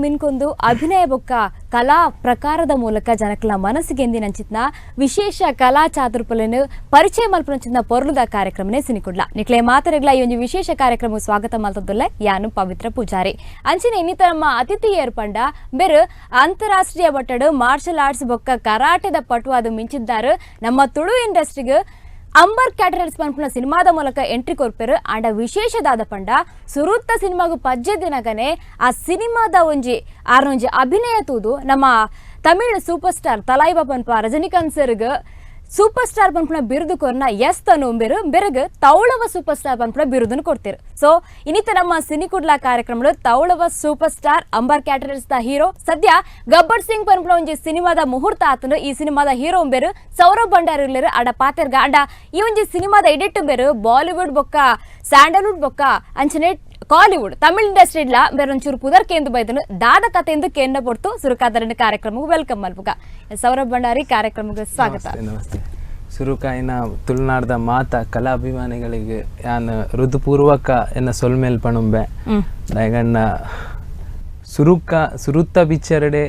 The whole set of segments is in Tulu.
ಮಿನ್ಕೊಂದು ಅಭಿನಯ ಬೊಕ್ಕ ಕಲಾ ಪ್ರಕಾರದ ಮೂಲಕ ಜನಕಲ ಮನಸ್ಸಿಗೆಂದಿನಂಚಿತ್ನ ವಿಶೇಷ ಕಲಾ ಚಾತುರ್ಪಲೆನ್ ಪರಿಚಯ ಮಲ್ಪುನಂಚಿತ್ನ ಪೊರ್ಲುದ ಕಾರ್ಯಕ್ರಮನೇ ಸಿನಿಕುಡ್ಲ. ನಿಕ್ಲೆ ಮಾತರೆಗ್ಲ ಈ ಒಂಜಿ ವಿಶೇಷ ಕಾರ್ಯಕ್ರಮ ಸ್ವಾಗತ ಮಲ್ತೊಂದುಲ್ಲೆ ಯಾನು ಪವಿತ್ರ ಪೂಜಾರಿ. ಅಂಚಿನ ಇನ್ನಿತ ನಮ್ಮ ಅತಿಥಿ ಏರ್ಪಂಡ ಬೇರು ಅಂತಾರಾಷ್ಟ್ರೀಯ ಮಟ್ಟಡ್ ಮಾರ್ಷಲ್ ಆರ್ಟ್ಸ್ ಬೊಕ್ಕ ಕರಾಟೆದ ಪಟುವಾದ ಮಿಂಚಿದ್ದಾರೆ. ನಮ್ಮ ತುಳು ಇಂಡಸ್ಟ್ರಿಗೆ ಅಂಬರ್ ಕ್ಯಾಟರಲ್ಸ್ ಪನ್ಪುನ ಸಿನಿಮಾದ ಮೂಲಕ ಎಂಟ್ರಿ ಕೊರ್ಪೆರು. ಆಂಡ ವಿಶೇಷದಾದ ಪಂಡ ಸುರುತ್ತ ಸಿನಿಮಾಗು ಪಜ್ಜೆ ದಿನಗನೆ ಆ ಸಿನಿಮಾದ ಒಂಜಿ ಆರ್ನೊಂಜಿ ಅಭಿನಯ ತೂದು ನಮ್ಮ ತಮಿಳ್ ಸೂಪರ್ ಸ್ಟಾರ್ ತಲಾಯ್ಬ ಪನ್ಪ ರಜನಿಕಾಂತ್ ಸರ್ಗ್ ಸೂಪರ್ ಸ್ಟಾರ್ ಪನ್ಪುನ ಬಿರುದು ಕೊರ್ನ ಎಸ್ ತನು ಬೆರು ಬೆರಗ್ ತೌಳವ ಸೂಪರ್ ಸ್ಟಾರ್ ಪನ್ಪುನ ಬಿರುದನ್ನು ಕೊಡ್ತೀರು. ಸೊ ಇನ್ನಿತ ನಮ್ಮ ಸಿನಿಕುಡ್ಲಾ ಕಾರ್ಯಕ್ರಮಗಳು Taulava super star Ambar ಕ್ಯಾಟರಲ್ಸ್ the hero ಸದ್ಯ ಗಬ್ಬರ್ ಸಿಂಗ್ ಪನ್ಪುನ ಒಂಜಿ ಸಿನಿಮಾದ ಮುಹೂರ್ತ ಆತನು. ಈ ಸಿನಿಮಾದ ಹೀರೋ ಬೇರು ಸೌರಭ್ ಭಂಡಾರಿ ಇರ್ಲೇರು. ಅಡ ಪಾತೆರ್ಗ ಅಂಡ ಈ ಒಂಜಿ ಸಿನಿಮಾದ ಎಡಿಟ್ ಬೇರು ಬಾಲಿವುಡ್ ಬೊಕ್ಕ ಸ್ಯಾಂಡಲ್ವುಡ್ ಬೊಕ್ಕ ಅಂಚನೆ ಕಾಲಿವುಡ್ ತಮಿಳ್ ಇಂಡಸ್ಟ್ರಿ ಇಡ್ಲ ಬೇರೆ ಒಂಚೂರು ಪುದರ್ ಕೇಂದ್ರ ಬೈದನು ದಾದ ಕಥೆಂದು ಕೇಂದ್ರ ಪೊರ್ತು ಸುರುಕಾದರಣ ಕಾರ್ಯಕ್ರಮಕ್ಕೆ welcome ಮಲ್ಪುಗ. ಸೌರಭ್ ಭಂಡಾರಿ ಕಾರ್ಯಕ್ರಮಕ್ಕೆ ಸ್ವಾಗತ. ನಮಸ್ತೆ. ಸುರುಕಾಯಿನ ತುಳುನಾಡದ ಮಾತ ಕಲಾಭಿಮಾನಿಗಳಿಗೆ ಯಾನ್ ಹೃದಪೂರ್ವಕ ಎನ್ನ ಸೊಲ್ಮೇಲ್ ಪಣುಂಬೆ. ದಯಗಣ್ಣ ಸುರುಕ ಸುರುತ್ತ ಪಿಕ್ಚರ್ಡೆ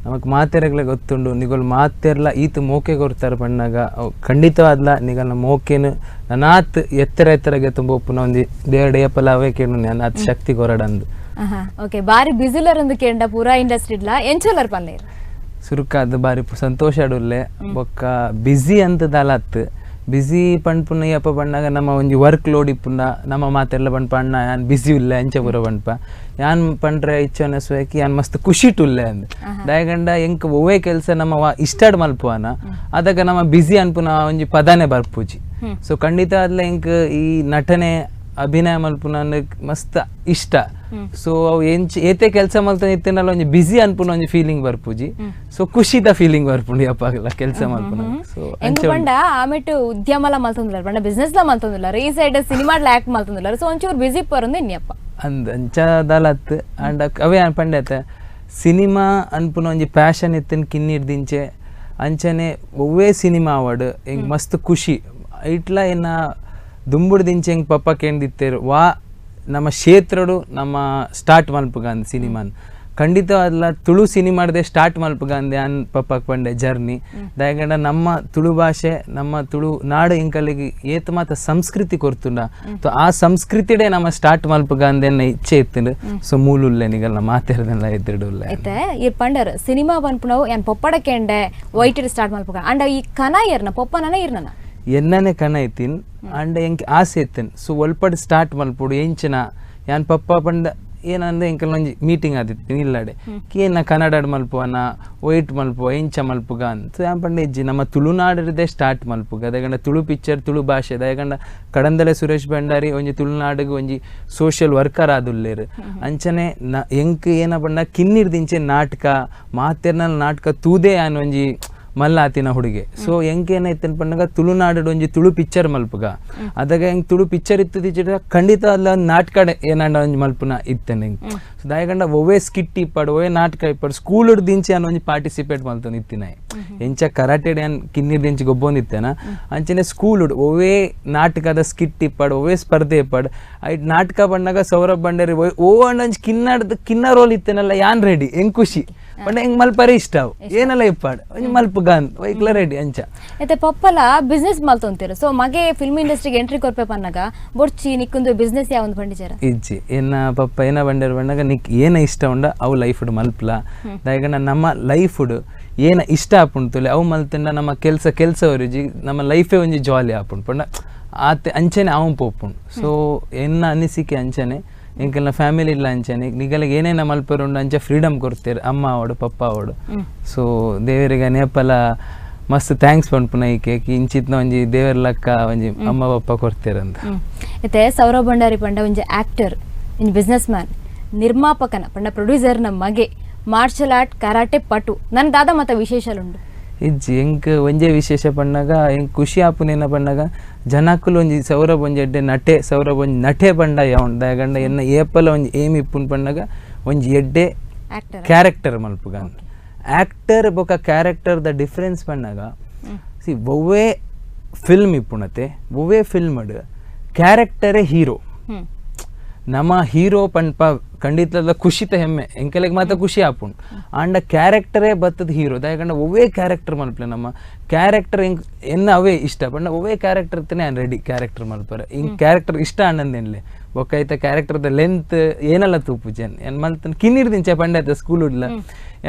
ನಮಕ್ ಮಾತೆರಗ್ಲೆ ಗೊತ್ತುಂಡು ನಿಗಲ್ ಮಾತೆರ್ಲ ಈತ ಮೋಕೆ ಕೊರ್ತಾರೆ ಪಣ್ಣಾಗ ಖಂಡಿತವಾದ್ಲ ನಿಗಲ್ನ ಮೋಕೆನು ನನಾತ್ ಎತ್ತರ ಎತ್ತರಗೆ ತುಂಬ ಒಪ್ಪುನ ಒಂಜಿ ದೇವಡೆಯಪ್ಪಲ ಅವೇ ಕೇಳು ನಾತ್ ಶಕ್ತಿ ಕೊರಡಂದು. ಓಕೆ, ಬಾರಿ ಬಿಸಿಲರ್ ಒಂದು ಕೇಂಡ ಪೂರಾ ಇಂಡಸ್ಟ್ರಿ ಇಡ್ಲ ಎಂಚೋಲರ್ ಪನ್ನೇರು ಸುರುಕಾದ ಬಾರಿ ಸಂತೋಷ ಅಡುಲ್ಲೆ ಬೊಕ್ಕ ಬಿಸಿ ಅಂತ ದಾಲತ್ ಬಿಸಿ ಪಣ್ಪುನ ಯಪ್ಪ ಪಣ್ಣಾಗ ನಮ್ಮ ಒಂಜಿ ವರ್ಕ್ ಲೋಡ್ ಇಪ್ಪುನ ನಮ್ಮ ಮಾತೆಲ್ಲ ಪಣ್ಪ ಅಣ್ಣ ಯಾನ್ ಬಿಸಿ ಉಲ್ಲೆ ಅಂಚೆ ಪೂರ ಪಣ್ಪ ಯಾನ್ ಪಂಡ್ರೆ ಇಚ್ಚನೆ ಸುಯಕಿ ಯಾನ್ ಮಸ್ತ್ ಖುಷಿಟುಲ್ಲೆ ಅಂದ್ ದಯಗಂಡ ಎಂಕ್ ಒವ್ವೇ ಕೆಲಸ ನಮ್ಮ ಇಷ್ಟಾಡ್ ಮಲ್ಪುವನ ಅದಾಗ ನಮ್ಮ ಬಿಸಿ ಅನ್ಪುನ ಒಂಜಿ ಪದಾನೆ ಬರ್ಪೂಜಿ. ಸೊ ಖಂಡಿತ ಅದ್ಲ ಎಂಕ್ ಈ ನಟನೆ ಅಭಿನಯ ಮಲ್ಪುನ ಮಸ್ತ್ ಇಷ್ಟ. ಸೊ ಅವು ಎಂಚ ಏತೆ ಕೆಲಸ ಮಲ್ತ ಇತ್ತಿನಲ್ಲ ಒಂಜಿ ಬಿಸಿ ಅನ್ಪುನ ಒಂಜಿ ಫೀಲಿಂಗ್ ಬರ್ಪೂಜಿ. ಸೊ ಖುಷಿದ ಫೀಲಿಂಗ್ ಬರ್ಪುಂಡು ಯಪ್ಪಾಗಲ ಕೆಲಸ ಮಲ್ಪುನ. ಸೊ ಎಂಕ್ ಪಂಡ ಆಮೆಟ್ ಉದ್ಯಮಲ ಮಲ್ತೊಂದುಲ್ಲಾರ ಪಂಡ ಬಿಸ್ನೆಸ್ ಲ ಮಲ್ತೊಂದುಲ್ಲಾರ ಈ side cinema act ಮಲ್ತೊಂದುಲ್ಲಾರ. ಸೊ ಒಂಚೂರು ಬಿಸಿ ಪರಂದು ಇನ್ನಿಯಪ್ಪ ಅಂದ್ ಅಂಚ ದಾಲತ್ ಅಂಡ್ ಅವೇ ಪಂಡತ ಸಿನಿಮಾ ಅನ್ಪುನ ಒಂಜಿ ಪ್ಯಾಷನ್ ಇತ್ತಿನ ಕಿನ್ನಿಡ್ದಿಂಚೆ ಅಂಚನೆ ಒವ್ವೇ ಸಿನಿಮಾ ಅವಾರ್ಡ್ ಎಂಕ್ ಮಸ್ತ್ ಖುಷಿ ಇಟ್ಲ ಎನ್ನ ದುಂಬುಡು ದಿಂಚೆ ಎಂಕ್ ಪಪ್ಪ ಕೇಂದಿತ್ತೇರು ವಾ ನಮ್ಮ ಕ್ಷೇತ್ರಡು ನಮ್ಮ ಸ್ಟಾರ್ಟ್ ಮಲ್ಪುಗಂದ್ ಸಿನಿಮಾನ್ ಖಂಡಿತವಾದ್ಲ ತುಳು ಸಿನಿಮಾಡ್ದೆ ಸ್ಟಾರ್ಟ್ ಮಲ್ಪುಗಂದೆ ಅನ್ ಪಪ್ಪಕ್ ಪಂಡೆ ಜರ್ನಿ. ದಯಗಂಡ ನಮ್ಮ ತುಳು ಭಾಷೆ ನಮ್ಮ ತುಳು ನಾಡು ಇಂಕಲಿಗೆ ಏತ್ ಮಾತ ಸಂಸ್ಕೃತಿ ಕೊರ್ತುಂಡ ಆ ಸಂಸ್ಕೃತಿಡೆ ನಮ್ಮ ಸ್ಟಾರ್ಟ್ ಮಲ್ಪುಗಂದೆ ಎನ್ನ ಇಚ್ಛೆ ಇತ್ತು. ಸೊ ಮೂಲುಲ್ಲೆ ನಿಗಲ್ನ ಮಾತೆರ್ದೆಲ್ಲ ಎದ್ದಿಡುಲ್ಲೆ ಇತ್ತೆ ಈ ಪಂಡರ್ ಸಿನಿಮಾ ಪನ್ಪುನವು ಯಾನ್ ಪೊಪ್ಪಡ ಕೇಂಡೆ ವೈಟೆಡ್ ಸ್ಟಾರ್ಟ್ ಮಲ್ಪುಗ ಅಂಡ ಈ ಕನ ಇರ್ನ ಪೊಪ್ಪನ ಇರ್ನ ಎನ್ನನೆ ಕನ ಇತ್ತಿನ್ ಅಂಡ ಎಂಕ್ ಆಸೆ ಇತ್ತನ್. ಸೊ ಒಲ್ಪಡ್ ಸ್ಟಾರ್ಟ್ ಮಲ್ಪುಡು ಎಂಚಿನ ಯಾನ್ ಪಪ್ಪ ಪಂಡ ಏನಂದ್ರೆ ಎಂಕಲ್ ಒಂಜಿ ಮೀಟಿಂಗ್ ಆದಿತ್ತಿನ ಇಲ್ಲಡೆ ಏನ ಕನ್ನಡ ಮಲ್ಪುವನ ವೈಟ್ ಮಲ್ಪುವ ಎಂಚ ಮಲ್ಪುಗ ಅಂತ ಯಾನ್ ಪಂಡ ಇಜ್ಜಿ ನಮ್ಮ ತುಳುನಾಡಿದೆ ಸ್ಟಾರ್ಟ್ ಮಲ್ಪುಗ ದಯಗಂಡ ತುಳು ಪಿಕ್ಚರ್ ತುಳು ಭಾಷೆ ದಯಗಂಡ ಕಡಂದಲೆ ಸುರೇಶ್ ಭಂಡಾರಿ ಒಂಜಿ ತುಳುನಾಡಿಗೆ ಒಂಜಿ ಸೋಷಿಯಲ್ ವರ್ಕರ್ ಆದುಲ್ಲೇರು. ಅಂಚನೆ ನ ಎಂಕ್ ಏನ ಪಂಡ ಕಿನ್ನಿರ್ದಿಂಚೆ ನಾಟಕ ಮಾತೆರ್ನಲ್ ನಾಟಕ ತೂದೇ ಯಾನ್ ಒಂಜಿ ಮಲ್ಲ ಆತಿನ ಹುಡುಗೆ. ಸೊ ಎಂಕ್ ಏನೈತೆ ಪಂಡಾಗ ತುಳುನಾಡು ಒಂಜಿ ತುಳು ಪಿಕ್ಚರ್ ಮಲ್ಪುಗ ಅದಾಗ ಹೆಂಗ್ ತುಳು ಪಿಕ್ಚರ್ ಇತ್ತು ಖಂಡಿತ ಅಲ್ಲ ನಾಟಕ ಏನಾಂಡ ಒಂಜಿ ಮಲ್ಪುನ ಇತ್ತೇನೆ ಎಂಕ್. ಸೊ ದಯಗಂಡ ಒವ್ವೇ ಸ್ಕಿಟ್ ಇಪ್ಪಾಡು ಒವ್ವೇ ನಾಟಕ ಇಪ್ಪಾಡು ಸ್ಕೂಲ್ ದಿಂಚೆ ಅನ್ನ ಒಂಜಿ ಪಾರ್ಟಿಸಿಪೇಟ್ ಮಲ್ತೊಂದು ಇತ್ತಿನ ಎಂಚ ಕರಾಟೆ ಯಾನ್ ಕಿನ್ನಿರ್ ದಿಂಚಿ ಗೊಬ್ಬೊಂದಿತ್ತೇನ ಅಂಚನೆ ಸ್ಕೂಲ್ ಒವ್ವೇ ನಾಟಕದ ಸ್ಕಿಟ್ ಇಪ್ಪಾಡು ಒವ್ವೇ ಸ್ಪರ್ಧೆ ಇಪ್ಪಾಡು ಐಟ್ ನಾಟಕ ಬಂದಾಗ ಸೌರಭ್ ಭಂಡಾರಿ ಓ ಅಂಡ ಒಂಜಿ ಕಿನ್ನಡ್ದು ಕಿನ್ನ ರೋಲ್ ಇತ್ತೇನಲ್ಲ ಯಾನ್ ರೆಡಿ ಹೆಂಗ್ ಖುಷಿ ಪಂಡ ಹೆಂಗ್ ಮಲ್ಪರೆ ಇಷ್ಟ ಅವು ಏನಲ್ಲ ಇಪ್ಪಾಡು ಒಂಜಿ ಮಲ್ಪುಗಾನ್ ವೈಕ್ಲ ರೆಡಿ ಅಂಚ. ಮತ್ತೆ ಪಪ್ಪಲ ಬಿಸ್ನೆಸ್ ಮಲ್ತೊಂತೀರ ಸೊ ಮಗೆ ಫಿಲ್ಮ್ ಇಂಡಸ್ಟ್ರಿಗೆ ಎಂಟ್ರಿ ಕೊರ್ಪೆ ಪನ್ನಾಗ ಬೊಡ್ಚಿ ನಿಕ್ಕೊಂದು ಬಿಸ್ನೆಸ್ ಯಾವೊಂದು ಬಂಡಿಚಾರ ಇಜ್ಜಿ ಏನ ಪಪ್ಪ ಏನ ಬಂಡೇರು ಬಂಡಾಗ ನಿಕ್ ಏನ ಇಷ್ಟ ಉಂಡ ಅವು ಲೈಫ್ ಮಲ್ಪಲ ದಯಗಂಡ ನಮ್ಮ ಲೈಫ್ ಏನ ಇಷ್ಟ ಆಪುಂಡು ಅವು ಮಲ್ತಂಡ ನಮ್ಮ ಕೆಲಸ ಕೆಲಸ ಒರಿಜಿ ನಮ್ಮ ಲೈಫೇ ಒಂಜಿ ಜಾಲಿ ಆಪುಂಡು ಪಂಡ ಆತೆ ಅಂಚನೆ ಅವು ಪೋಪುಂಡು. ಸೊ ಎನ್ನ ಅನಿಸಿಕೆ ಅಂಚನೆ ಎಂಕೆಲ್ಲ ಫ್ಯಾಮಿಲಿ ಇಲ್ಲ ಅಂಚನೆ ನಿಗಲಿಗೆ ಏನೇನ ಮಲ್ಪರುಂಡು ಅಂಚೆ ಫ್ರೀಡಮ್ ಕೊಡ್ತೀರ ಅಮ್ಮ ಅವಡು ಪಪ್ಪ ಅವಡು. ಸೊ ದೇವರಿಗೆ ನೇಪಲ ಮಸ್ತ್ thanks ಪನ್ಪುನ ಈಕೆ ಇಂಚಿತ್ನ ಒಂಜಿ ದೇವರ ಲಕ್ಕ ಒಂಜಿ ಅಮ್ಮ ಪಪ್ಪ ಕೊಡ್ತೀರಂತ. ಇತ್ತೆ ಸೌರಭ್ ಭಂಡಾರಿ ಪಂಡ ಒಂಜಿ ಆಕ್ಟರ್ ಒಂಜಿ ಬಿಸ್ನೆಸ್ ಮ್ಯಾನ್ ನಿರ್ಮಾಪಕನ ಪಂಡ ಪ್ರೊಡ್ಯೂಸರ್ನ ಮಗೆ martial art karate ಪಟು ನನ್ನ ದಾದ ಮತ ವಿಶೇಷಲುಂಡು ಇಜ್ಜಿ ಎಂಕ್ ಒಂಜೇ ವಿಶೇಷ ಪಣ್ಣಾಗ ಎಂಕ್ ಖುಷಿ ಆಪುನೇನ ಪಣ್ಣಾಗ ಜನಕ್ಕುಲು ಒಂಜಿ ಸೌರಭ್ ಒಂಜಿ ಎಡ್ಡೆ ನಟೆ ಸೌರಭ್ ಒಂಜಿ ನಟೆ ಪಂಡ ಯಾವನ್ ದಯಗಂಡ ಎನ್ನ ಏಪಲ ಒಂಜಿ ಏಮ್ ಇಪ್ಪುನ್ ಪಣ್ಣಾಗ ಒಂಜಿ ಎಡ್ಡೆ ಕ್ಯಾರೆಕ್ಟರ್ ಮಲ್ಪುಗ ಆಕ್ಟರ್ ಬೊಕ character the difference ಪಣ್ಣಾಗ C ಒವ್ವೇ ಫಿಲ್ಮ್ ಇಪ್ಪುಣತೆ ಒವ್ವೇ ಫಿಲ್ಮ್ ಕ್ಯಾರೆಕ್ಟರೇ ಹೀರೋ. ನಮ್ಮ ಹೀರೋ ಪನ್ಪ ಖಂಡಿತದ ಖುಷಿತ ಹೆಮ್ಮೆ ಎಂಕಲೆಗ್ ಮಾತ್ರ ಖುಷಿ ಆಪುಂಡು ಆಂಡ ಕ್ಯಾರೆಕ್ಟರೇ ಬತ್ತದ ಹೀರೋ ದಾಯಕಂಡ ಒವ್ವೇ ಕ್ಯಾರೆಕ್ಟರ್ ಮಲ್ಪಲೆ ನಮ್ಮ ಕ್ಯಾರೆಕ್ಟರ್ ಎಂಕ್ ಎನ್ನ ಅವೇ ಇಷ್ಟ ಪಂಡ ಒವ್ವೇ ಕ್ಯಾರೆಕ್ಟರ್ ಇತ್ತನೆ ಆನ್ ರೆಡಿ ಕ್ಯಾರೆಕ್ಟರ್ ಮಲ್ಪರೆ ಹಿಂಗೆ ಕ್ಯಾರೆಕ್ಟರ್ ಇಷ್ಟ ಆನಂದೇನ್ಲೆ ಬೊಕ್ಕ ಐತ ಕ್ಯಾರೆಕ್ಟರ್ದ ಲೆಂತ್ ಏನಲ್ಲ ತೂಪು ಜನ್ ಏನ್ ಮಲ್ತನ್ ಕಿನ್ನಿರ್ದಿಂಚೆ ಪಂಡ ಆಯ್ತ ಸ್ಕೂಲ್ ಉಡ್ಲ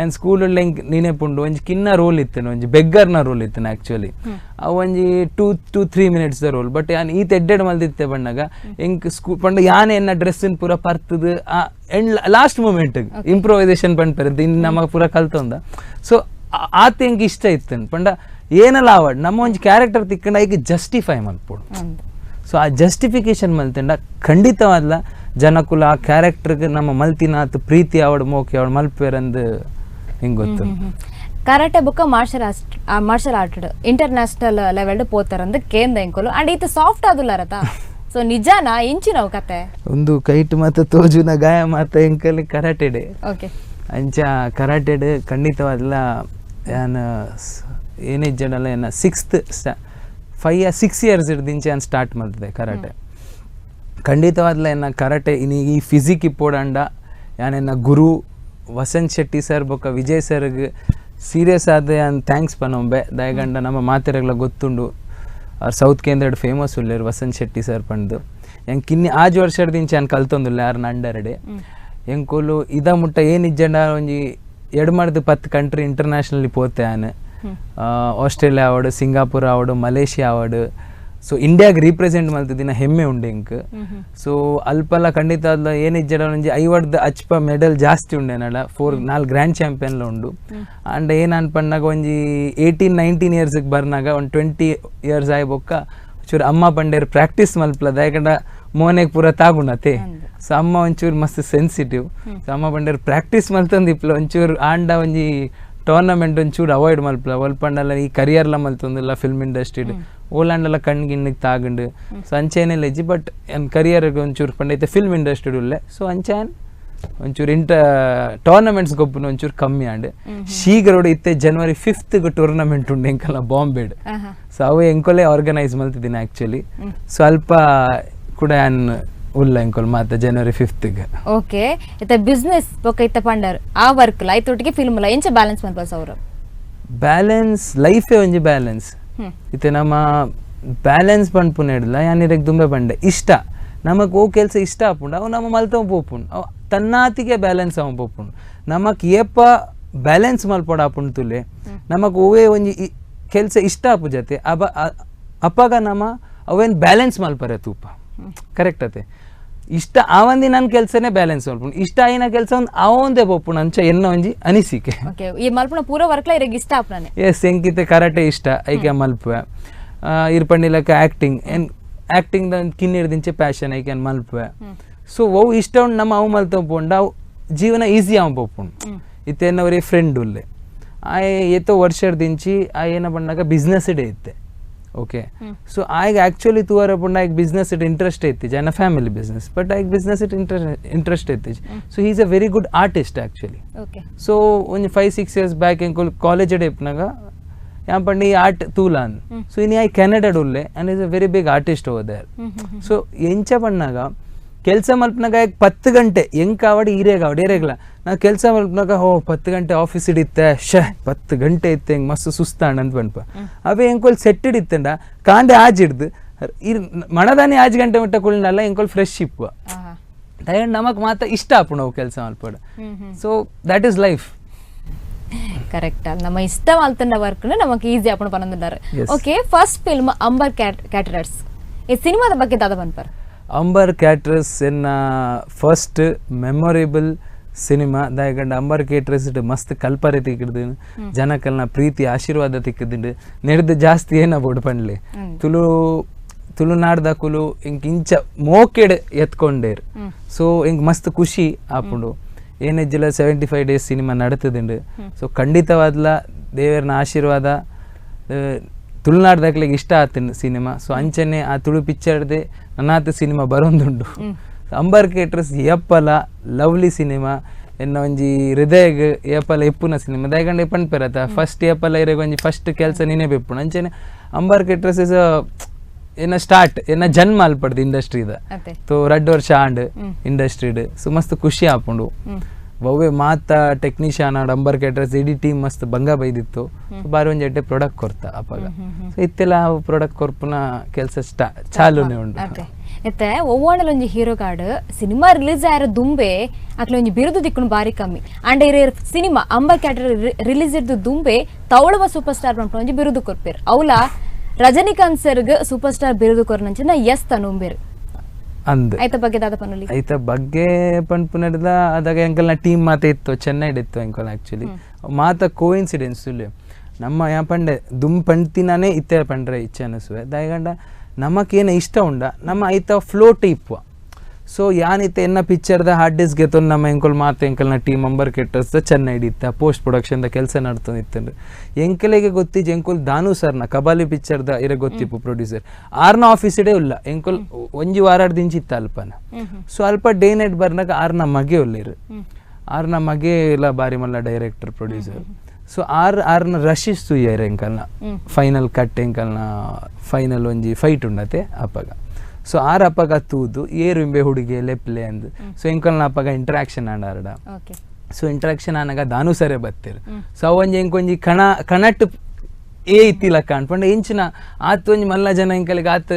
ಏನ್ ಸ್ಕೂಲ್ ಉಡ್ಲ ಹಿಂಗ್ ನೀನೆ ಪುಂಡು ಒಂಜಿ ಕಿನ್ನ ರೋಲ್ ಇತ್ತೇನೆ ಒಂಜಿ ಬೆಗ್ಗರ್ನ ರೋಲ್ ಇತ್ತೇನೆ ಆ್ಯಕ್ಚುಲಿ ಅವು ಒಂಜಿ 2 to 3 minutes the role but ಯಾನ್ ಈತ ಎಡ್ಡೆಡ್ ಮಲ್ದಿತ್ತೆ ಪಂಡಾಗ ಎಂಕ್ ಸ್ಕೂ ಪಂಡ ಯಾನೆ ಎನ್ನ ಡ್ರೆಸ್ಸಿನ ಪೂರ ಪರ್ತದ ಆ end last moment improvisation ಪಂಡ್ಪೆರ್ ಇನ್ನು ನಮಗೆ ಪೂರ ಕಲ್ತೊಂದ ಸೊ ಆತ ಎಂಕ್ ಇಷ್ಟ ಇತ್ತೇನೆ ಪಂಡ ಏನಲ್ಲ ಆವಡ್ ನಮ್ಮ ಒಂಜಿ ಕ್ಯಾರೆಕ್ಟರ್ ತಿಕ್ಕಂಡ ಐಕ್ ಜಸ್ಟಿಫೈ ಮಲ್ಪೊಡು ಸೊ ಆ ಜಸ್ಟಿಫಿಕೇಶನ್ ಮಲ್ತಂಡ ಖಂಡಿತವಾದ್ಲ ಜನಕುಲ ಆ ಕ್ಯಾರೆಕ್ಟರ್ಗೆ ನಮ್ಮ ಮಲ್ತಿನಾತ್ ಪ್ರೀತಿ ಅವಡ್ ಮೋಕೆ ಅವಡ್ ಮಲ್ಪೇರಂದು ಹಿಂಗೆ ಗೊತ್ತು ಕರಾಟೆ ಬುಕ್ಕ martial art international level ಪೋತಾರಂದು ಕೇಂದ್ರ ಎಂಕೊಲು ಅಂಡ್ ಈತ ಸಾಫ್ಟ್ ಆದುಲ್ಲ ರತ ಸೊ ನಿಜಾನ ಇಂಚಿನವು ಕತೆ ಒಂದು ಕೈಟ್ ಮಾತ ತೋಜುನ ಗಾಯ ಮಾತ ಎಂಕಲಿ ಕರಾಟೆಡೆ ಓಕೆ ಅಂಚ ಕರಾಟೆಡ್ ಖಂಡಿತವಾದ್ಲ ಯಾನ್ ಏನೇ ಜಡಲ್ಲ ಏನ 6th 5 or 6 years ಹಿಡ್ದಿಂಚೆ ನಾನು ಸ್ಟಾರ್ಟ್ ಮಾಡ್ತಿದ್ದೆ ಕರಾಟೆ ಖಂಡಿತವಾದ್ಲ ಎನ್ನ ಕರಾಟೆ ಇನ್ನು ಈ ಫಿಸಿಕ್ ಇಪ್ಪೋಡಂಡ ಯಾನೆನ್ನ ಗುರು ವಸಂತ್ ಶೆಟ್ಟಿ ಸರ್ ಬೊಕ್ಕ ವಿಜಯ್ ಸರ್ಗೆ ಸೀರಿಯಸ್ ಆದ ಯಾನ್ thanks ಪನೊಂಬೆ ದಯಗಂಡ ನಮ್ಮ ಮಾತೆರೆಗ್ಲ ಗೊತ್ತುಂಡು ಅವ್ರು ಸೌತ್ ಕೇಂದ್ರ ಫೇಮಸ್ ಉಲ್ಲೇರು ವಸಂತ್ ಶೆಟ್ಟಿ ಸರ್ ಪಂಡು ಎಂಕ್ ಕಿನ್ನಿ ಆಜ್ ವರ್ಷದಿಂಚೆ ಯಾನ್ ಕಲ್ತೊಂದುಲ್ಲ ಯಾರನ್ನ ಅಂಡರ್ಡೆ ಎಂಕೋಲು ಇದ ಮುಟ್ಟ ಏನಿಜ್ಜಂಡ ಒಂಜಿ 2 10 ಕಂಟ್ರಿ ಇಂಟರ್ನ್ಯಾಷನಲಿ ಪೋತೆ ಯಾನ್ ಆಸ್ಟ್ರೇಲಿಯಾ ಆವಡು ಸಿಂಗಾಪುರ ಆವಡು ಮಲೇಷಿಯಾ ಆವಡು ಸೊ ಇಂಡಿಯಾಗೆ ರೀಪ್ರೆಸೆಂಟ್ ಮಲ್ತಿದ್ದಿನ ಹೆಮ್ಮೆ ಉಂಡು ಎಂಕ್ ಸೊ ಅಲ್ಪಲ್ಲ ಖಂಡಿತ ಅಲ್ಲ ಏನಿಜ್ಜಡ ಒಂಜಿ 50 ಅಚ್ಪ ಮೆಡಲ್ ಜಾಸ್ತಿ ಉಂಡೆ ನಡ 4 ಗ್ರ್ಯಾಂಡ್ ಚಾಂಪಿಯನ್ಲ ಉಂಡು ಅಂಡ್ ಏನು ಅನ್ಪಣ್ಣಾಗ ಒಂಜಿ 18 19 ಇಯರ್ಸ್ಗೆ ಬರ್ನಾಗ ಒಂದು 20 ಇಯರ್ಸ್ ಆಯ್ ಬೊಕ್ಕ ಚೂರು ಅಮ್ಮ ಪಂಡೇರು ಪ್ರಾಕ್ಟೀಸ್ ಮಲ್ಪಲ ದಯಕಂಡ ಮೋನೆಗೆ ಪೂರ ತಾಗುಣತೆ ಸೊ ಅಮ್ಮ ಒಂಚೂರು ಮಸ್ತ್ ಸೆನ್ಸಿಟಿವ್ ಸೊ ಅಮ್ಮ ಪಂಡೇರು ಪ್ರಾಕ್ಟೀಸ್ ಮಲ್ತಂದು ಇಪ್ಲ ಒಂಚೂರು ಆಂಡ ಒಂಜಿ ಟೂರ್ನಮೆಂಟ್ ಒಂಚೂರು ಅವಾಯ್ಡ್ ಮಲ್ಪಲ ಒಲ್ಪಂಡಲ್ಲ ಈ ಕರಿಯರ್ಲ ಮಲ್ತೊಂದಿಲ್ಲ ಫಿಲ್ಮ್ ಇಂಡಸ್ಟ್ರಿ ಓಲಾಂಡಲ್ಲ ಕಣ್ಗಿಣ್ಣಿಗೆ ತಾಗಂಡು ಸೊ ಅಂಚೆನೆಲ್ಲ ಇಜ್ಜಿ ಬಟ್ ಎನ್ ಕರಿಯರ್ಗೆ ಒಂಚೂರು ಪಂಡೈತೆ ಫಿಲ್ಮ್ ಇಂಡಸ್ಟ್ರಿ ಉಲ್ಲೆ ಸೊ ಅಂಚೆ ಒಂಚೂರು ಇಂಟ ಟೂರ್ನಮೆಂಟ್ಸ್ ಗೊಬ್ಬನ ಒಂಚೂರು ಕಮ್ಮಿ ಆಂಡ್ ಶೀಘ್ರೋಡು ಇತ್ತೆ ಜನವರಿ 5th tournament ಉಂಡು ಎಂಕಲ್ಲ ಬಾಂಬೆಡ್ ಸೊ ಅವು ಎಂಕೊಲೆ ಆರ್ಗನೈಸ್ ಮಲ್ತಿದ್ದೀನಿ ಆ್ಯಕ್ಚುಲಿ ಸ್ವಲ್ಪ ಕೂಡ ಯಾನ್ ಉಲ್ಲ ಎಂಕೊಲ್ ಮಾತ ಜನವರಿ 5th okay ಇತ್ತ ಬಿಸ್ನೆಸ್ ಬೊಕ್ಕ ಇತ್ತ ಪಂಡರ್ ಆ ವರ್ಕ್ ಲೈಫ್ ಒಟ್ಟಿಗೆ ಫಿಲ್ಮ್ ಲ ಎಂಚ ಬ್ಯಾಲೆನ್ಸ್ ಮಲ್ಪಸ್ ಅವರು ಬ್ಯಾಲೆನ್ಸ್ ಲೈಫೇ ಒಂಜಿ ಬ್ಯಾಲೆನ್ಸ್ ಇತ್ತೆ ನಮ್ಮ ಬ್ಯಾಲೆನ್ಸ್ ಪನ್ಪುನ ಹಿಡ್ಲ ಯಾನಿರಗ್ ದುಂಬೆ ಪಂಡೆ ಇಷ್ಟ ನಮಕ್ ಓ ಕೆಲಸ ಇಷ್ಟ ಆಪುಂಡು ಅವು ನಮ್ಮ ಮಲ್ತವ ಪೋಪುಂಡು ಅವು ತನ್ನಾತಿಗೆ ಬ್ಯಾಲೆನ್ಸ್ ಅವ ಪೋಪುಂಡು ನಮಕ್ ಏಪ ಬ್ಯಾಲೆನ್ಸ್ ಮಲ್ಪೊಡ ಆಪುಂಡು ತುಲೆ ನಮಕ್ ಓವೇ ಒಂಜಿ ಕೆಲಸ ಇಷ್ಟ ಆಪು ಜೊತೆ ಅಬ ಅಪ್ಪಾಗ ನಮ್ಮ ಅವೇನು ಬ್ಯಾಲೆನ್ಸ್ ಮಲ್ಪರೆ ತೂಪ ಕರೆಕ್ಟ್ ಅತೆ ಇಷ್ಟ ಆವಂದಿ ನನ್ನ ಕೆಲಸನೇ ಬ್ಯಾಲೆನ್ಸ್ ಮಲ್ಪುಂಡು ಇಷ್ಟ ಆಯಿನ ಕೆಲಸ ಒಂದು ಅವಂದೇ ಪೋಪುಂಡು ಅಂಚ ಎನ್ನ ಒಂಜಿ ಅನಿಸಿಕೆ ಈ ಮಲ್ಪುಣ ಪೂರ ವರ್ಕ್ಲ ಇರಗ್ ಇಷ್ಟ ಆಪುಣನೆ ಎಸ್ ಎಂಕಿತೆ ಕರಾಟೆ ಇಷ್ಟ ಐಕೆ ಮಲ್ಪುವೆ ಇರ್ಪಂಡಿಲಕ್ಕ ಆ್ಯಕ್ಟಿಂಗ್ ಏನ್ ಆ್ಯಕ್ಟಿಂಗ್ the ಕಿನ್ನಿಡ್ದಿಂಚೆ ಪ್ಯಾಷನ್ ಐಕೆ ಮಲ್ಪುವೆ ಸೊ ಅವು ಇಷ್ಟ ಉಂಡು ನಮ್ಮ ಅವು ಮಲ್ತ ಪೋಂಡು ಅವು ಜೀವನ ಈಸಿ ಅವ ಪೋಪುಂಡು ಇತ್ತೇನವರೇ ಫ್ರೆಂಡ್ ಉಲ್ಲೆ ಆ ಏತೋ ವರ್ಷದಿಂಚಿ ಆ ಏನ ಪಂಡಾಗ ಬಿಸ್ನೆಸ್ ಡೇ ಇತ್ತೆ ಓಕೆ ಸೊ ಆಯ್ಗೆ ಆ್ಯಕ್ಚುಲಿ ತೂವರ ಪುಂಡ ಆಯ್ಗೆ business it interest ಐತಿ ಜನ family business but ಆಯ್ಗೆ business it interest ಐತಿ so is a very good artist actually so ಒಂಜಿ 5-6 ಇಯರ್ಸ್ ಬ್ಯಾಕ್ ಎಂಕುಲ್ ಕಾಲೇಜ್ ಡೇ ಇಪ್ಪನಾಗ ಯಾನ್ ಪಂಡ ಈ ಆರ್ಟ್ ತೂಲಾನ್ ಸೊ ಇನಿ I Canada ಉಲ್ಲೆ and is a very big artist over there so ಎಂಚ ಪಣ್ಣಾಗ ಕೆಲಸ ಮಲ್ಪನಾಗ 10 ಗಂಟೆ ಹೆಂಗೆ ಆವಡಿ ಈರೇಗ ಆವಡಿ ಏರೇಗಲ ನಾವು ಕೆಲಸ ಮಲ್ಪನಾಗ ಹೋ 10 ಗಂಟೆ ಆಫೀಸ್ ಹಿಡಿತ್ತೆ ಶೇ 10 ಗಂಟೆ ಇತ್ತೆ ಹೆಂಗೆ ಮಸ್ತ್ ಸುಸ್ತಾಂಡ್ ಅಂತ ಪನ್ಪ ಅವೇ ಎಂಕೊಲ್ ಸೆಟ್ ಹಿಡಿತ್ತಂಡ ಕಾಂಡೆ ಆಜ್ ಹಿಡ್ದು ಈ ಮಣದಾನಿ 5 ಗಂಟೆ ಮಟ್ಟ ಕುಳ್ನಲ್ಲ ಎಂಕೊಲ್ ಫ್ರೆಶ್ ಇಪ್ಪು ದಯಂಡ್ ನಮಕ್ ಮಾತ್ರ ಇಷ್ಟ ಆಪು ನಾವು ಕೆಲಸ ಮಲ್ಪಡ so that is life correct ನಮ್ಮ ಇಷ್ಟ ಮಲ್ತಂಡ ವರ್ಕ್ ನಮಕ್ easy ಆಪಣ ಪನಂದುಂಡಾರು okay first film Ambar caterers ಈ ಸಿನಿಮಾದ ಬಗ್ಗೆ ದಾದ ಪನ್ಪರ್ ಅಂಬರ್ ಕ್ಯಾಟ್ರಸ್ ಎನ್ನ first memorable cinema ದಾಯಕಂಡ Ambar caterers it ಮಸ್ತ್ ಕಲ್ಪರೆ ತಿಕ್ಕಿದ್ದು ಜನಕಲ್ನ ಪ್ರೀತಿ ಆಶೀರ್ವಾದ ತಿಕ್ಕಿದ್ದು ನೆಡ್ದು ಜಾಸ್ತಿ ಏನ ಬೋಡು ಪಂಡ್ಲೆ ತುಳು ತುಳುನಾಡ್ದ ಕುಲು ಇಂಕ್ ಇಂಚ ಮೋಕೆಡ್ ಎತ್ಕೊಂಡೇರು ಸೊ ಇಂಕ್ ಮಸ್ತ್ ಖುಷಿ ಆಪುಂಡು ಏನೆಜ್ಜಿಲ್ಲ 75 ಡೇಸ್ ಸಿನಿಮಾ ನಡತದಿಂಡು ಸೊ ಖಂಡಿತವಾದ್ಲ ದೇವರನ ಆಶೀರ್ವಾದ ತುಳುನಾಡ್ದಾಕ್ಲಿಗೆ ಇಷ್ಟ ಆತನ ಸಿನಿಮಾ ಸೊ ಅಂಚನೆ ಆ ತುಳು ಪಿಕ್ಚರ್ದೆ ನನ್ನಾತ ಸಿನಿಮಾ ಬರೋಂದುಂಡು ಅಂಬರ್ ಕೇಟ್ರಸ್ ಏಪಲ ಲವ್ಲಿ ಸಿನಿಮಾ ಎನ್ನ ಒಂಜಿ ಹೃದಯಗ್ ಏಪಲ ಎಪ್ಪುನ ಸಿನಿಮಾ ದಯಗಂಡ ಪನ್ಪೆರತ ಫಸ್ಟ್ ಏಪಲ ಇರೆಗ್ ಒಂಜಿ ಫಸ್ಟ್ ಕೆಲಸ ನೀನೇ ಬೆಪ್ಪುಣ ಅಂಚನೆ ಅಂಬರ್ caterers is a ಎನ್ನ ಸ್ಟಾರ್ಟ್ ಎನ್ನ ಜನ್ಮ ಅಲ್ಪಡ್ದು ಇಂಡಸ್ಟ್ರಿದ ತೋ 2 ವರ್ಷ ಆಂಡ್ ಇಂಡಸ್ಟ್ರಿಡ್ ಸೊ ಮಸ್ತ್ ಖುಷಿ ಆಪುಂಡು ಬವ್ವೆ ಮಾತ ಟೆಕ್ನಿಷಿಯನ್ ಆಡ್ ಅಂಬರ್ ಕೇಟರ್ಸ್ ಇಡೀ ಟೀಮ್ ಮಸ್ತ್ ಬಂಗ ಬೈದಿತ್ತು ಬಾರಿ ಒಂಜಿ ಎಡ್ಡೆ ಪ್ರಾಡಕ್ಟ್ ಕೊರ್ತ ಅಪಗ ಸೊ ಇತ್ತೆಲ್ಲ ಪ್ರಾಡಕ್ಟ್ ಕೊರ್ಪುನ ಕೆಲಸ ಚಾಲುನೆ ಉಂಡು ಇತ್ತೆ ಒವ್ವಾಂಡಲ ಒಂಜಿ hero card cinema release ಆಯಿರ ದುಂಬೆ ಅಕ್ಲೆ ಒಂಜಿ ಬಿರುದು ದಿಕ್ಕುನು ಬಾರಿ ಕಮ್ಮಿ ಅಂಡ ಇರ cinema amber cater release ಇರ್ದು ದುಂಬೆ ತವಳವ ಸೂಪರ್ ಸ್ಟಾರ್ ಪನ್ಪುನ ಒಂಜಿ ಬಿರುದು ಕೊರ್ಪೇರು ಅವಲ ರಜನಿಕಾಂತ್ ಸರ್ಗ್ ಸೂಪರ್ ಸ್ಟಾರ್ ಬಿರುದು ಕೊರ್ನಂಚಿನ ಎಸ್ ತನುಂಬೇರು ಅಂದ್ ಐತ ಬಗ್ಗೆ ದಾದ ಪನ್ನುಲಿ ಐತ ಬಗ್ಗೆ ಪನ್ಪುನಡ್ದ ಅದಾಗ ಎಂಕಲ್ನ ಟೀಮ್ ಮಾತ ಇತ್ತು ಚೆನ್ನೈಡ್ ಇತ್ತು ಎಂಕಲ್ ಆಕ್ಚುಲಿ ಮಾತ ಕೋಇನ್ಸಿಡೆನ್ಸ್ ನಮ್ಮ ಯಾ ಪಂಡೆ ದುಮ್ ಪಂಡ್ತಿನಾನೇ ಇತ್ತೆ ಪಂಡ್ರೆ ಇಚ್ಛೆ ಅನಿಸುವೆ ದಾಯಗಂಡ ನಮಕೇನ ಇಷ್ಟ ಉಂಡ ನಮ್ಮ ಐತ ಫ್ಲೋಟ್ ಇಪ್ಪುವ ಸೊ ಯಾನಿತ್ತೆ ಎನ್ನ ಪಿಕ್ಚರ್ದ ಹಾರ್ಡ್ ಡಿಸ್ಕ್ ಗೆತ್ತೊಂದು ನಮ್ಮ ಎಂಕಲ್ ಮಾತು ಎಂಕಲ್ನ ಟೀಮ್ ಅಂಬರ್ ಕೆಟ್ಟರ್ಸ್ದ ಚೆನ್ನೈಡ್ ಇತ್ತ ಪೋಸ್ಟ್ ಪ್ರೊಡಕ್ಷನ್ದ ಕೆಲಸ ನಡ್ತೊಂದಿತ್ತು ಎಂಕಲಿಗೆ ಗೊತ್ತಿಜ್ ಎಂಕುಲ್ ದಾನು ಸರ್ನ ಕಬಾಲಿ ಪಿಕ್ಚರ್ದ ಇರ ಗೊತ್ತಿಪ್ಪು ಪ್ರೊಡ್ಯೂಸರ್ ಆರ್ನ ಆಫೀಸ್ ಇಡೇ ಇಲ್ಲ ಎಂಕುಲ್ ಒಂಜಿ ವಾರಾಡ್ ದಿಂಚಿ ಇತ್ತ ಅಲ್ಪನ ಸೊ ಅಲ್ಪ ಡೇ ನೈಟ್ ಬರ್ನಾಗ ಆರ್ನ ಮಗೆ ಉಲ್ಲೇರು ಆರ್ನ ಮಗೆ ಇಲ್ಲ ಬಾರಿ ಮಲ್ಲ director producer so R ಆರ್ನ ರಶಿಸ್ ತುಯ್ಯರ್ ಎಂಕಲ್ನ ಫೈನಲ್ ಕಟ್ ಎಂಕಲ್ನ ಫೈನಲ್ ಒಂಜಿ ಫೈಟ್ ಉಂಡತೆ ಅಪ್ಪಗ ಸೊ ಆರ್ ಅಪ್ಪಗ ತೂದು ಏರು ಇಂಬೆ ಹುಡುಗಿ ಲೆಪ್ಲೆ ಅಂದ್ ಸೊ ಎಂಕಲ್ನ ಅಪ್ಪಗ ಇಂಟ್ರಾಕ್ಷನ್ ಆಂಡ ಆರ್ಡ ಸೊ ಇಂಟ್ರಾಕ್ಷನ್ ಆನಾಗ ದಾನು ಸರೆ ಬತ್ತೀರು ಸೊ ಅವೊಂಜಿ ಎಂಕೊಂಜಿ ಕಣ ಕಣಟ್ ಏ ಇತ್ತಿಲ್ಲ ಕಾಣ್ಪಂಡ ಎಂಚಿನ ಆತ್ ಒಂಜಿ ಮಲ್ಲ ಜನ ಎಂಕಲಿಗೆ ಆತ್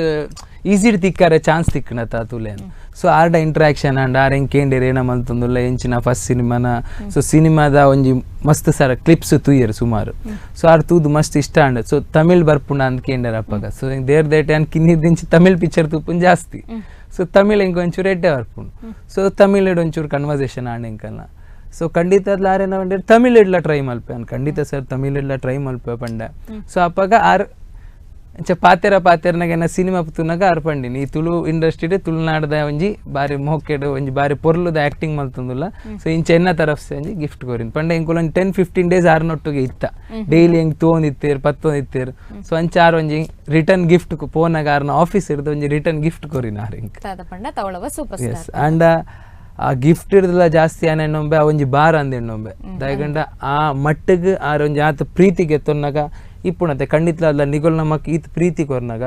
ಈಸಿಡ್ ತಿಕ್ಕಾರೆ ಚಾನ್ಸ್ ತಿಕ್ಕಣತ ತುಲೆ ಸೊ ಆರ್ಡ interaction and R ಎಂಕೇಂಡಿರ್ ಏನ ಮಲ್ತೊಂದುಲ್ಲ ಎಂಚಿನ ಫಸ್ಟ್ ಸಿನಿಮಾನ ಸೊ ಸಿನಿಮಾದ ಒಂಜಿ ಮಸ್ತ್ ಸರ ಕ್ಲಿಪ್ಸ್ ತೂಯರ್ ಸುಮಾರು ಸೊ ಆರ್ ತೂದು ಮಸ್ತ್ ಇಷ್ಟ ಅಂಡ್ ಸೊ ತಮಿಳ್ ಬರ್ಪುಂಡ ಅಂತ ಕೇಂಡರ್ ಅಪ್ಪಗ ಸೊ there ದೇಟೆ ಅನ್ ಕಿನ್ನಿದಿಂಚಿ ತಮಿಳ್ ಪಿಕ್ಚರ್ ತೂಪುನ್ ಜಾಸ್ತಿ ಸೊ ತಮಿಳ್ ಎಂಕ್ ಒಂಚೂರು ಎಡ್ಡೆ ಬರ್ಪುಂಡು ಸೊ ತಮಿಳ್ ಒಂಚೂರು ಕನ್ವರ್ಸೇಷನ್ ಆಂಡ್ ಎಂಕಲ್ನ ಸೊ ಖಂಡಿತ ಆರೇನ ಪಂಡೇರ್ ತಮಿಳ್ ಇಡ್ಲ ಟ್ರೈ ಮಲ್ಪೆ ಅನ್ ಖಂಡಿತ ಸರ್ ತಮಿಳ್ ಇಡ್ಲ ಟ್ರೈ ಮಲ್ಪೆ ಪಂಡ ಸೊ ಅಪ್ಪಗ ಆರ್ ಅಂಚ ಪಾತೆರ ಪಾತೆರನಾಗ ಸಿನಿಮಾ ತೂನಾಗ ಆರ್ ಪಂಡಿನಿ ಈ ತುಳು ಇಂಡಸ್ಟ್ರಿ ತುಳುನಾಡ್ದ ಒಂಜಿ ಬಾರಿ ಮೋಕೆಡ್ ಒಂಜಿ ಬಾರಿ ಪೊರ್ಲುದ ಆಕ್ಟಿಂಗ್ ಮಲ್ತೊಂದುಲ್ಲ ಸೊ ಇಂಚ ಎನ್ನ ತರಫ್ ಒಂಜಿ ಗಿಫ್ಟ್ ಕೊರಿನ್ ಪಂಡ ಎಂಕುಲ್ ಒಂಜಿ 10-15 ಡೇಸ್ ಆರ್ನೊಟ್ಟಿಗೆ ಇತ್ತ ಡೈಲಿ ಹೆಂಗ್ ತೋಂದಿತ್ತೇರ್ ಪತ್ತೊಂದಿತ್ತೇರ್ ಸೊ ಅಂಚ ಆರ್ ಒಂಜಿ ರಿಟರ್ನ್ ಗಿಫ್ಟ್ ಪೋನಾಗ ಆರ್ನ ಆಫೀಸ್ ಇರ್ದ ಒಂಜಿ ರಿಟರ್ನ್ ಗಿಫ್ಟ್ ಕೊರಿನ ಆರ್ ಎಂಕ್ ಸೂಪರ್ ಎಸ್ ಅಂಡ ಆ ಗಿಫ್ಟ್ ಇರ್ದಲ್ಲ ಜಾಸ್ತಿ ಆನೆಣ್ಣೊಂಬೆ ಆ ಒಂಜಿ ಬಾರ್ ಅಂದೆಣ್ಣೊಂಬೆ ದಾಯಗಂಡ ಆ ಮಟ್ಟಿಗೆ ಆರ್ ಒಂಜಿ ಆತ ಪ್ರೀತಿಗೆ ತೊನ್ನಾಗ ಇಪ್ಪುಣತೆ ಖಂಡಿತವಾದ್ಲ ನಿಗೋಲ್ ನಮಕ್ ಈತ್ ಪ್ರೀತಿ ಕೊರ್ನಾಗ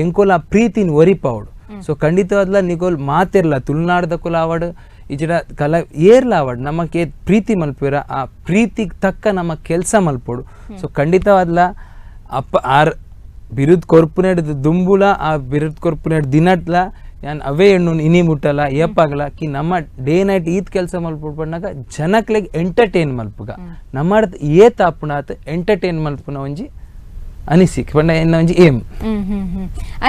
ಎಂಕೋಲ್ ಆ ಪ್ರೀತಿನ ಒರಿಪಾವಡು ಸೊ ಖಂಡಿತವಾದ್ಲ ನಿಗೋಲ್ ಮಾತಿರ್ಲ ತುಳುನಾಡ್ದ ಕುಲ ಆವಡು ಇಜಿಡ ಕಲ ಏರ್ಲ ಆವಡ್ ನಮಕ್ ಏತ್ ಪ್ರೀತಿ ಮಲ್ಪಿರ ಆ ಪ್ರೀತಿಗೆ ತಕ್ಕ ನಮ್ಮ ಕೆಲಸ ಮಲ್ಪೋಡು ಸೊ ಖಂಡಿತವಾದ್ಲ ಅಪ್ಪ ಆರ್ ಬಿರುದ್ ಕೊರ್ಪುನೆಡ್ ದುಂಬುಲ ಆ ಬಿರುದ್ ಕೊರ್ಪುನೆಡ್ ದಿನಟ್ಲ ಯಾನ್ ಅವೇ ಹೆಣ್ಣು ಇನಿ ಮುಟ್ಟಲ್ಲ ಏಪಾಗಲ ಕಿ ನಮ್ಮ ಡೇ ನೈಟ್ ಈತ್ ಕೆಲಸ ಮಲ್ಪುಡ್ಪಣ್ಣಾಗ ಜನಕ್ಲೆಗ್ ಎಂಟರ್ಟೈನ್ ಮಲ್ಪುಗ ನಮ್ಮ ಏತ್ ಆಪುಣಾತ್ ಎಂಟರ್ಟೈನ್ ಮಲ್ಪುನ ಒಂಜಿ ಅನಿಸಿಕೆ ಪಂಡ ಎನ್ನ ಒಂಜಿ ಏಮ್.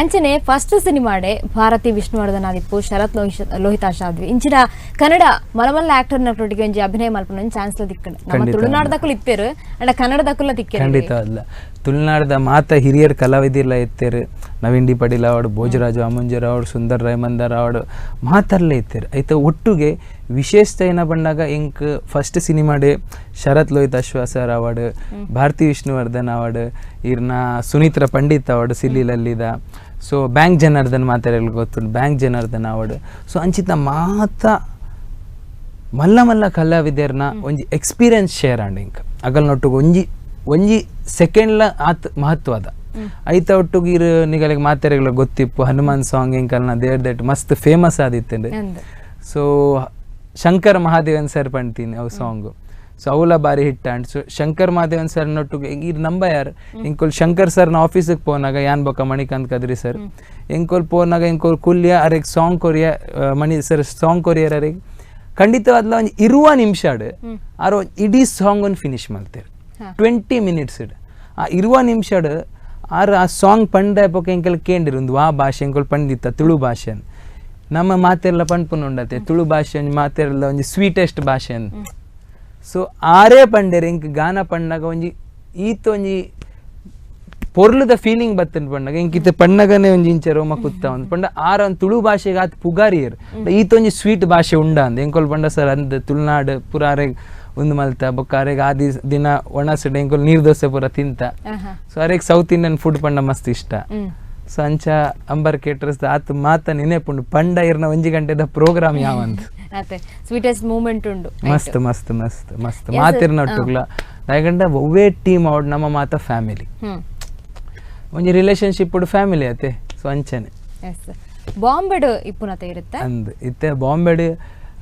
ಅಂಚನೆ ಫಸ್ಟ್ ಸಿನಿಮಾಡೆ ಭಾರತಿ ವಿಷ್ಣುವರ್ಧನ್ ಆದಿಪ್ಪು ಶರತ್ ಲೋಹಿತಾಶ್ ಆದ್ವಿ ಇಂಚಿನ ಕನ್ನಡ ಮಲಮಲ್ಲ ಆಕ್ಟರ್ ನಟೊಟ್ಟಿಗೆ ಒಂಜಿ ಅಭಿನಯ ಮಲ್ಪುನ ಒಂಜಿ ಚಾನ್ಸ್ ದಿಕ್ಕಂಡು ನಮ್ಮ ತುಳುನಾಡ್ದಕುಲು ಇತ್ತೇರು ಅಂಡ ಕನ್ನಡದಕುಲ ತಿಕ್ಕೇರು. ಖಂಡಿತ ಅಲ್ಲ ತುಳುನಾಡ್ದ ಮಾತ ಹಿರಿಯರ್ ಕಲಾವಿದಿರ್ಲ ಇತ್ತೇರು ನವೀನ್ ಡಿ ಪಡೀಲ್ ಅವಡು ಭೋಜರಾಜು ಅಮುಂಜರ್ ಅವಡು ಸುಂದರ್ ರಾಯಮಂದರ್ ಅವಡು ಮಾತರ್ಲೇ ಇತ್ತೇರು ಐತ ಒಟ್ಟುಗೆ ವಿಶೇಷತೆ ಏನ ಬಂದಾಗ ಎಂಕ್ first ಸಿನಿಮಾಡೆ Sharath Lohitashwa sir award Bharathi Vishnuvardhan award ಇರ್ನ ಸುನೀತ್ರ ಪಂಡಿತ್ ಅವಾರ್ಡ್ ಸಿಲ್ಲಿ ಲಲ್ಲಿದ ಸೊ ಬ್ಯಾಂಕ್ ಜನಾರ್ದನ್ ಮಾತಾಡಲು ಗೊತ್ತುಂಟು bank Janardhan award so ಅಂಚಿತ ಮಾತ ಮಲ್ಲ ಮಲ್ಲ ಕಲಾವಿದರ್ನ ಒಂಜಿ ಎಕ್ಸ್ಪೀರಿಯನ್ಸ್ ಶೇರ್ ಆಂಡ್ ಇಂಕ್ ಅಗಲ್ನೊಟ್ಟುಗು ಒಂಜಿ ಒಂಜಿ ಸೆಕೆಂಡ್ಲ ಆತ್ ಮಹತ್ವದ ಐತ ಒಟ್ಟುಗು ಇರು ನಿಗಲಿಗೆ ಮಾತೆರೆಗಳ ಗೊತ್ತಿಪ್ಪು ಹನುಮಾನ್ ಸಾಂಗ್ ಇಂಕಲ್ನ there that ಮಸ್ತ್ ಫೇಮಸ್ ಆದಿತ್ತಂಡು. ಸೊ ಶಂಕರ್ ಮಹಾದೇವನ್ ಸರ್ ಪಂಡ್ತೀನಿ ಅವು ಸಾಂಗು ಸೊ ಅವಲ ಬಾರಿ hit and so Shankar Mahadevan sir ನೊಟ್ಟುಗು ಇರ್ ನಂಬ ಯಾರು ಇಂಕೋಲ್ ಶಂಕರ್ ಸರ್ನ ಆಫೀಸಿಗೆ ಪೋನಾಗ ಯಾನ್ ಬೊಕ್ಕ ಮಣಿಕಾಂತ್ ಕದ್ರಿ ಸರ್ ಎಂಕೋಲ್ ಪೋನಾಗ ಎಂಕೋಲ್ ಕುಲ್ಯ ಅರೆಗ್ ಸಾಂಗ್ ಕೊರಿಯ ಮಣಿ ಸರ್ ಸಾಂಗ್ ಕೊರಿಯರ್ ಅರೆಗ್ ಖಂಡಿತವಾದ್ಲ ಒಂಜಿ ಇರುವ ನಿಮಿಷ ಆರೋ ಇಡೀ ಸಾಂಗ್ ಒಂದು ಫಿನಿಶ್ ಮಲ್ತೇರು 20 ಮಿನಿಟ್ಸ್ ಆ ಇರುವ ನಿಮಿಷಡ್ ಆರ್ ಆ ಸಾಂಗ್ ಪಂಡ ಬೊಕ್ಕ ಎಂಕಲ್ ಕೇಂಡಿರು ಒಂದು ವಾ ಭಾಷೆ ಎಂಕೋಲ್ ಪಂಡಿತ್ತ ತುಳು ಭಾಷೆ ನಮ್ಮ ಮಾತೆಲ್ಲ ಪಂಡ್ಪುನ ಉಂಡತೆ ತುಳು ಭಾಷೆ ಒಂಜಿ ಮಾತೆಲ್ಲ ಒಂಜಿ ಸ್ವೀಟೆಸ್ಟ್ ಭಾಷೆ ಸೊ ಆರೇ ಪಂಡೇರು ಎಂಕ್ ಗಾನ ಪಂಡಾಗ ಒಂಜಿ ಈತ ಒಂಜಿ ಪೊರ್ಲುದ ಫೀಲಿಂಗ್ ಬತ್ತನ್ ಪಂಡಾಗ ಎಂಕ್ ಇತ್ತೆ ಪಣ್ಣಗನೆ ಒಂಜಿ ಇಂಚ ರೋಮ ಕುತ್ತ ಒಂದು ಪಂಡ ಆರ ಒಂದು ತುಳು ಭಾಷೆಗೆ ಆತ್ ಪುಗಾರಿಯರ್ ಈತ ಒಂಜಿ ಸ್ವೀಟ್ ಭಾಷೆ ಉಂಡ ಅಂದ್ ಎಂಕೊಲ್ ಪಂಡ ಸರ್ ಅಂದ್ ತುಳುನಾಡು ಪುರ ಅರೆಗ್ ಒಂದು ಮಲ್ತ ಬೊಕ್ಕ ಅರೆಗ್ ಆ ದಿನ ಒಣಸುಡು ಎಂಕೊಲ್ ನೀರ್ ದೋಸೆ ಪೂರ ತಿಂತ ಸೊ ಅರೆಗ್ south Indian food ಪಂಡ ಮಸ್ತ್ ಇಷ್ಟ ಸೊ ಅಂಚ ಅಂಬರ್ ಕೇಟರ್ಸ್ ಆತ್ ಮಾತ ನೆನೆಪುಂಡು ಪಂಡ ಇರ್ನ ಒಂಜಿ ಗಂಟೆದ ಪ್ರೋಗ್ರಾಮ್ ಯಾವಂತ ಅತ್ತೆ ಸ್ವೀಟೆಸ್ಟ್ ಮೂಮೆಂಟ್ ಉಂಡು ಮಸ್ತ್ ಮಸ್ತ್ ಮಸ್ತ್ ಮಸ್ತ್ ಮಾತಿರ್ನ ಒಟ್ಟುಗ್ಲ ದಾಯಗಂಡ ಒವ್ವೇ ಟೀಮ್ ಅವಡ್ ನಮ್ಮ ಮಾತ ಫ್ಯಾಮಿಲಿ ಒಂಜಿ ರಿಲೇಶನ್ಶಿಪ್ ಫ್ಯಾಮಿಲಿ ಅತ್ತೆ. ಸೊ So ಅಂಚನೆ ಬಾಂಬೆಡ್ ಇಪ್ಪುನತೆ ಇರುತ್ತೆ ಅಂದ್ ಇತ್ತೆ ಬಾಂಬೆಡ್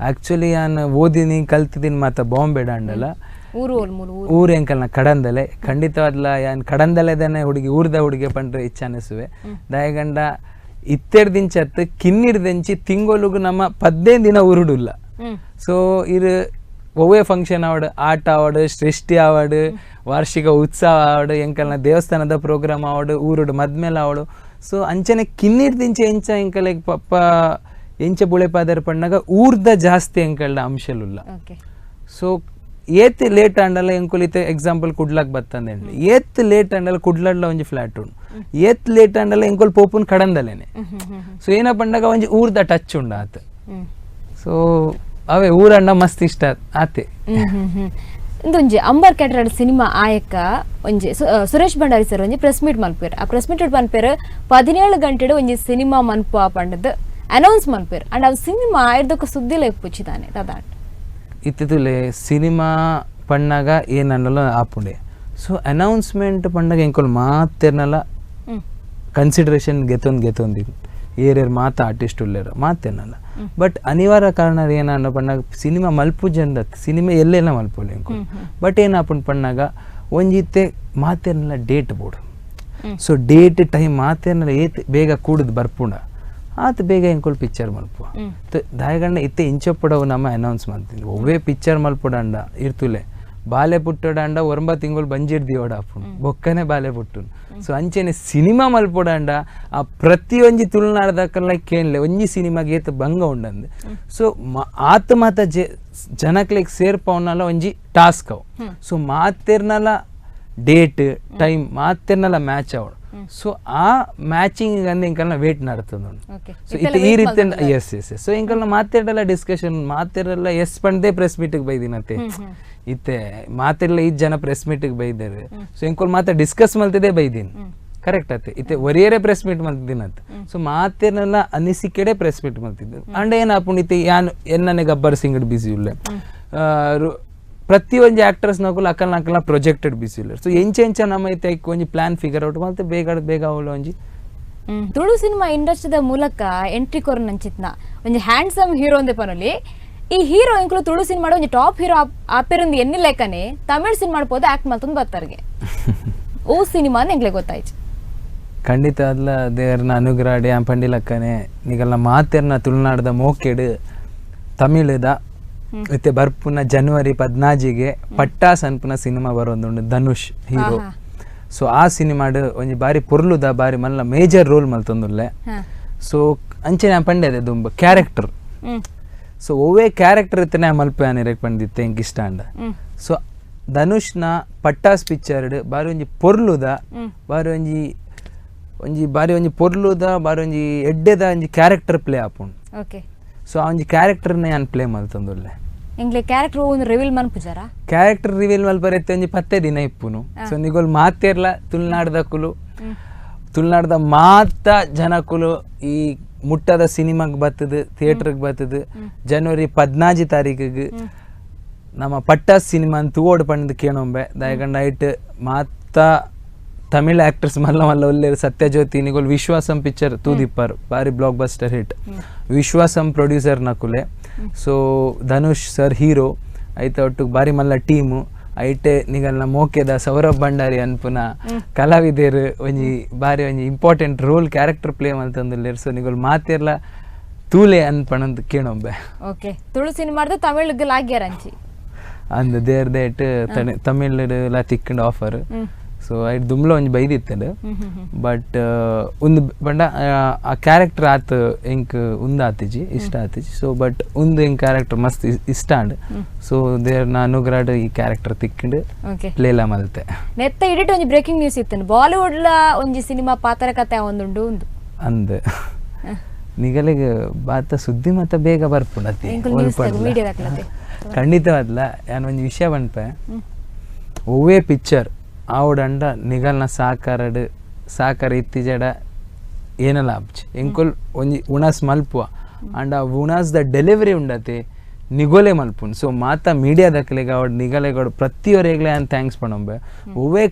ಆಕ್ಚುಲಿ ಯಾನ್ ಓದಿನಿ ಕಲ್ತಿದ್ದೀನಿ ಮಾತ ಬಾಂಬೆಡ್ ಅಂಡಲ ಊರು ಊರು ಎಂಕಲ್ನ ಕಡಂದಲೆ ಖಂಡಿತವಾದ್ಲ ಯಾನ್ ಕಡಂದಲೆದನೆ ಹುಡುಗಿ ಊರ್ದ ಹುಡುಗಿ ಪಂಡ್ರೆ ಇಚ್ಛಾನಿಸುವೆ ದಯಗಂಡ ಇತ್ತೆರ್ದಿಂಚತ್ತು ಕಿನ್ನಿಡ್ದಿಂಚಿ ತಿಂಗೊಲುಗು ನಮ್ಮ 15 ದಿನ ಊರುಡುಲ್ಲ. ಸೊ ಇರು ಒವ್ವೇ ಫಂಕ್ಷನ್ ಆವಡ್, ಆಟ ಆವಡ್, ಸೃಷ್ಟಿ ಆವಡ್, ವಾರ್ಷಿಕ ಉತ್ಸವ ಆವಡ್, ಎಂಕಲ್ನ ದೇವಸ್ಥಾನದ ಪ್ರೋಗ್ರಾಮ್ ಆವಡ್, ಊರುಡು ಮದ್ಮೇಲೆ ಆವಡು. ಸೊ ಅಂಚನೆ ಕಿನ್ನಿಡ್ದಿಂಚಿ ಎಂಚ ಎಂಕಲೆಗ್ ಪಪ್ಪ ಎಂಚ ಬುಳೆಪಾದರ್ ಪಣ್ಣಾಗ ಊರ್ದ ಜಾಸ್ತಿ ಎಂಕಲ್ನ ಅಂಶಲುಲ್ಲ. ಸೊ ಏತ್ ಲೇಟ್ ಆಂಡಲ ಎಂಕುಲಿತೆ ಎಕ್ಸಾಂಪಲ್ ಕುಡ್ಲಾಕ್ ಬತ್ತಂದೆ ಏತ್ ಲೇಟ್ ಆಂಡಲ ಕುಡ್ಲಡ್ಲ ಒಂಜಿ ಫ್ಲಾಟ್ ಉಂಡು, ಏತ್ ಲೇಟ್ ಆಂಡಲ ಎಂಕುಲ್ ಪೋಪುನ್ ಕಡಂದಲೇನೆ. ಸೊ ಏನ ಪಂಡಾಗ ಒಂಜಿ ಊರ್ದ ಟಚ್ ಉಂಡು ಆತ. ಸೊ ಅವೇ ಊರಂಡ ಮಸ್ತ್ ಇಷ್ಟ ಆತೆ. ಇಂದೊಂಜಿ ಅಂಬರ್ ಕ್ಯಾಟರ್ಡ್ ಸಿನಿಮಾ ಆಯಕ ಒಂಜಿ ಸುರೇಶ್ ಭಂಡಾರಿ ಸರ್ ಒಂಜಿ ಪ್ರೆಸ್ ಮೀಟ್ ಮನ್ಪೇರ್. ಆ ಪ್ರೆಸ್ ಮೀಟ್ ಮನ್ಪೇರ್ 17 ಗಂಟೆಡ್ ಒಂಜಿ ಸಿನಿಮಾ ಮನ್ಪು ಪಂಡದ್ ಅನೌನ್ಸ್ ಮನ್ಪೇರ್. ಅಂಡ್ ಅವು ಸಿನಿಮಾ ಆಯ್ದಕ್ಕ ಸುದ್ದಿಲ ಇಪ್ಪುಚಿದಾನೆ ದಾದಾಂಡ್ ಇತ್ತಿತ್ತುಲೆ ಸಿನಿಮಾ ಪಣ್ಣಾಗ ಏನನ್ನಲ್ಲ ಆಪುಂಡೆ. ಸೊ ಅನೌನ್ಸ್ಮೆಂಟ್ ಪಣ್ಣಾಗ ಎಂಕೊಲ್ ಮಾತೆರ್ನಲ್ಲ ಕನ್ಸಿಡರೇಷನ್ ಗೆತೊಂದು ಏರೇರ್ ಮಾತ ಆರ್ಟಿಸ್ಟ್ ಉಲ್ಲೇರು ಮಾತೇನಲ್ಲ. ಬಟ್ ಅನಿವಾರ್ಯ ಕಾರಣ ಏನನ್ನ ಪಣ್ಣಾಗ ಸಿನಿಮಾ ಮಲ್ಪುಜಂದ ಸಿನಿಮಾ ಎಲ್ಲೆಲ್ಲ ಮಲ್ಪೋಲೆ ಎಂಕೊಲ್. ಬಟ್ ಏನಾಪುಂಡು ಪಣ್ಣಾಗ ಒಂಜಿತ್ತೆ ಮಾತೇರ್ನಲ್ಲ date board. So date time ಮಾತೇರ್ನಲ್ಲ ಏತ್ ಬೇಗ ಕೂಡುದು ಬರ್ಪುಂಡ ಆತ ಬೇಗ ಎಂಕೊಲ್ ಪಿಕ್ಚರ್ ಮಲ್ಪುವ. ದಾಯಗಂಡ ಇತ್ತೆ ಇಂಚಪ್ಪಡವು ನಮ್ಮ ಅನೌನ್ಸ್ ಮಾಡ್ತೀನಿ ಒವ್ವೇ ಪಿಕ್ಚರ್ ಮಲ್ಪುಡಂಡ ಇರ್ತುಲೆ ಬಾಲೆ ಪುಟ್ಟಡಂಡ 9 ತಿಂಗಳು ಬಂಜಿಡ್ದಿಯೋಡ ಆಪುಂಡು ಬೊಕ್ಕನೆ ಬಾಲೆ ಪುಟ್ಟುನು. ಸೊ ಅಂಚೆನೆ ಸಿನಿಮಾ ಮಲ್ಪುಡಂಡ ಆ ಪ್ರತಿಯೊಂಜಿ ತುಳುನಾಡ್ದಕ್ಕಲ್ಲ ಕೇನ್ಲೆ ಒಂಜಿ ಸಿನಿಮಾಗೆ ಏತ್ ಭಂಗ ಉಂಡಂದು. ಸೊ ಆತ ಮಾತ ಜನಕ್ಲೆಗ್ ಸೇರ್ಪವನಲ್ಲ ಒಂಜಿ ಟಾಸ್ಕ್ ಅವು. ಸೊ ಮಾತೆರ್ನಲ್ಲ ಡೇಟ್ ಟೈಮ್ ಮಾತೆರ್ನಲ್ಲ ಮ್ಯಾಚ್ ಅವಳು. ಸೊ ಆ ಮ್ಯಾಚಿಂಗ್ ಅಂದ ಇಂಕಲ್ನ ವೇಟ್ ನಡ್ತದ. ಸೊ ಇತ್ತೆ ಈ ರೀತಿ S S S so ಇಂಕಲ್ನ ಮಾತಾಡಲ್ಲ ಡಿಸ್ಕಷನ್ ಮಾತಾಡಲ್ಲ ಎಸ್ ಪಂಡೇ ಪ್ರೆಸ್ ಮೀಟಿಗೆ ಬೈದಿನತೆ ಇತ್ತೆ ಮಾತಿರ್ಲ ಈ ಜನ ಪ್ರೆಸ್ ಮೀಟಿಗೆ ಬೈದಾರೆ. ಸೊ ಇಂಕೋಲ್ ಮಾತಾ ಡಿಸ್ಕಸ್ ಮಲ್ತಿದೆ ಬೈದಿನ್ ಕರೆಕ್ಟ್ ಆತೆ. ಇತ್ತೆ ಒರಿಯರೇ ಪ್ರೆಸ್ ಮೀಟ್ ಮಲ್ತಿದ್ದೀನಂತ. ಸೊ ಮಾತೇನೆಲ್ಲ ಅನಿಸಿಕೆಡೆ ಪ್ರೆಸ್ ಮೀಟ್ ಮಲ್ತಿದ್ದೆ. ಅಂಡ್ ಏನಾಪುಂಡು ಇತ್ತೆ ಯಾನ್ ಎನ್ನನೆ ಗಬ್ಬರ್ ಸಿಂಗ್ ಬಿಸಿ ಉಲ್ಲೆ ಪ್ರತಿಯೊಂಜಿ ಆಕ್ಟರ್ಸ್ ನಕುಲು ಅಕಲ್ನ ಅಕಲ್ನ ಪ್ರೊಜೆಕ್ಟೆಡ್ ಬಿಸಿ ಉಲ್ಲೆರ್. ಸೊ ಎಂಚ ಎಂಚ ನಮ್ಮ ಐತೆ ಐಕ್ ಒಂಜಿ plan figure out ಮಲ್ತೆ ಬೇಗ ಬೇಗ ಅವಳು ಒಂಜಿ ತುಳು ಸಿನಿಮಾ ಇಂಡಸ್ಟ್ರಿದ ಮೂಲಕ ಎಂಟ್ರಿ ಕೊರನಂಚಿತ್ನ ಒಂಜಿ ಹ್ಯಾಂಡ್ಸಮ್ ಹೀರೋ ಒಂದೇ ಪನೊಲಿ. ಈ ಹೀರೋ ಇಂಕುಲು ತುಳು ಸಿನಿಮಾ ಒಂಜಿ ಟಾಪ್ ಹೀರೋ ಆಪೇರೊಂದು ಎನ್ನಿ ಲೆಕ್ಕನೆ ತಮಿಳ್ ಸಿನಿಮಾ ಪೋದ ಆಕ್ಟ್ ಮಲ್ತೊಂದು ಬರ್ತಾರ್ಗೆ. ಓ ಸಿನಿಮಾ ಎಂಗ್ಲೆ ಗೊತ್ತಾಯ್ತು. ಖಂಡಿತ ಅದ್ಲ ದೇವರನ ಅನುಗ್ರಹ ಡ್ಯಾಂ ಪಂಡಿಲಕ್ಕನೆ ನಿಗಲ್ನ ಮಾತೆರ್ನ ತುಳುನಾಡದ ಮೋಕೆಡು ತಮಿಳುದ ಇತ್ತೆ ಬರ್ಪುನ ಜನವರಿ 14ಗೆ ಪಟ್ಟಾಸ್ ಅನ್ಪುನ ಸಿನಿಮಾ ಬರೋದುಂಡು ಧನುಷ್ ಹೀರೋ. ಸೊ ಆ ಸಿನಿಮಾಡು ಒಂಜಿ ಬಾರಿ ಪೊರ್ಲುದ ಬಾರಿ ಮಲ್ಲ ಮೇಜರ್ ರೋಲ್ ಮಲ್ತೊಂದುಲ್ಲೆ. ಸೊ ಅಂಚೆ ಪಂಡೆ ದುಂಬ ಕ್ಯಾರೆಕ್ಟರ್. ಸೊ ಒವ್ವೇ ಕ್ಯಾರೆಕ್ಟರ್ ಇತ್ತನೆ ಮಲ್ಪೆ ಅನಿರಕ್ ಪಂಡಿತ್ತೆ ಎಂಕ್ ಇಷ್ಟ ಅಂಡ. ಸೊ ಧನುಷ್ನ ಪಟ್ಟಾಸ್ ಪಿಕ್ಚರ್ಡ್ ಬಾರಿ ಒಂಜಿ ಪೊರ್ಲುದ ಬಾರಿ ಒಂಜಿ ಒಂಜಿ ಬಾರಿ ಒಂಜಿ ಪೊರ್ಲುದ ಬಾರಿ ಒಂಜಿ ಎಡ್ಡೆದ ಒಂಜಿ ಕ್ಯಾರೆಕ್ಟರ್ ಪ್ಲೇ ಆಪುಂಡು. ಸೊ ಆ ಒಂಜಿ ಕ್ಯಾರೆಕ್ಟರ್ನ ಯಾನ್ ಪ್ಲೇ ಮಲ್ತೊಂದುಲ್ಲೆ. ಎಂಗ್ಲೆ ಕ್ಯಾರೆಕ್ಟರ್ ಒಂದು ರಿವೀಲ್ ಮನ್ಪುಜಾರ? ಕ್ಯಾರೆಕ್ಟರ್ ರಿವೀಲ್ ಮಲ್ಪರೆತ್ತೆ ಒಂಜಿ 10 ದಿನ ಇಪ್ಪುನು. ಸೊ ನಿಗೋಲ್ ಮಾತೇರ್ಲ ತುಳುನಾಡ್ದಕುಲು ತುಳುನಾಡ್ದ ಮಾತ ಜನಕುಲು ಈ ಮುಟ್ಟದ ಸಿನಿಮಾಗೆ ಬತ್ತದು ಥಿಯೇಟರ್ಗೆ ಬತ್ತದು ಜನವರಿ 14 ತಾರೀಕಿಗೆ ನಮ್ಮ ಪಟ್ಟಾಸ್ ಸಿನಿಮಾ ತೂವೋಡು ಪಂಡದು ಕೇಣೊಂಬೆ. ದಯಗಂಡ ಐಟ್ ಮಾತ ತಮಿಳ್ ಆಕ್ಟರ್ಸ್ ಮಲ್ಲ ಮಲ್ಲ ಒಲ್ಲೇರು ಸತ್ಯಜ್ಯೋತಿ ನಿಗೋಲ್ ವಿಶ್ವಾಸಂ ಪಿಕ್ಚರ್ ತೂದಿಪ್ಪಾರು ಬಾರಿ block buster hit Viswasam producer ನಕುಲೆ. So Dhanush sir hero ಐತ ಒಟ್ಟು ಬಾರಿ ಮಲ್ಲ ಟೀಮು ಐಟೆ ನಿಗಲ್ನ ಮೋಕೆದ ಸೌರಭ್ ಭಂಡಾರಿ ಅನ್ಪುನ ಕಲಾವಿದೇರು ಒಂಜಿ ಬಾರಿ ಒಂಜಿ important role character play ಮಲ್ತೊಂದುಲ್ಲೆರ್. So ನಿಗೋಲ್ ಮಾತೆರ್ಲ ತೂಲೆ ಅನ್ಪಣಂತ ಕೇಣೊಂಬೆ. ಓಕೆ ತುಳು ಸಿನಿಮಾರ್ದು ತಮಿಳ್ಗ್ ಲಾಗ್ಯಾರ ಅಂಚಿ ಅಂದ್ ದೇರ್ದ ಇಟ್ಟು ತಮಿಳ್ ತಿಕ್ಕಂಡ್ ಆಫರ್. ಸೊ ಐಟ್ ದುಂಬ್ಲ ಒಂಜಿ ಬೈದಿತ್ತಂಡು ಬಟ್ ಉಂದು ಬಂಡ ಆ ಕ್ಯಾರೆಕ್ಟರ್ ಆತ ಎಂಕ್ ಉಂದು ಆತಿಜಿ ಇಷ್ಟ ಆತಿಜಿ. ಸೊ ಬಟ್ ಉಂದು ಎಂಕ್ ಕ್ಯಾರೆಕ್ಟರ್ ಮಸ್ತ್ ಇಷ್ಟ ಅಂಡ್. ಸೊ ದೇರ್ನ ಅನುಗ್ರಹ ಈ ಕ್ಯಾರೆಕ್ಟರ್ ತಿಕ್ಕಂಡು ಪ್ಲೇಲ ಮಲ್ತೆ. ನೆತ್ತ ಇಡಿಟ್ ಒಂಜಿ ಬ್ರೇಕಿಂಗ್ ನ್ಯೂಸ್ ಇತ್ತು ಬಾಲಿವುಡ್ ಲ ಒಂಜಿ ಸಿನಿಮಾ ಪಾತ್ರ ಕತೆ ಒಂದುಂಡು ಉಂದು ಅಂದ್ ನಿಗಲಿಗೆ ಬಾತ ಸುದ್ದಿ ಮತ್ತ ಬೇಗ ಬರ್ಪುಂಡತಿ ಖಂಡಿತವಾದ್ಲ. ಯಾನ್ ಒಂಜಿ ವಿಷಯ ಪನ್ಪೆ ಒವ್ವೇ ಪಿಕ್ಚರ್ ಆವಡಂಡ ನಿಗಲ್ನ ಸಾಕಾರಡ್ ಸಾಕಾರ ಇತ್ತೀಚೆಡ ಏನಲ್ಲ ಆಪ್ಚಿ ಎಂಕೊಲ್ ಒಂಜಿ ಉಣಸ್ ಮಲ್ಪುವ ಅಂಡ್ ಆ ಉಣಸ್ the delivery ಉಂಡತೆ ನಿಗೋಲೆ ಮಲ್ಪುನ್. ಸೊ ಮಾತ ಮೀಡಿಯಾದಕ್ಲೆಗ್ ಅವಡ್ ನಿಗಲೆಗೋಡು ಪ್ರತಿಯೊರೆಗ್ಲೆ ಆನ್ thanks ಪಣೊಂಬೆ. ಒವ್ವೇ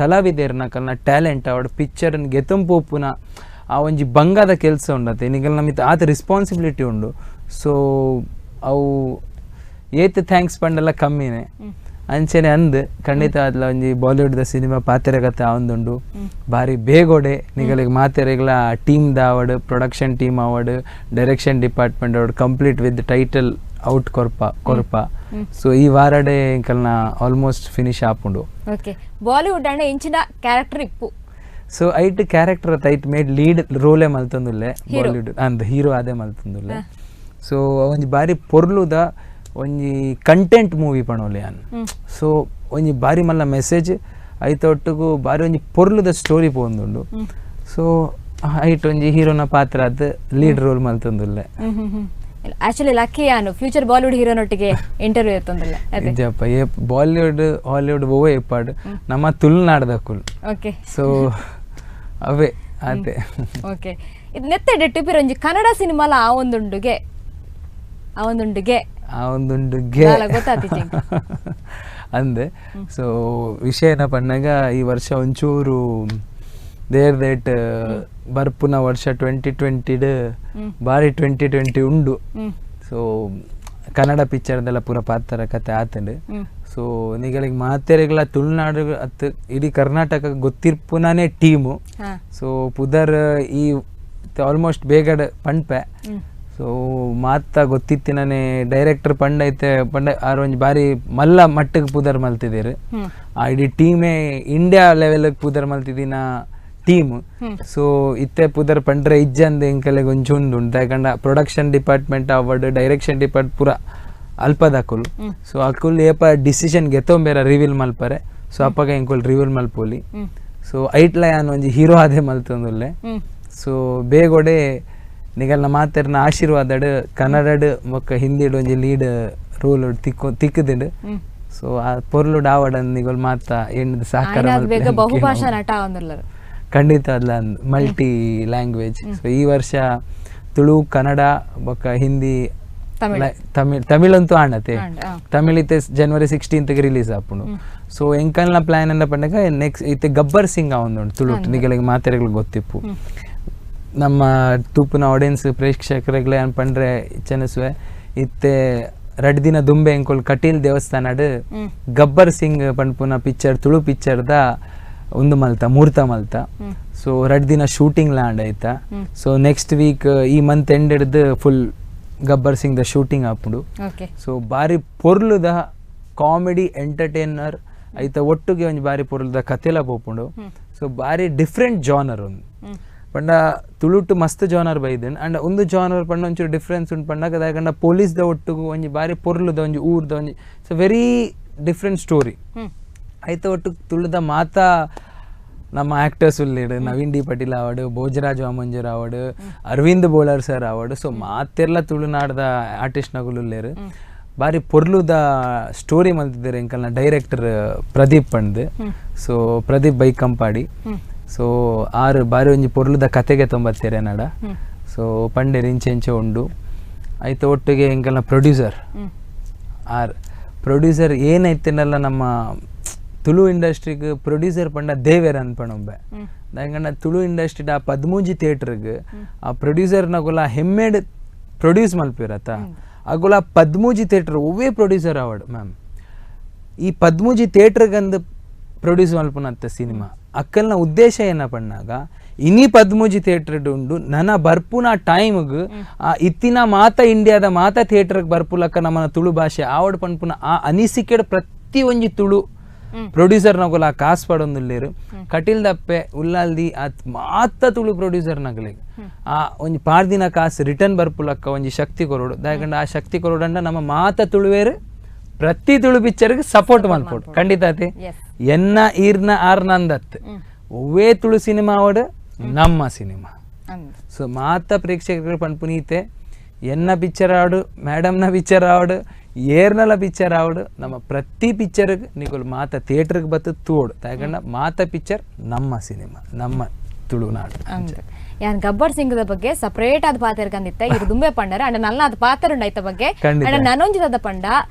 ಕಲಾವಿದೆರ್ನ ಕಲ್ನ ಟ್ಯಾಲೆಂಟ್ ಅವಡ್ ಪಿಕ್ಚರ್ನ್ ಗೆತೊಂಪೋಪುನ ಆ ಒಂಜಿ ಬಂಗಾದ ಕೆಲಸ ಉಂಡತ್ತೆ ನಿಗಲ್ ನಮಿತ ಆತ ರೆಸ್ಪಾನ್ಸಿಬಿಲಿಟಿ ಉಂಡು ಸೊ ಅವು ಏತ್ thanks ಪಂಡಲ್ಲ ಕಮ್ಮಿನೇ ಅಂಚೆನೆ ಅಂದ್ ಖಂಡಿತ ಅದ್ಲ ಒಂಜಿ Bollywood the cinema ಪಾತೆರಗತೆ ಆವೊಂದುಂಡು ಬಾರಿ ಬೇಗೋಡೆ ನಿಗಲಿಗೆ ಮಾತೆರೆಗ್ಲ team the award production team award direction department award complete with title out ಕೊರ್ಪ ಕೊರ್ಪ so ಈ ವಾರಡೆ ಎಂಕಲ್ನ ಆಲ್ಮೋಸ್ಟ್ ಫಿನಿಶ್ ಆಪುಂಡು ಓಕೆ ಬಾಲಿವುಡ್ ಅಣ್ಣ ಇಂಚಿನ ಕ್ಯಾರೆಕ್ಟರ್ ಇಪ್ಪು ಸೊ ಐಟ್ ಕ್ಯಾರೆಕ್ಟರ್ ಐಟ್ ಮೇಡ್ ಲೀಡ್ ರೋಲೇ ಮಲ್ತೊಂದುಲ್ಲೆ ಬಾಲಿವುಡ್ ಅಂದ್ ಹೀರೋ ಅದೇ ಮಲ್ತೊಂದುಲ್ಲೆ ಸೊ ಒಂಜಿ ಬಾರಿ ಪೊರ್ಲುದ ಒಂಜಿ ಕಂಟೆಂಟ್ ಮೂವಿ ಪಣೋಲೆ ಅನ್ ಸೊ ಒಂಜಿ ಬಾರಿ ಮಲ್ಲ ಮೆಸೇಜ್ ಐತ ಒಟ್ಟುಗು ಬಾರಿ ಒಂಜಿ ಪೊರ್ಲುದ ಸ್ಟೋರಿ ಪೋಂದುಂಡು ಸೊ ಐಟ್ ಒಂಜಿ ಹೀರೋನ ಪಾತ್ರ ಅದು ಲೀಡ್ ರೋಲ್ ಮಲ್ತೊಂದುಲ್ಲೆ ಆಕ್ಚುಲಿ ಲಕ್ಕಿ ಯಾನು ಫ್ಯೂಚರ್ ಬಾಲಿವುಡ್ ಹೀರೋನೊಟ್ಟಿಗೆ ಇಂಟರ್ವ್ಯೂ ಇರ್ತೊಂದಿಲ್ಲ ಇಜ್ಜಪ್ಪ ಏ ಬಾಲಿವುಡ್ ಹಾಲಿವುಡ್ ಓವೇ ಏಪಾಡು ನಮ್ಮ ತುಳುನಾಡ್ದ ಕುಲ್ ಓಕೆ ಸೊ ಅವೇ ಅದೇ ಓಕೆ ಇದು ನೆತ್ತೆಡೆ ಟಿಪಿರ್ ಒಂಜಿ ಕನ್ನಡ ಸಿನಿಮಾಲ ಆ ಒಂದುಂಡುಗೆ ಆ ಒಂದುಂಡುಗೆ ಆ ಒಂದುಂಡುಗೆ ಗೊತ್ತಾತಿಜಿ ಅಂದೆ ಸೊ ವಿಷಯ ಏನಪ್ಪ ಪಣ್ಣಾಗ ಈ ವರ್ಷ ಒಂಚೂರು there that ಬರ್ಪುನ ವರ್ಷ 2020 ಬಾರಿ 2020 ಉಂಡು ಸೊ ಕನ್ನಡ ಪಿಕ್ಚರ್ದೆಲ್ಲ ಪೂರ ಪಾತ್ರ ಕತೆ ಆತಂಡು ಸೊ ನಿಗಳಿಗೆ ಮಾತೆರೆಗಳ ತುಳುನಾಡು ಅತ್ ಇಡೀ ಕರ್ನಾಟಕ ಗೊತ್ತಿರ್ಪುನೇ ಟೀಮು ಸೊ ಪುದರ್ ಈ ಆಲ್ಮೋಸ್ಟ್ ಬೇಗಡೆ ಪಂಪೆ ಸೊ ಮಾತ ಗೊತ್ತಿತ್ತಿನೇ ಡೈರೆಕ್ಟರ್ ಪಂಡ ಐತೆ ಪಂಡ ಆರ್ ಒಂಜಿ ಬಾರಿ ಮಲ್ಲ ಮಟ್ಟಕ್ಕೆ ಪುದರ್ ಮಲ್ತಿದ್ದೀರು ಆ ಇಡೀ ಟೀಮೇ ಇಂಡಿಯಾ ಲೆವೆಲ್ ಪುದರ್ ಮಲ್ತಿದ್ದಿನ ಟೀಮ್ ಸೊ ಇತ್ತೆ ಪುದರ್ ಪಂಡ್ರೆ ಇಜ್ಜಂದೆ ಎಂಕಲೆಗ್ ಒಂಚಿ ಉಂಡು ಉಂಟು ಯಾಕಂಡ production department award direction depart ಪೂರ ಅಲ್ಪದ ಅಕುಲು ಸೊ ಅಕುಲು ಏಪ ಡಿಸಿಷನ್ ಗೆತ್ತೊಂಬೇರ ರಿವೀಲ್ ಮಲ್ಪರೆ ಸೊ ಅಪ್ಪಗ ಎಂಕುಲು ರಿವೀಲ್ ಮಲ್ಪೋಲಿ ಸೊ ಐಟ್ಲ ಯಾನ್ ಒಂಜಿ ಹೀರೋ ಅದೇ ಮಲ್ತೊಂದುಲ್ಲೆ ಸೊ ಬೇಗೋಡೆ ನಿಗಲ್ನ ಮಾತೆರ್ನ ಆಶೀರ್ವಾದಡ್ ಕನ್ನಡಡ್ ಬೊಕ್ಕ ಹಿಂದಿಡ್ ಒಂಜಿ ಲೀಡ್ ರೋಲ್ ತಿಕ್ಕು ತಿಕ್ಕುದಿಂಡು ಸೊ ಆ ಪೊರ್ಲುಡ್ ಆವಡ್ ನಿಗಲ್ ಮಾತ ಎಣ್ಣದ ಸಹಕಾರ ಬಹುಭಾಷಾ ನಟ ಆವೊಂದುಲ್ಲರು ಖಂಡಿತ ಅಲ್ಲ multi language so ಈ ವರ್ಷ ತುಳು ಕನ್ನಡ ಬೊಕ್ಕ ಹಿಂದಿ ತಮಿಳ್ ತಮಿಳಂತೂ ಆಂಡತೆ ತಮಿಳ್ ಇತ್ತೆ ಜನವರಿ 16th release ಆಪುಂಡು ಸೊ ಎಂಕಲ್ನ ಪ್ಲಾನ್ ಅನ್ನ ಪಂಡಗ ನೆಕ್ಸ್ಟ್ ಇತ್ತೆ ಗಬ್ಬರ್ ಸಿಂಗ್ ಆವೊಂದುಂಡು ತುಳು ನಿಗಲಿಗೆ ಮಾತೆರೆಗಳು ಗೊತ್ತಿಪ್ಪು ನಮ್ಮ ತೂಪುನ ಆಡಿಯನ್ಸ್ ಪ್ರೇಕ್ಷಕರುಗಳೇ ಅನ್ ಪಂಡ್ರೆ ಚೆನಸುವೆ ಇತ್ತೆ ರಡ್ ದಿನ ದುಂಬೆ ಎಂಕುಲ್ ಕಟೀಲ್ ದೇವಸ್ಥಾನಡ್ ಗಬ್ಬರ್ ಸಿಂಗ್ ಪನ್ಪುನ ಪಿಕ್ಚರ್ ತುಳು ಪಿಕ್ಚರ್ದ ಒಂದು ಮಲ್ತ ಮೂರ್ತ ಮಲ್ತ ಸೊ ರಡ್ ದಿನ ಶೂಟಿಂಗ್ ಲ್ಯಾಂಡ್ ಆಯ್ತಾ so next week ಈ ಮಂತ್ ಎಂಡ್ ಹಿಡ್ದು full Gabbar Singh the shooting ಆಪುಂಡು ಸೊ ಬಾರಿ ಪೊರ್ಲುದ ಕಾಮಿಡಿ ಎಂಟರ್ಟೈನರ್ ಐತ ಒಟ್ಟುಗೆ ಒಂಜಿ ಬಾರಿ ಪೊರ್ಲುದ ಕತೆಲ ಪೋಪುಂಡು ಸೊ ಬಾರಿ ಡಿಫ್ರೆಂಟ್ ಜಾನರ್ ಒಂದು ಪಂಡ ತುಳುಟು ಮಸ್ತ್ ಜಾನರ್ ಬೈದೆನ್ ಅಂಡ್ ಒಂದು ಜಾನರ್ ಪಂಡ ಒಂಚೂರು ಡಿಫ್ರೆನ್ಸ್ ಉಂಟು ಪಂಡಾಗ ದಾಯಕಂಡ ಪೊಲೀಸ್ ದ ಒಟ್ಟುಗು ಒಂಜಿ ಬಾರಿ ಪೊರ್ಲುದ ಒಂಜಿ ಊರ್ದ ಒಂಜಿ it's very different story ಐತ ಒಟ್ಟು ತುಳುದ ಮಾತಾ ನಮ್ಮ ಆಕ್ಟರ್ಸ್ ಉಲ್ಲೇಡು ನವೀನ್ ಡಿ ಪಟೀಲ್ ಆವಡು ಭೋಜರಾಜ್ ವಾಮಂಜೂರ್ ಆವಡು ಅರವಿಂದ್ ಬೋಳರ್ ಸರ್ ಆವಡು ಸೊ ಮಾತೆಲ್ಲ ತುಳುನಾಡ್ದ ಆರ್ಟಿಸ್ಟ್ ನಗುಲು ಉಲ್ಲೇರು ಬಾರಿ ಪೊರ್ಲುದ ಸ್ಟೋರಿ ಮಲ್ತಿದ್ದಾರೆ ಎಂಕಲ್ನ ಡೈರೆಕ್ಟರ್ ಪ್ರದೀಪ್ ಪಂಡ್ ಸೊ ಪ್ರದೀಪ್ ಬೈಕಂಪಾಡಿ ಸೊ ಆರು ಬಾರಿ ಒಂಜಿ ಪೊರ್ಲುದ ಕತೆಗೆ ತೊಂಬತ್ತೀರೆ ನಡ ಸೊ ಪಂಡೆರ್ ಇಂಚೆ ಉಂಡು ಐತ ಒಟ್ಟಿಗೆ ಎಂಕಲ್ನ producer R producer ಏನೈತೇನಲ್ಲ ನಮ್ಮ ತುಳು ಇಂಡಸ್ಟ್ರಿಗೆ ಪ್ರೊಡ್ಯೂಸರ್ ಪಂಡ ದೇವೇರ್ ಅನ್ಪಣೊಂಬೆ ದಾಯಕಂಡ ತುಳು ಇಂಡಸ್ಟ್ರಿ ಆ ಪದ್ಮೂಂಜಿ ಥಿಯೇಟರ್ಗೆ ಆ ಪ್ರೊಡ್ಯೂಸರ್ನಗುಲ ಹೆಮ್ಮೆಡ್ ಪ್ರೊಡ್ಯೂಸ್ ಮಲ್ಪಿರತ್ತ ಅಗುಲ ಪದ್ಮೂಜಿ ಥಿಯೇಟರ್ ಒವ್ವೇ ಪ್ರೊಡ್ಯೂಸರ್ ಅವಾರ್ಡ್ ಮ್ಯಾಮ್ ಈ ಪದ್ಮೂಜಿ ಥಿಯೇಟರ್ಗಂದು ಪ್ರೊಡ್ಯೂಸ್ ಮಲ್ಪುನತ್ತ ಸಿನಿಮಾ ಅಕ್ಕಲ್ನ ಉದ್ದೇಶ ಏನ ಪಣ್ಣಾಗ ಇನಿ ಪದ್ಮೂಜಿ ಥಿಯೇಟರ್ ಉಂಡು ನನ್ನ ಬರ್ಪುನ ಟೈಮ್ಗ್ ಆ ಇತ್ತಿನ ಮಾತ ಇಂಡಿಯಾದ ಮಾತ ಥಿಯೇಟರ್ಗೆ ಬರ್ಪುಲಕ್ಕ ನಮ್ಮನ ತುಳು ಭಾಷೆ ಆವಡ್ ಪನ್ಪುನ ಆ ಅನಿಸಿಕೆಡ್ ಪ್ರತಿ ಒಂಜಿ ತುಳು ಪ್ರೊಡ್ಯೂಸರ್ ನಗುಲ ಕಾಸು ಪಡೊಂದುಲ್ಲೇರು ಕಟೀಲ್ ದಪ್ಪೆ ಉಲ್ಲಾಲ್ದಿ ಆತ್ ಮಾತ ತುಳು ಪ್ರೊಡ್ಯೂಸರ್ ನಗಲಿಗೆ ಆ ಒಂಜಿ ಪಾರ್ದಿನ ಕಾಸು ರಿಟರ್ನ್ ಬರ್ಪುಲಕ್ಕ ಒಂಜಿ ಶಕ್ತಿ ಕೊರೋಡು ದಾಯಕಂಡ ಆ ಶಕ್ತಿ ಕೊರೋಡಂಡ ನಮ್ಮ ಮಾತ ತುಳುವೇರು ಪ್ರತಿ ತುಳು ಪಿಕ್ಚರ್ಗೆ ಸಪೋರ್ಟ್ ಮಲ್ಪೋಡು ಖಂಡಿತ ಅತಿ ಎನ್ನ ಈರ್ನ ಆರ್ನಂದತ್ ಒವ್ವೇ ತುಳು ಸಿನಿಮಾ ಅವಡು ನಮ್ಮ ಸಿನಿಮಾ ಸೊ ಮಾತ ಪ್ರೇಕ್ಷಕರು ಪನ್ಪುನೀತೆ ಎನ್ನ ಪಿಕ್ಚರ್ ಆವಡು ಮೇಡಮ್ನ ಪಿಕ್ಚರ್ ಆವಡು ಏರ್ನಲ ಪಿಕ್ಚರ್ ಆವಡು ನಮ್ಮ ಪ್ರತಿ ಪಿಕ್ಚರ್ಗೆ ನಿಗೋಲು ಮಾತ ಥಿಯೇಟರ್ಗೆ ಬತ್ತು ತೋಡು ಯಾಕಂದ್ರೆ ಮಾತ ಪಿಕ್ಚರ್ ನಮ್ಮ ಸಿನಿಮಾ ನಮ್ಮ ತುಳುನಾಡು ಯಾನ್ ಗಬ್ಬರ್ ಸಿಂಗ್ದ ಬಗ್ಗೆ ಸಪರೇಟ್ ಆದ ಪಾತೆರ್ಕಂದಿತ್ತೆ ಇರು ದುಂಬೆ ಪಂಡರ ಅಂಡ್ ನಲ್ಲ ಅದು ಪಾತ್ರ ಉಂಡು ಐತ ಬಗ್ಗೆ ಅಂಡ್ ನನೊಂಜಿದ ಪಂಡ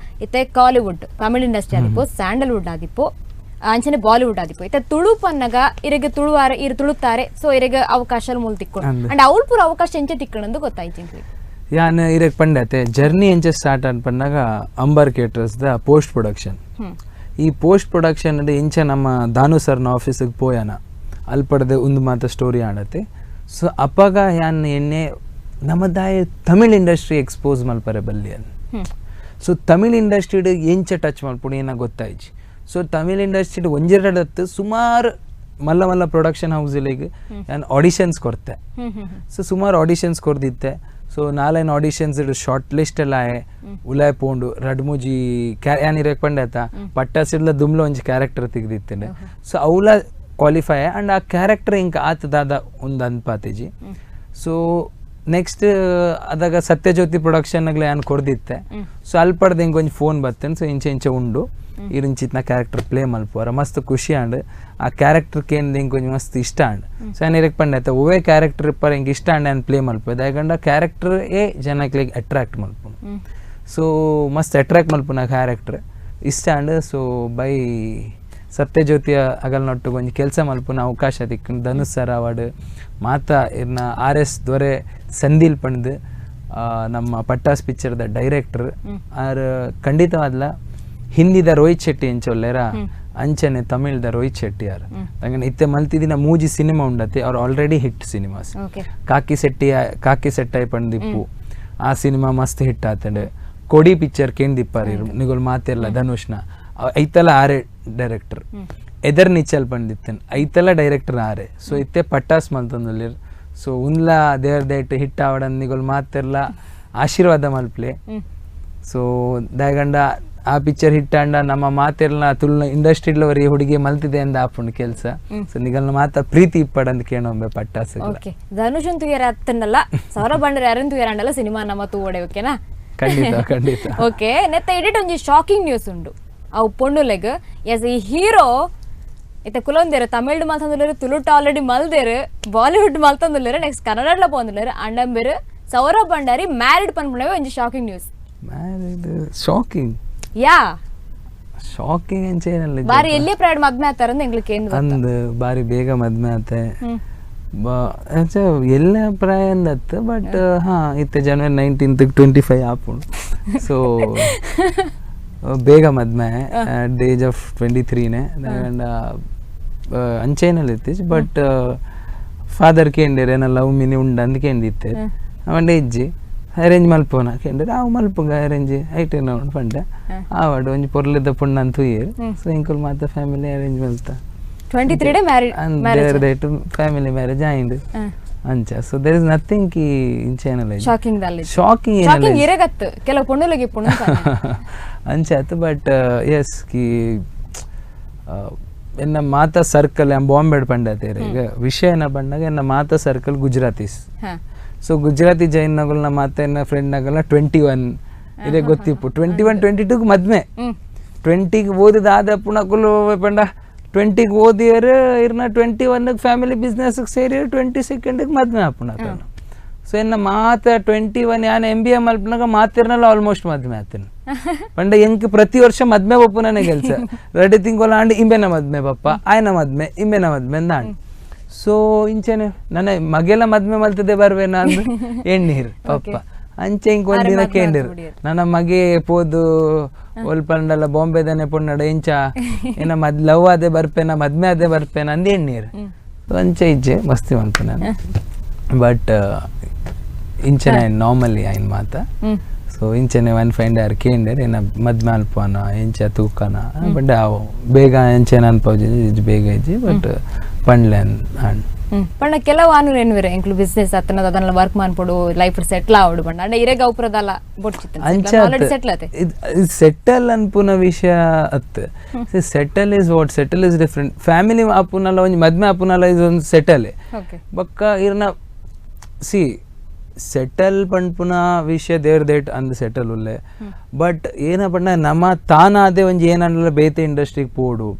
ಇತ್ತೆ ಕಾಲಿವುಡ್ ತಮಿಳ್ ಇಂಡಸ್ಟ್ರಿ ಆದಿಪ್ಪು ಸ್ಯಾಂಡಲ್ವುಡ್ ಆದಿಪ್ಪು ಅಂಚನೆ ಬಾಲಿವುಡ್ ಆದಿಪ್ಪು ಇತ್ತೆ ತುಳು ಪನ್ನಗ ಇರೆಗ್ ತುಳುವಾರ ಇರು ತುಳುತ್ತಾರೆ ಸೊ ಇರೆಗ್ ಅವಕಾಶ ಮೂಲ ತಿಕ್ಕೊಂಡು ಅಂಡ್ ಅವಳು ಪೂರ ಅವಕಾಶ ಎಂಚೆ ತಿಕ್ಕಣಂದು ಗೊತ್ತಾಯ್ತು ಯಾನ್ ಇರೆಗ್ ಪಂಡತೆ journey ಎಂಚೆ start on Pannaga Ambar caterers the post production ಈ ಪೋಸ್ಟ್ ಪ್ರೊಡಕ್ಷನ್ ಇಂಚೆ ನಮ್ಮ ದಾನು ಸರ್ನ ಆಫೀಸಿಗೆ ಪೋಯನ ಅಲ್ಪಡದೆ ಒಂದು ಮಾತ ಸ್ಟೋರಿ ಆಡತ್ತೆ ಸೊ ಅಪ್ಪಗ ಯಾನ್ ಎಣ್ಣೆ ನಮ್ಮದಾಯ ತಮಿಳ್ ಇಂಡಸ್ಟ್ರಿ ಎಕ್ಸ್ಪೋಸ್ ಮಲ್ಪರೆ ಬಲ್ಲಿ ಅನ್ ಸೊ ತಮಿಳ್ ಇಂಡಸ್ಟ್ರಿಡ್ ಎಂಚೆ ಟಚ್ ಮಲ್ಪುಡು ಏನ ಗೊತ್ತಾಯ್ತು ಸೊ ತಮಿಳ್ ಇಂಡಸ್ಟ್ರಿಡ್ ಒಂಜೆರಡತ್ತು ಸುಮಾರು ಮಲ್ಲ ಮಲ್ಲ ಪ್ರೊಡಕ್ಷನ್ ಹೌಸ್ಲಿಗೆ ನಾನು ಆಡಿಷನ್ಸ್ ಕೊಡ್ತೆ ಸೊ ಸುಮಾರು ಆಡಿಷನ್ಸ್ ಕೊರ್ದಿತ್ತೆ ಸೊ ನಾಲ್ಕೈದು auditions short list ಎಲ್ಲ ಆಯೆ ಉಲಾಯ್ ಪೋಂಡು ರಡ್ಮುಜಿ ಯಾನ್ ಇರಕ್ ಪಂಡಾತ ಪಟ್ಟಾಸಿಡ್ಲ ದುಮ್ಲ ಒಂಜಿ ಕ್ಯಾರೆಕ್ಟರ್ ತೆಗ್ದಿತ್ತೇನೆ ಸೊ ಅವಲ ಕ್ವಾಲಿಫೈ ಆ್ಯಂಡ್ ಆ ಕ್ಯಾರೆಕ್ಟರ್ ಇಂಕ ಆತ ದಾದ ಒಂದು ಅನ್ಪಾತಿಜಿ ಸೊ ನೆಕ್ಸ್ಟ್ ಅದಾಗ ಸತ್ಯಜ್ಯೋತಿ ಪ್ರೊಡಕ್ಷನ್ ಯಾನ್ ಕೊರ್ದಿತ್ತೆ ಸೊ ಅಲ್ಪಡ್ದು ಹಿಂಗೆ ಒಂಜಿ ಫೋನ್ ಬರ್ತೇನೆ ಸೊ ಇಂಚೆ ಇಂಚೆ ಉಂಡು ಇರಿಂಚಿತ್ನ ಕ್ಯಾರೆಕ್ಟರ್ ಪ್ಲೇ ಮಲ್ಪುವರ ಮಸ್ತ್ ಖುಷಿ ಆಂಡ್ ಆ ಕ್ಯಾರೆಕ್ಟರ್ ಕೇಂದ್ ಹಿಂಗೆ ಒಂಜಿ ಮಸ್ತ್ ಇಷ್ಟ ಆಂಡ್ ಸೊ ಯಾನ್ ಇರಕ್ ಪಂಡೆ ಒವೇ ಕ್ಯಾರೆಕ್ಟರ್ ಇಪ್ಪರ ಹಿಂಗೆ ಇಷ್ಟ ಆಂಡ್ ಯಾನ್ ಪ್ಲೇ ಮಲ್ಪು ಯಾಕಂದ್ರೆ ಆ ಕ್ಯಾರೆಕ್ಟರ್ ಏ ಜನಕ್ಕೆ ಅಟ್ರಾಕ್ಟ್ ಮಲ್ಪುನು ಸೊ ಮಸ್ತ್ ಅಟ್ರಾಕ್ಟ್ ಮಲ್ಪುನ ಕ್ಯಾರೆಕ್ಟರ್ ಇಷ್ಟ and so by ಸತ್ಯಜ್ಯೋತಿಯ ಅಗಲ್ನೊಟ್ಟಿಗೆ ಒಂಜಿ ಕೆಲಸ ಮಲ್ಪುನ ಅವಕಾಶ ತಿಕ್ಕು ಧನುಷ್ ಸರ್ ಅವಾರ್ಡ್ ಮಾತಾ ಇರ್ನ ಆರ್ ಎಸ್ ದೊರೆ ಸಂದಿಲ್ ಪಂಡ್ದು ನಮ್ಮ ಪಟ್ಟಾಸ್ ಪಿಕ್ಚರ್ದ ಡೈರೆಕ್ಟರ್ ಆರ್ ಖಂಡಿತವಾದ್ಲ ಹಿಂದಿದ ರೋಹಿತ್ ಶೆಟ್ಟಿ ಎಂಚೊಲ್ಲೇರ ಅಂಚನೆ ತಮಿಳ್ದ ರೋಹಿತ್ ಶೆಟ್ಟಿ ಯಾರು ಹಂಗಂದ್ರೆ ಇತ್ತೆ ಮಲ್ತಿದಿನ ಮೂಜಿ ಸಿನಿಮಾ ಉಂಡತೆ ಅವ್ರು already hit cinemas ಕಾಕಿ ಸೆಟ್ಟಿ ಕಾಕಿ ಸೆಟ್ಟಾಯ್ ಪಂಡಿಪ್ಪು ಆ ಸಿನಿಮಾ ಮಸ್ತ್ ಹಿಟ್ ಆತಂಡೆ ಕೊಡಿ ಪಿಕ್ಚರ್ ಕೇಂದಿಪ್ಪಾರಿ ನಿಗೋಲ್ ಮಾತಿರ್ಲ ಧನುಷ್ನ ಐತಲ ಆರೆ ಡೈರೆಕ್ಟರ್ ಎದರ್ ನಿಚ್ಚಲ್ ಪಂಡಿತ್ತೇನೆ ಐತಲ ಡೈರೆಕ್ಟರ್ ಆರೆ ಸೊ ಇತ್ತೆ ಪಟ್ಟಾಸ್ ಮಲ್ತಂದುಲ್ಲೇರ್ ಸೊ ಉನ್ಲ ದೇವರ ದಯಟ್ ಹಿಟ್ ಆವಡನ್ ನಿಗೋಲ್ ಮಾತಿರ್ಲ ಆಶೀರ್ವಾದ ಮಲ್ಪ್ಲೆ ಸೊ ದಾಯಗಂಡ ಆ ಪಿಕ್ಚರ್ ಹಿಟ್ ಆಂಡ ನಮ್ಮ ಮಾತಿರ್ಲ ತುಳುನ ಇಂಡಸ್ಟ್ರಿಲವರಿ ಹುಡುಗಿ ಮಲ್ತಿದೆ ಅಂದ ಆಪುಂಡು ಕೆಲಸ ಸೊ ನಿಗಲ್ನ ಮಾತ ಪ್ರೀತಿ ಇಪ್ಪಡಂದ್ ಕೇಳೊಂಬೆ ಪಟ್ಟಾಸ್ ಓಕೆ ಧನುಷ್ ಅಂತೂ ಯಾರ ಅತ್ತನ್ನಲ್ಲ ಸೌರಭ್ ಭಂಡಾರಿ ಯಾರಂತೂ ಯಾರಂಡಲ್ಲ ಸಿನಿಮಾ ನಮ್ಮ ತೂ ಓಡೆ ಓಕೆನಾ ಖಂಡಿತ ಖಂಡಿತ ಓಕೆ ನೆತ್ತ ಎಡಿಟ್ ಒಂಜಿ ಶಾಕಿಂಗ್ ನ್ಯೂಸ್ ಉಂಡು ಅವು ಪೊಣ್ಣುಲೆಗ್ ಎಸ್ ಈ ಹೀರೋ ಇತ್ತ ಕುಲೊಂದೇರು ತಮಿಳ್ ಮಲ್ತಂದುಲ್ಲೇರು ತುಳುಟ ಆಲ್ರೆಡಿ ಮಲ್ದೇರು ಬಾಲಿವುಡ್ ಮಲ್ತಂದುಲ್ಲೇರು ನೆಕ್ಸ್ಟ್ ಕನ್ನಡಲ ಪೋಂದುಲ್ಲೇರು ಅಂಡಂಬೇರು ಸೌರಭ್ ಭಂಡಾರಿ ಮ್ಯಾರಿಡ್ ಪನ್ಪುಣವೆ ಒಂಜಿ shocking news married shocking yeah shocking ಅಂಚೇನಲ್ಲ ಬಾರಿ ಎಲ್ಲಿ ಪ್ರೈಡ್ ಮದ್ಮೆ ಆತಾರಂದ್ ಎಂಗ್ಲಿಕ್ಕೆ ಏನು ಅಂದ್ ಬಾರಿ ಬೇಗ ಮದ್ಮೆ ಆತೆ ಎಲ್ಲ ಪ್ರಾಯ ಅಂದತ್ತು ಬಟ್ ಹಾ ಇತ್ತೆ ಜನವರಿ 19th 25 ಆಪುಂಡು ಸೊ ಬೇಗ ಮದ್ಮೆ at the age of 23ನೇ and ಅಂಚೇನಲ್ಲಿ ಇತ್ತೀಚ್ but father ಕೇಂದಿರ್ ಏನ ಲವ್ ಮಿನಿ ಉಂಡು ಅಂದ್ ಕೇಂದಿತ್ತೆ ಅವಂಡೆ ಇಜ್ಜಿ ಅರೇಂಜ್ ಮಲ್ಪೋನ ಕೇಂದ್ರ ಅವು ಮಲ್ಪುಗ ಅರೇಂಜ್ ಐಟೇನ ಉಂಡು ಪಂಡೆ ಆವಾಡು ಒಂಜಿ ಪೊರ್ಲಿದ ಪುಣ್ಣ ಅಂತ ತೂಯೆರ್ ಸೊ ಇಂಕುಲ್ ಮಾತ ಫ್ಯಾಮಿಲಿ ಅರೇಂಜ್ ಮಲ್ತ 23 day married marriage family marriage ಆಯಿಂಡು ಅಂಚ so there is nothing ಕಿ ಇಂಚೇನಲ್ಲ ಶಾಕಿಂಗ್ ದಲ್ಲಿ ಶಾಕಿಂಗ್ ಶಾಕಿಂಗ್ ಇರಗತ್ತು ಕೆಲವು ಪೊಣ್ಣುಲಗೆ ಪೊಣ್ಣು ಅಂಚಾತು ಬಟ್ ಎಸ್ ಕಿ ಎನ್ನ ಮಾತಾ ಸರ್ಕಲ್ ಬಾಂಬೆ ಪಂಡತೇರೆ ಈಗ ವಿಷಯ ಏನ ಬಂದಾಗ ಎನ್ನ ಮಾತಾ ಸರ್ಕಲ್ ಗುಜರಾತೀಸ್ ಸೊ ಗುಜರಾತಿ ಜೈನ್ ನಗಲ್ನ ಮಾತ ಫ್ರೆಂಡ್ ನಗಲ್ನ 21 ಇದೇ ಗೊತ್ತಿಪ್ಪು 21 22 ಮದ್ಮೆ 20 ಓದಿದ ಆದ ಪುನಕುಲು ಪಂಡ 20 ಓದಿಯರು ಇರ್ನ 21 ಫ್ಯಾಮಿಲಿ ಬಿಸ್ನೆಸ್ ಸೇರಿ 22 ಮದ್ಮೆ ಆಪುಣ ಸೊ ಎನ್ನ ಮಾತ 21 ಯಾನ್ M B A ಮಲ್ಪನಾಗ ಮಾತಿರ್ನಲ್ಲ almost ಮದ್ಮೆ ಆತನ ಪಂಡ ಎಂಕ್ ಪ್ರತಿ ವರ್ಷ ಮದ್ಮೆ ಒಪ್ಪುನೇ ಕೆಲಸ ರೆಡಿ ತಿಂಗೋಲ ಅಂಡ್ ಇಂಬೆನ ಮದ್ಮೆ ಪಪ್ಪ ಆಯನ ಮದ್ಮೆ ಇಂಬೆನ ಮದ್ಮೆ ಅಂದ ಸೊ ಇಂಚೆನೆ ನನ್ನ ಮಗೆಲ್ಲ ಮದ್ಮೆ ಮಲ್ತದೆ ಬರ್ವೇನ ಅಂದ್ ಎಣ್ಣೀರ್ ಪಪ್ಪ ಅಂಚೆ ಇಂಕ್ ಒಂದಿನ ಕೇಂದಿರ್ ನನ್ನ ಮಗೆ ಪೋದು ಒಲ್ಪಂಡಲ್ಲ ಬಾಂಬೆದನೆ ಪೊನ್ನಡ ಇಂಚ ಏನ ಮದ್ ಲವ್ ಅದೇ ಬರ್ಪೇನ ಮದ್ಮೆ ಅದೇ ಬರ್ಪೇನ ಅಂದ್ ಎಣ್ಣೀರ್ ಅಂಚೆ ಇಜ್ಜೆ ಮಸ್ತಿ ಮಲ್ಪೆ ನಾನು ಬಟ್ ಇಂಚನೆ ನಾರ್ಮಲಿ ಐನ್ ಮಾತ ಸೊ ಇಂಚನೆ ಒನ್ ಫೈಂಡ್ ಯಾರು ಕೇಂಡರ್ ಏನ ಮದ್ಮೆ ಅಲ್ಪನ ಇಂಚ ತೂಕನ ಬಟ್ ಬೇಗ ಇಂಚೆನ ಅನ್ಪೌಜಿ ಬೇಗ ಇಜ್ಜಿ ಬಟ್ ಪಂಡ್ಲೆ ಅನ್ ಪಂಡ ಕೆಲವು ಆನು ಏನ್ವಿರ ಎಂಕ್ಲು ಬಿಸ್ನೆಸ್ ಅತ್ತನದ ಅದನ್ನ ವರ್ಕ್ ಮಾಡ್ಪಡು ಲೈಫ್ ಸೆಟ್ಲ್ ಆವಡು ಪಂಡ ಅಂಡ ಇರೆಗ ಉಪ್ರದಲ್ಲ ಬೊಡ್ಚಿತ್ತ ಆಲ್ರೆಡಿ ಸೆಟ್ಲ್ ಆತೆ ಸೆಟಲ್ ಅನ್ಪುನ ವಿಷಯ ಅತ್ settle is what settle is different family ಆಪುನಲ್ಲ ಒಂಜಿ ಮದ್ಮೆ ಆಪುನಲ್ಲ is ಒಂದು ಸೆಟಲ್ ಬಕ್ಕ ಇರ್ನ ಸಿ ಸೆಟಲ್ ಪನ್ಪುನ ವಿಷಯ there that ಅಂದ್ ಸೆಟಲ್ ಉಲ್ಲೆ ಬಟ್ ಏನ ಪಂಡ ನಮ್ಮ ತಾನಾದೆ ಒಂಜಿ ಏನಲ್ಲ ಬೇತೆ ಇಂಡಸ್ಟ್ರಿಗೆ ಪೋಡು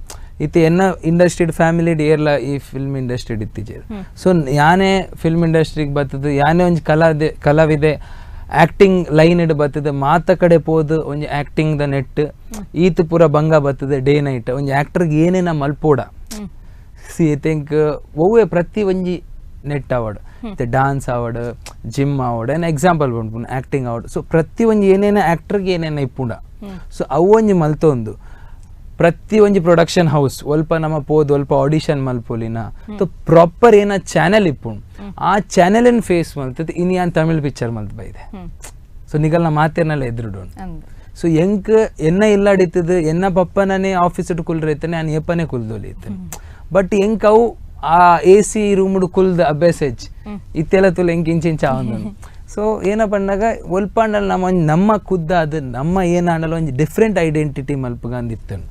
ಇತ್ತೆ ಎನ್ನ ಇಂಡಸ್ಟ್ರಿ ಫ್ಯಾಮಿಲಿ ಏರ್ಲ ಈ ಫಿಲ್ಮ್ ಇಂಡಸ್ಟ್ರಿ ಇತ್ತೀಚೆ ಸೊ ಯಾನೇ ಫಿಲ್ಮ್ ಇಂಡಸ್ಟ್ರಿಗೆ ಬರ್ತದೆ ಯಾನೇ ಒಂಜಿ ಕಲಾವಿದೆ Acting line ಇಡ್ ಬರ್ತದೆ ಮಾತ ಕಡೆ ಪೋದು ಒಂಜಿ acting the net ಈತ್ ಪೂರ ಬಂಗ ಬರ್ತದೆ ಡೇ ನೈಟ್ ಒಂಜಿ ಆಕ್ಟರ್ಗೆ ಏನೇನ ಮಲ್ಪೋಡ C I think ಒವ್ವೆ ಪ್ರತಿ ಒಂಜಿ ನೆಟ್ ಆವಡ್ ಡಾನ್ಸ್ ಆವಡ್ ಜಿಮ್ ಆವಡ್ ಏನ್ ಎಕ್ಸಾಂಪಲ್ ಪನ್ಪುಂಡು ಆಕ್ಟಿಂಗ್ ಆವಡ್ ಸೊ ಪ್ರತಿ ಒಂಜಿ ಏನೇನ ಆಕ್ಟರ್ಗೆ ಏನೇನ ಇಪ್ಪುಂಡ ಸೊ ಅವು ಒಂಜಿ ಮಲ್ತೊಂದು ಪ್ರತಿ ಒಂಜಿ ಪ್ರೊಡಕ್ಷನ್ ಹೌಸ್ ಒಲ್ಪ ನಮ್ಮ ಪೋದು ಒಲ್ಪ ಆಡಿಷನ್ ಮಲ್ಪೊಲಿನ ಸೊ ಪ್ರಾಪರ್ ಏನ ಚಾನೆಲ್ ಇಪ್ಪುಂಡು ಆ ಚಾನೆಲ್ ಏನ್ ಫೇಸ್ ಮಲ್ತದೆ ಇನಿ ಯಾನ್ ತಮಿಳ್ ಪಿಕ್ಚರ್ ಮಲ್ತ್ ಬೈದೆ ಸೊ ನಿಗಲ್ನ ಮಾತೇರ್ನೆಲ್ಲ ಎದುರುಡು ಸೊ ಎಂಕ್ ಎನ್ನ ಇಲ್ಲಾಡಿತ್ತದು ಎನ್ನ ಪಪ್ಪನೇ ಆಫೀಸ್ ಕುಲ್ರೈತಾನೆ ನಾನು ಏಪನೇ ಕುಲ್ದೊಲಿ ಇತ್ತೇನೆ ಬಟ್ ಎಂಕ್ ಅವು ಆ ಎ ಸಿ ರೂಮ್ಡು ಕುಲ್ದ ಅಭ್ಯಾಸ ಹೆಚ್ಚು ಇತ್ತೆಲ್ಲ ತುಲ ಎಂಕ್ ಇಂಚ ಇಂಚ ಆವೊಂದು ಸೊ ಏನಪ್ಪ ಅಂದಾಗ ಒಲ್ಪಾಂಡಲ್ ನಮ್ಮ ಒಂಜಿ ನಮ್ಮ ಖುದ್ದ ಅದು ನಮ್ಮ ಏನಾಂಡಲ ಒಂಜಿ ಡಿಫ್ರೆಂಟ್ ಐಡೆಂಟಿಟಿ ಮಲ್ಪುಗಂದು ಇತ್ತನು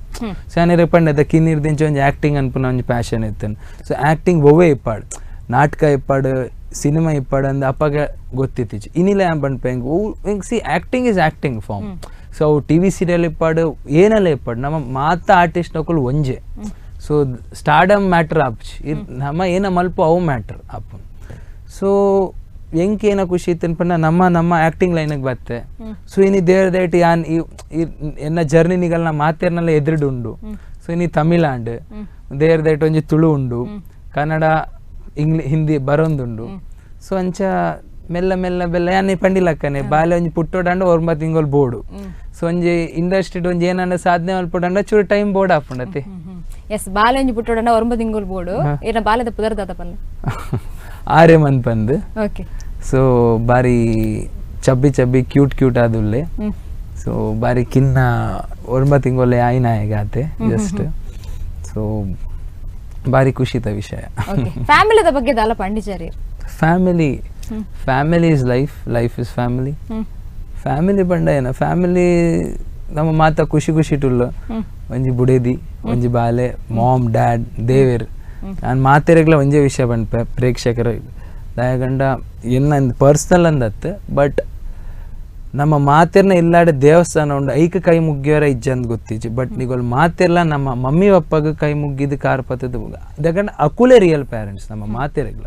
ಸೊ ಏನಾರ ಪಂಡ ಕಿನ್ನಿರ್ದಿಂಚ ಒಂಜಿ ಆ್ಯಕ್ಟಿಂಗ್ ಅನ್ಪುನ ಒಂಜಿ ಪ್ಯಾಷನ್ ಇತ್ತನು ಸೊ ಆ್ಯಕ್ಟಿಂಗ್ ಒವ್ವೇ ಇಪ್ಪಾಡು ನಾಟಕ ಇಪ್ಪಾಡು ಸಿನಿಮಾ ಇಪ್ಪಾಡು ಅಂದ್ ಅಪ್ಪಗ ಗೊತ್ತಿತ್ತಿಚ್ಚು ಇನ್ನಿಲ್ಲ ಏನ್ ಪನ್ಪ ಹೆಂಗೆ ಹೆಂಗೆ see acting is acting form so ಅವು T V serial ಇಪ್ಪಾಡು ಏನೆಲ್ಲ ಇಪ್ಪಾಡು ನಮ್ಮ ಮಾತ ಆರ್ಟಿಸ್ಟ್ ನಕುಲು ಒಂಜೆ so stardom matter ಆಪ್ಚಿ ನಮ್ಮ ಏನ ಮಲ್ಪು ಅವು ಮ್ಯಾಟ್ರ್ ಆಪುನ್ ಸೊ ಎಂಕ್ ಏನ ಖುಷಿ ಇತ್ತು ಪಂಡ ನಮ್ಮ ನಮ್ಮ ಆ್ಯಕ್ಟಿಂಗ್ ಲೈನಿಗೆ ಬತ್ತೆ ಸೊ ಇನಿ ದೇವ್ರ that ಯಾನ್ ಈ ಎನ್ನ ಜರ್ನಿ ನಿಗಲ್ನ ಮಾತೇರ್ನೆಲ್ಲ ಎದುರುಡು ಉಂಡು ಸೊ ಇನಿ ತಮಿಳಾಂಡ್ ದೇವ್ರ that ಒಂಜಿ ತುಳು ಉಂಡು ಕನ್ನಡ ಇಂಗ್ಲಿ ಹಿಂದಿ ಬರೋಂದುಂಡು ಸೊ ಅಂಚ ಮೆಲ್ಲ ಮೆಲ್ಲ ಬೆಲ್ಲ ಯಾನೆ ಪಂಡಿಲಕ್ಕನೆ ಬಾಲೆ ಒಂಜಿ ಪುಟ್ಟೋಡಂಡ ಒಂಬತ್ತು ತಿಂಗಳು ಬೋರ್ಡು ಸೊ ಒಂಜಿ ಇಂಡಸ್ಟ್ರಿ ಒಂಜಿ ಏನಂಡ ಸಾಧನೆ ಮಲ್ಪೊಡಂಡ ಚೂರು ಟೈಮ್ ಬೋರ್ಡ್ ಆಪುಂಡತಿ ಎಸ್ ಬಾಲೆ ಒಂಜಿ ಪುಟ್ಟೋಡಂಡ 9 ತಿಂಗಳು ಬೋರ್ಡು ಏನ ಬಾಲೆದ ಪುದರ್ದಾದ ಪಲ್ಲ ಆರೆ ಮಂತ್ ಪಂದ್ ಓಕೆ ಸೊ ಬಾರಿ chubby chubby cute cute ಆದುಲ್ಲೆ so ಬಾರಿ ಕಿನ್ನ 9 ತಿಂಗೊಲೆ ಆಯ್ನ ಆತೆ ಜಸ್ಟ್ ಸೊ ಬಾರಿ ಖುಷಿತ ವಿಷಯ ಫ್ಯಾಮಿಲಿದ ಬಗ್ಗೆ ದಾಲ ಪಂಡಿಚಾರಿ family family is life life is family family ಪಂಡ ಏನ ಫ್ಯಾಮಿಲಿ ನಮ್ಮ ಮಾತ ಖುಷಿ ಖುಷಿ ಟುಲ್ಲ ಒಂಜಿ ಬುಡೇದಿ ಒಂಜಿ ಬಾಲೆ ಮಾಮ್ ಡ್ಯಾಡ್ ದೇವೇರ್ ನಾನು ಮಾತೆರೆಗ್ಲ ಒಂಜೇ ವಿಷಯ ಪನ್ಪೆ ಪ್ರೇಕ್ಷಕರು ದಯಗಂಡ ಎನ್ನ ಪರ್ಸ್ನಲ್ ಅಂದತ್ತು ಬಟ್ ನಮ್ಮ ಮಾತೆರ್ನ ಇಲ್ಲಾಡೆ ದೇವಸ್ಥಾನ ಉಂಡು ಐಕ ಕೈ ಮುಗ್ಗಿಯವರ ಇಜ್ಜಂದ್ ಗೊತ್ತಿಜ್ಜಿ ಬಟ್ ನಿಗೋಲ್ ಮಾತೆರ್ಲ ನಮ್ಮ ಮಮ್ಮಿ ಪಪ್ಪಗ ಕೈ ಮುಗ್ಗಿದ್ದು ಕಾರ್ ಪತ್ತದ ದಯಗಂಡ ಅಕುಲೇ ರಿಯಲ್ ಪ್ಯಾರೆಂಟ್ಸ್ ನಮ್ಮ ಮಾತೆರೆಗ್ಲ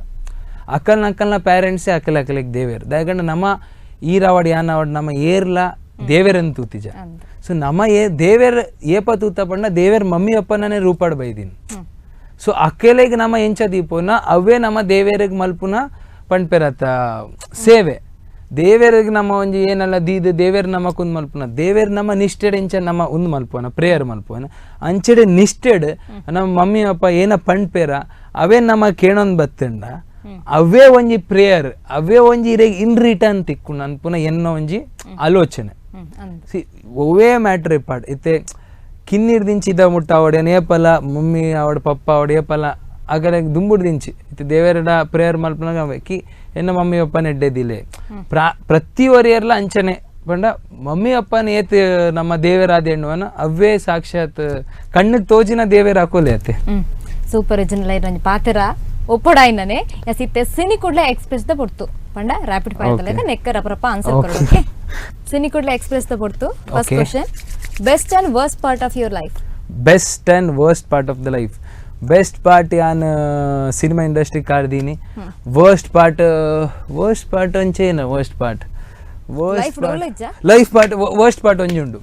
ಅಕಲ್ನ ಅಕಲ್ನ ಪ್ಯಾರೆಂಟ್ಸೇ ಅಕಲ್ ಅಕಲಿಗೆ ದೇವೇರ್ ದಯಗಂಡ ನಮ್ಮ ಈರವಾಡ್ ಯಾನವಾಡ್ ನಮ್ಮ ಏರ್ಲ ದೇವೇರನ್ ತೂತಿಜ ಸೊ ನಮ್ಮ ಏ ದೇವೇರ್ ಏಪ ತೂತ ಪಂಡ ದೇವೇರ್ ಮಮ್ಮಿ ಅಪ್ಪನೇ ರೂಪಾಡ್ ಬೈದಿನಿ ಸೊ ಅಕೆಲೆಗ್ ನಮ್ಮ ಎಂಚ ದೀಪೋನ ಅವೇ ನಮ್ಮ ದೇವೇರಿಗೆ ಮಲ್ಪುನ ಪಂಡ್ಪೆರತ ಸೇವೆ ದೇವೇರಿಗೆ ನಮ್ಮ ಒಂಜಿ ಏನಲ್ಲ ದೀದ್ ದೇವೇರ್ ನಮ್ಮ ಕುಂದ್ ಮಲ್ಪುನ ದೇವೇರ್ ನಮ್ಮ ನಿಷ್ಠೆಡ್ ಎಂಚ ನಮ್ಮ ಉಂದು ಮಲ್ಪುವನ ಪ್ರೇಯರ್ ಮಲ್ಪುವನ ಅಂಚೆಡೆ ನಿಷ್ಠೆಡ್ ನಮ್ಮ ಮಮ್ಮಿ ಅಪ್ಪ ಏನ ಪಂಡ್ಪೇರ ಅವೇ ನಮ್ಮ ಕೇಣೊಂದು ಬತ್ತಂಡ ಅವೇ ಒಂಜಿ ಪ್ರೇಯರ್ ಅವೇ ಒಂಜಿ ಇರೆಗ್ ಇನ್ ರಿಟರ್ನ್ ತಿಕ್ಕು ಅನ್ಪುನ ಎನ್ನೋ ಒಂಜಿ ಆಲೋಚನೆ ಸಿ ಒವ್ವೇ ಮ್ಯಾಟ್ರ್ ಇಪ್ಪಾಡ್ ಇತ್ತೆ ಕಿನ್ನಿರ್ ದಿಂಚಿ ಇದ ಮುಟ್ಟ ಅವಡ್ ಏಪಲ ಮಮ್ಮಿ ಅವಡ್ ಪಪ್ಪ ಅವಡ್ ಏಪಲ ಅಗಲ ದುಂಬುಡ್ ದಿಂಚಿ ಇತ್ತೆ ದೇವರಡ ಪ್ರೇಯರ್ ಮಲ್ಪನಾಗ ಅವೆ ಕಿ ಎನ್ನ ಮಮ್ಮಿ ಅಪ್ಪನ ಎಡ್ಡೆದಿಲೆ ಪ್ರತಿ ಒರಿಯರ್ಲ ಅಂಚನೆ ಪಂಡ ಮಮ್ಮಿ ಅಪ್ಪನ ಏತ್ ನಮ್ಮ ದೇವರಾದ ಎಣ್ಣುವನ ಅವೇ ಸಾಕ್ಷಾತ್ ಕಣ್ಣಿಗೆ ತೋಜಿನ ದೇವೇರ ಹಾಕೋಲೆ ಅತ್ತೆ ಸೂಪರ್ ಜನಲ ಇರಂಜಿ ಪಾತೆರ ಒಪ್ಪೊಡಾಯಿನನೆ ಎಸ್ ಇತ್ತೆ ಸಿನಿ ಕೂಡ್ಲೆ ಎಕ್ಸ್ಪ್ರೆಸ್ the ಪೊರ್ತು ಪಂಡ ರಾಪಿಡ್ ಫೈರ್ ತಲೆದ ನೆಕ್ಕ ರಪರಪ ಆನ್ಸರ್ ಕೊರೊಡು ಓಕೆ ಸಿನಿ ಕೂಡ್ಲೆ ಎಕ್ಸ್ಪ್ರೆಸ್ the ಪೊರ್ತು first question best and worst part of your life best and worst part of the life best part ಯಾನ್ ಸಿನಿಮಾ ಇಂಡಸ್ಟ್ರಿ ಕಾರ್ದೀನಿ worst part worst part ಅಂಚೇನ worst part worst part life part worst part ಒಂಜಿ ಉಂಡು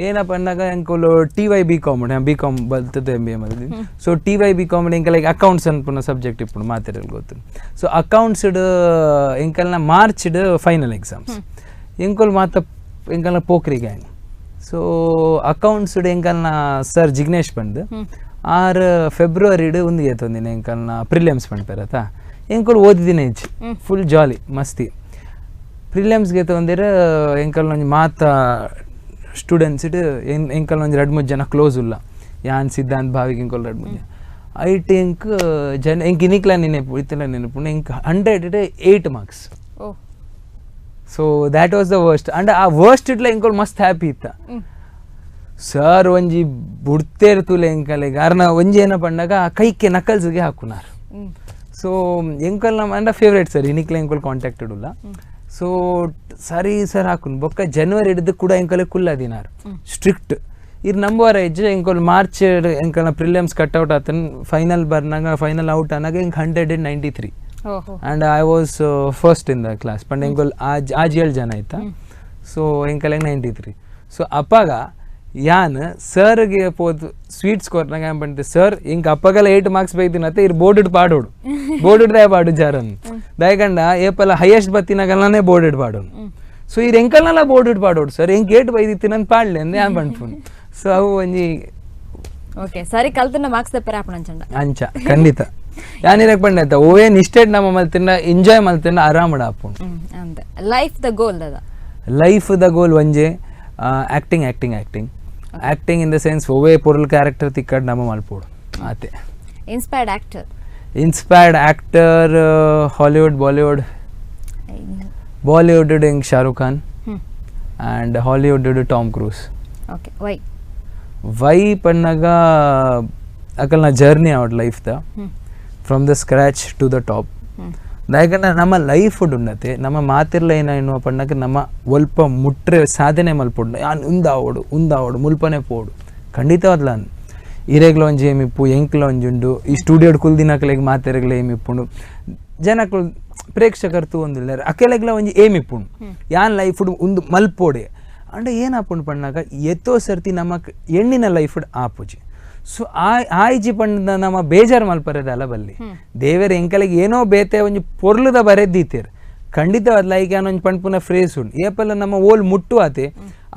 ಏನಪ್ಪ ಅಂದಾಗ ಎಂಕುಲು T Y B com B com ಬಲ್ತದೆ M B A ಮಲ್ದಿನಿ so T Y B com ಎಂಕ like accounts ಅನ್ಪುನ subject ಇಪ್ಪುಂಡು ಮಾತೆರೆಲ್ ಗೊತ್ತು so ಅಕೌಂಟ್ಸ್ಡ್ ಎಂಕಲ್ನ ಮಾರ್ಚ್ಡ್ ಫೈನಲ್ ಎಕ್ಸಾಮ್ಸ್ ಎಂಕುಲು ಮಾತ ಎಂಕಲ್ನ ಪೋಖ್ರಿ ಗ್ಯಾಂಗ್ ಸೊ ಅಕೌಂಟ್ಸ್ಡ್ ಎಂಕಲ್ನ ಸರ್ ಜಿಗ್ನೇಶ್ ಪಂಡ್ ಆರ್ ಫೆಬ್ರವರಿಡ್ ಒಂದು ಏತೊಂದಿನ ಎಂಕಲ್ನ ಪ್ರಿಲಿಯಮ್ಸ್ ಪಂಡ್ಪೇರತ ಎಂಕುಲು ಓದಿದಿನ ಹೆಚ್ಚು ಫುಲ್ ಜಾಲಿ ಮಸ್ತಿ ಪ್ರಿಲಿಯಮ್ಸ್ಗೆ ತೊಂದಿರ ಎಂಕಲ್ನ ಒಂಜಿ ಮಾತ ಸ್ಟೂಡೆಂಟ್ಸ್ ಇಡ್ ಎಂಕಲ್ ಒಂಜಿ ರಡ್ಡ್ ಮೂಜಿ ಜನ ಕ್ಲೋಸ್ ಉಲ್ಲ ಯಾನ್ ಸಿದ್ಧಾಂತ್ ಭಾವಿಗೆ ಎಂಕಲ್ ರಡ್ಡ್ ಮೂಜಿ ಐಟ್ ಎಂಕ್ ಜನ ಎಂಕ್ ಇನಿಕ್ಲ ನೆನಪು ಇತ್ತಲ ನೆನಪು ಎಂಕ್ 100 8 marks so that was the worst and ಆ ವರ್ಸ್ಟ್ ಇಟ್ಲ ಎಂಕಲ್ ಮಸ್ತ್ ಹ್ಯಾಪಿ ಇತ್ತ ಸರ್ ಒಂಜಿ ಬುಡ್ತೇರ್ ತುಲೆ ಎಂಕಲೆಗ್ ಅರ್ನ ಒಂಜಿ ಏನ ಪಂಡಾಗ ಕೈಕೆ ನಕಲ್ಸ್ಗೆ ಹಾಕುನಾರ್ ಸೊ ಎಂಕಲ್ ನಮ್ಮ ಅಂಡ ಫೇವ್ರೇಟ್ ಸರ್ ಇನಿಕ್ಲ ಎಂಕಲ್ ಕಾಂಟ್ಯಾಕ್ಟೆಡ್ ಉಲ್ಲ ಸೊ ಸರಿ ಸರ್ ಹಾಕುನ್ ಬೊಕ್ಕ ಜನವರಿ ಹಿಡಿದು ಕೂಡ ಎಂಕಲೆ ಕುಲ್ಲದಿನಾರ್ ಸ್ಟ್ರಿಕ್ಟ್ ಇರ್ ನಂಬುವರ ಹೆಜ್ಜೆ ಎಂಕಲ್ ಮಾರ್ಚ್ ಎಂಕಲ್ನ prelims cut out ಆತನ್ ಫೈನಲ್ ಬರ್ನಾಗ ಫೈನಲ್ ಔಟ್ ಅನ್ನಾಗ ಎಂಕ್ 193 And I was first in the class ಪಂಡ ಎಂಕೊಲ್ ಆಜ್ 7 ಜನ ಆಯ್ತಾ ಸೊ ಎಂಕಲೆಗ್ 93 ಸೊ ಅಪ್ಪಾಗ ಯಾನ್ ಸರ್ಗೆ ಪೋದು ಸ್ವೀಟ್ಸ್ ಕೊರ್ನಾಗ ಏನ್ ಪಂಡೆ ಸರ್ ಇಂಕ ಅಪ್ಪಗೆಲ್ಲ 8 ಮಾರ್ಕ್ಸ್ ಬೈದಿನತ್ತೆ ಇರ್ ಬೋರ್ಡ್ ಪಾಡೋಡು ಬೋರ್ಡ್ ದಾಯ ಪಾಡು ಜಾರನ್ ದಯಕಂಡ ಏಪಲ್ಲ ಹೈಯೆಸ್ಟ್ ಬತ್ತಿನಾಗಲ್ಲಾನೇ ಬೋರ್ಡ್ ಪಾಡೋನು ಸೊ ಇರ್ ಎಂಕಲ್ನೆಲ್ಲ ಬೋರ್ಡ್ ಪಾಡೋಡು ಸರ್ ಎಂಕ್ 8 ಬೈದಿತ್ತಿ ನನ್ ಪಾಡ್ಲೆ ಅಂದೆ ಯಾನ್ ಪನ್ಪುನು ಸೊ ಅವು ಒಂಜಿ ಓಕೆ ಸರಿ ಕಲ್ತನ ಮಾರ್ಕ್ಸ್ ದಪ್ಪರ ಆಪಣ ಅಂಚಂಡ ಅಂಚ ಖಂಡಿತ ಯಾನಿರಕ್ ಪಂಡೆ ಆಯ್ತಾ ಓವೇ ನಿಷ್ಠೆಡ್ ನಮ್ಮ ಮಲ್ತಿನ ಎಂಜಾಯ್ ಮಲ್ತಿನ ಆರಾಮಡ ಆಪುಂಡು ಅಂದ life the goal Dada life the goal ಒಂಜೆ acting acting acting acting in the sense ಒವೇ ಪೊರುಲ್ character ತಿಕ್ಕಡ್ ನಮ್ಮ ಮಲ್ಪೋಡು ಆತೆ inspired actor inspired actor Hollywood Bollywood Bollywood ಎಂಗ್ Shahrukh Khan and Hollywood Tom Cruise okay why why ಪಣ್ಣಾಗ ಅಕಲ್ನ journey out life the from the scratch to the top ಯಾಕಂದ್ರೆ ನಮ್ಮ ಲೈಫ್ ಉಂಡತೆ ನಮ್ಮ ಮಾತಿರ್ಲ ಏನ ಪಣ್ಣಕ್ಕೆ ನಮ್ಮ ಒಲ್ಪ ಮುಟ್ರೆ ಸಾಧನೆ ಮಲ್ಪೊಡು ಯಾನ್ ಉಂದಾವೋಡು ಉಂದಾವೋಡು ಮುಲ್ಪನೆ ಪೋಡು ಖಂಡಿತವಾದ್ಲ ಇರೆಗ್ಲ ಒಂಜಿ ಏಮಿಪ್ಪು ಎಂಕ್ಲ ಒಂಜುಂಡು ಈ ಸ್ಟುಡಿಯೋಡ್ ಕುಲ್ದಿನಕ್ಲೆಗ್ ಮಾತೆರೆಗ್ಲ ಏಮಿಪ್ಪುಂಡು ಜನಕ್ಲು ಪ್ರೇಕ್ಷಕರು ತೂವೊಂದಿಲ್ಲ ಅಕೆಲೆಗ್ಲ ಒಂಜಿ ಏಮಿಪ್ಪುಂಡು ಯಾನ್ ಲೈಫ್ ಉಂದು ಮಲ್ಪೋಡೆ ಅಂಡ ಏನಾಪುಂಡು ಪಣ್ಣಾಗ ಎತ್ತೋ ಸರ್ತಿ ನಮ್ಮ ಎಣ್ಣಿನ ಲೈಫ್ ಆಪುಜಿ ಸೊ ಆಯ್ಜಿ ಪಂಡ ನಮ್ಮ ಬೇಜಾರು ಮಲ್ಪರೆದಲ್ಲ ಬಲ್ಲಿ ದೇವರ ಎಂಕಲಿಗೆ ಏನೋ ಬೇತೆ ಒಂಜಿ ಪೊರ್ಲುದ ಬರೆದ್ದೀತೇರ್ ಖಂಡಿತವಾದ ಲೈಕ್ ಏನೋ ಒಂಜಿ ಪಣ್ಪುನ ಫ್ರೇಸ್ ಉಂಡು ಏಪಲ್ಲ ನಮ್ಮ ಓಲ್ ಮುಟ್ಟು ಆತೆ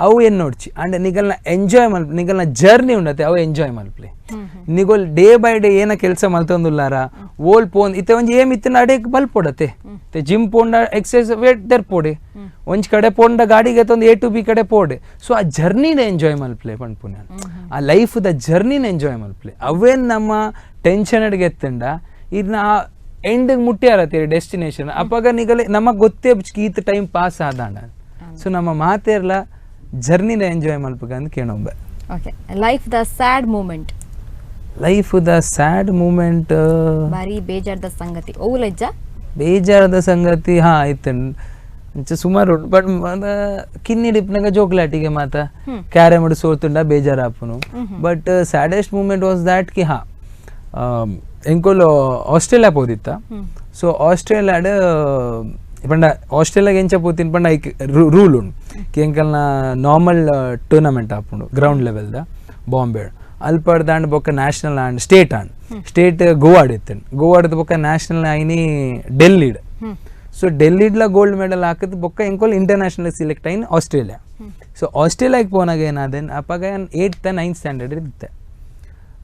ಅವು ಏನು ನೋಡ್ಚಿ ಅಂಡ್ ನಿಗಲ್ನ ಎಂಜಾಯ್ ಮಲ್ಪ ನಿಗಲ್ನ ಜರ್ನಿ ಉಂಡತೆ ಅವು ಎಂಜಾಯ್ ಮಲ್ಪ್ಲೆ ನಿಗೋಲ್ day by day ಏನ ಕೆಲಸ ಮಲ್ತೊಂದುಲ್ಲಾರ ಓಲ್ ಪೋನ್ ಇತ್ತೆ ಒಂಜಿ ಏಮ್ ಇತ್ತಿನ ಅಡೇಕ್ ಬಲ್ಪೊಡತೆ ಜಿಮ್ ಪೋಂಡ ಎಕ್ಸಸೈಸ್ ವೇಟ್ ದೆರ್ಪೋಡೆ ಒಂಜಿ ಕಡೆ ಪೋಂಡ ಗಾಡಿಗೆ ತಂದು A to B ಕಡೆ ಪೋಡೆ ಸೊ ಆ ಜರ್ನಿನ ಎಂಜಾಯ್ ಮಲ್ಪ್ಲೆ ಪಣ್ಪುನ ಆ ಲೈಫ್ the ಜರ್ನಿನ enjoy ಮಲ್ಪ್ಲೆ ಅವೇನ್ ನಮ್ಮ ಟೆನ್ಷನ್ ಅಡ್ಗೆ ಎತ್ತಂಡ ಇದನ್ನ ಆ ಎಂಡಿಗೆ ಮುಟ್ಟ್ಯಾರತ್ತೀರಿ ಡೆಸ್ಟಿನೇಷನ್ ಅಪ್ಪಾಗ ನಿಗಲೆ ನಮಗೆ ಗೊತ್ತೇ ಈತ ಟೈಮ್ ಪಾಸ್ ಆದಾಂಡ ಸೊ ನಮ್ಮ ಮಾತೇರ್ಲ ಜರ್ನಿನ enjoy ಮಲ್ಪಕಂದ್ ಕೇಳೊಂಬೆ okay life the sad moment life the sad moment ಬಾರಿ ಬೇಜಾರದ ಸಂಗತಿ ಓ ಲಜ್ಜ ಬೇಜಾರದ ಸಂಗತಿ ಹಾ ಆಯ್ತು ಅಂಚ ಸುಮಾರು ಬಟ್ ಕಿನ್ನಿ ಡಿಪ್ನಾಗ ಜೋಕ್ಲಾಟಿಗೆ ಮಾತ carrom ಸೋತುಂಡ ಬೇಜಾರಾಪುನು but saddest moment was that ಕಿ ಹಾ ಎಂಕೋಲು ಆಸ್ಟ್ರೇಲಿಯಾ ಪೋದಿತ್ತ ಸೊ ಆಸ್ಟ್ರೇಲಿಯಾಡ್ ಪಂಡ ಆಸ್ಟ್ರೇಲಿಯಾಗೆ ಎಂಚ ಪೋತಿನ ಪಂಡ ಐಕ್ ರೂಲ್ ಉಂಡು ಕಿ ಎಂಕಲ್ನ ನಾರ್ಮಲ್ ಟೂರ್ನಮೆಂಟ್ ಆಪುಂಡು ಗ್ರೌಂಡ್ ಲೆವೆಲ್ದ ಬಾಂಬೆ ಅಲ್ಪಡ್ದಾಂಡ್ ಬೊಕ್ಕ national and state and state ಗೋವಾಡ್ ಇತ್ತು ಗೋವಾಡ್ದ ಬೊಕ್ಕ ನ್ಯಾಷನಲ್ ಐನಿ ಡೆಲ್ಲಿಡ್ ಸೊ ಡೆಲ್ಲಿಡ್ಲ ಗೋಲ್ಡ್ ಮೆಡಲ್ ಹಾಕಿದ್ ಬೊಕ್ಕ ಎಂಕೋಲ್ ಇಂಟರ್ನ್ಯಾಷನಲ್ ಸೆಲೆಕ್ಟ್ ಐನ್ ಆಸ್ಟ್ರೇಲಿಯಾ ಸೊ ಆಸ್ಟ್ರೇಲಿಯಾಗೆ ಪೋನಾಗ ಏನಾದೇನು ಅಪ್ಪಾಗ 8th 9th standard ಇತ್ತೆ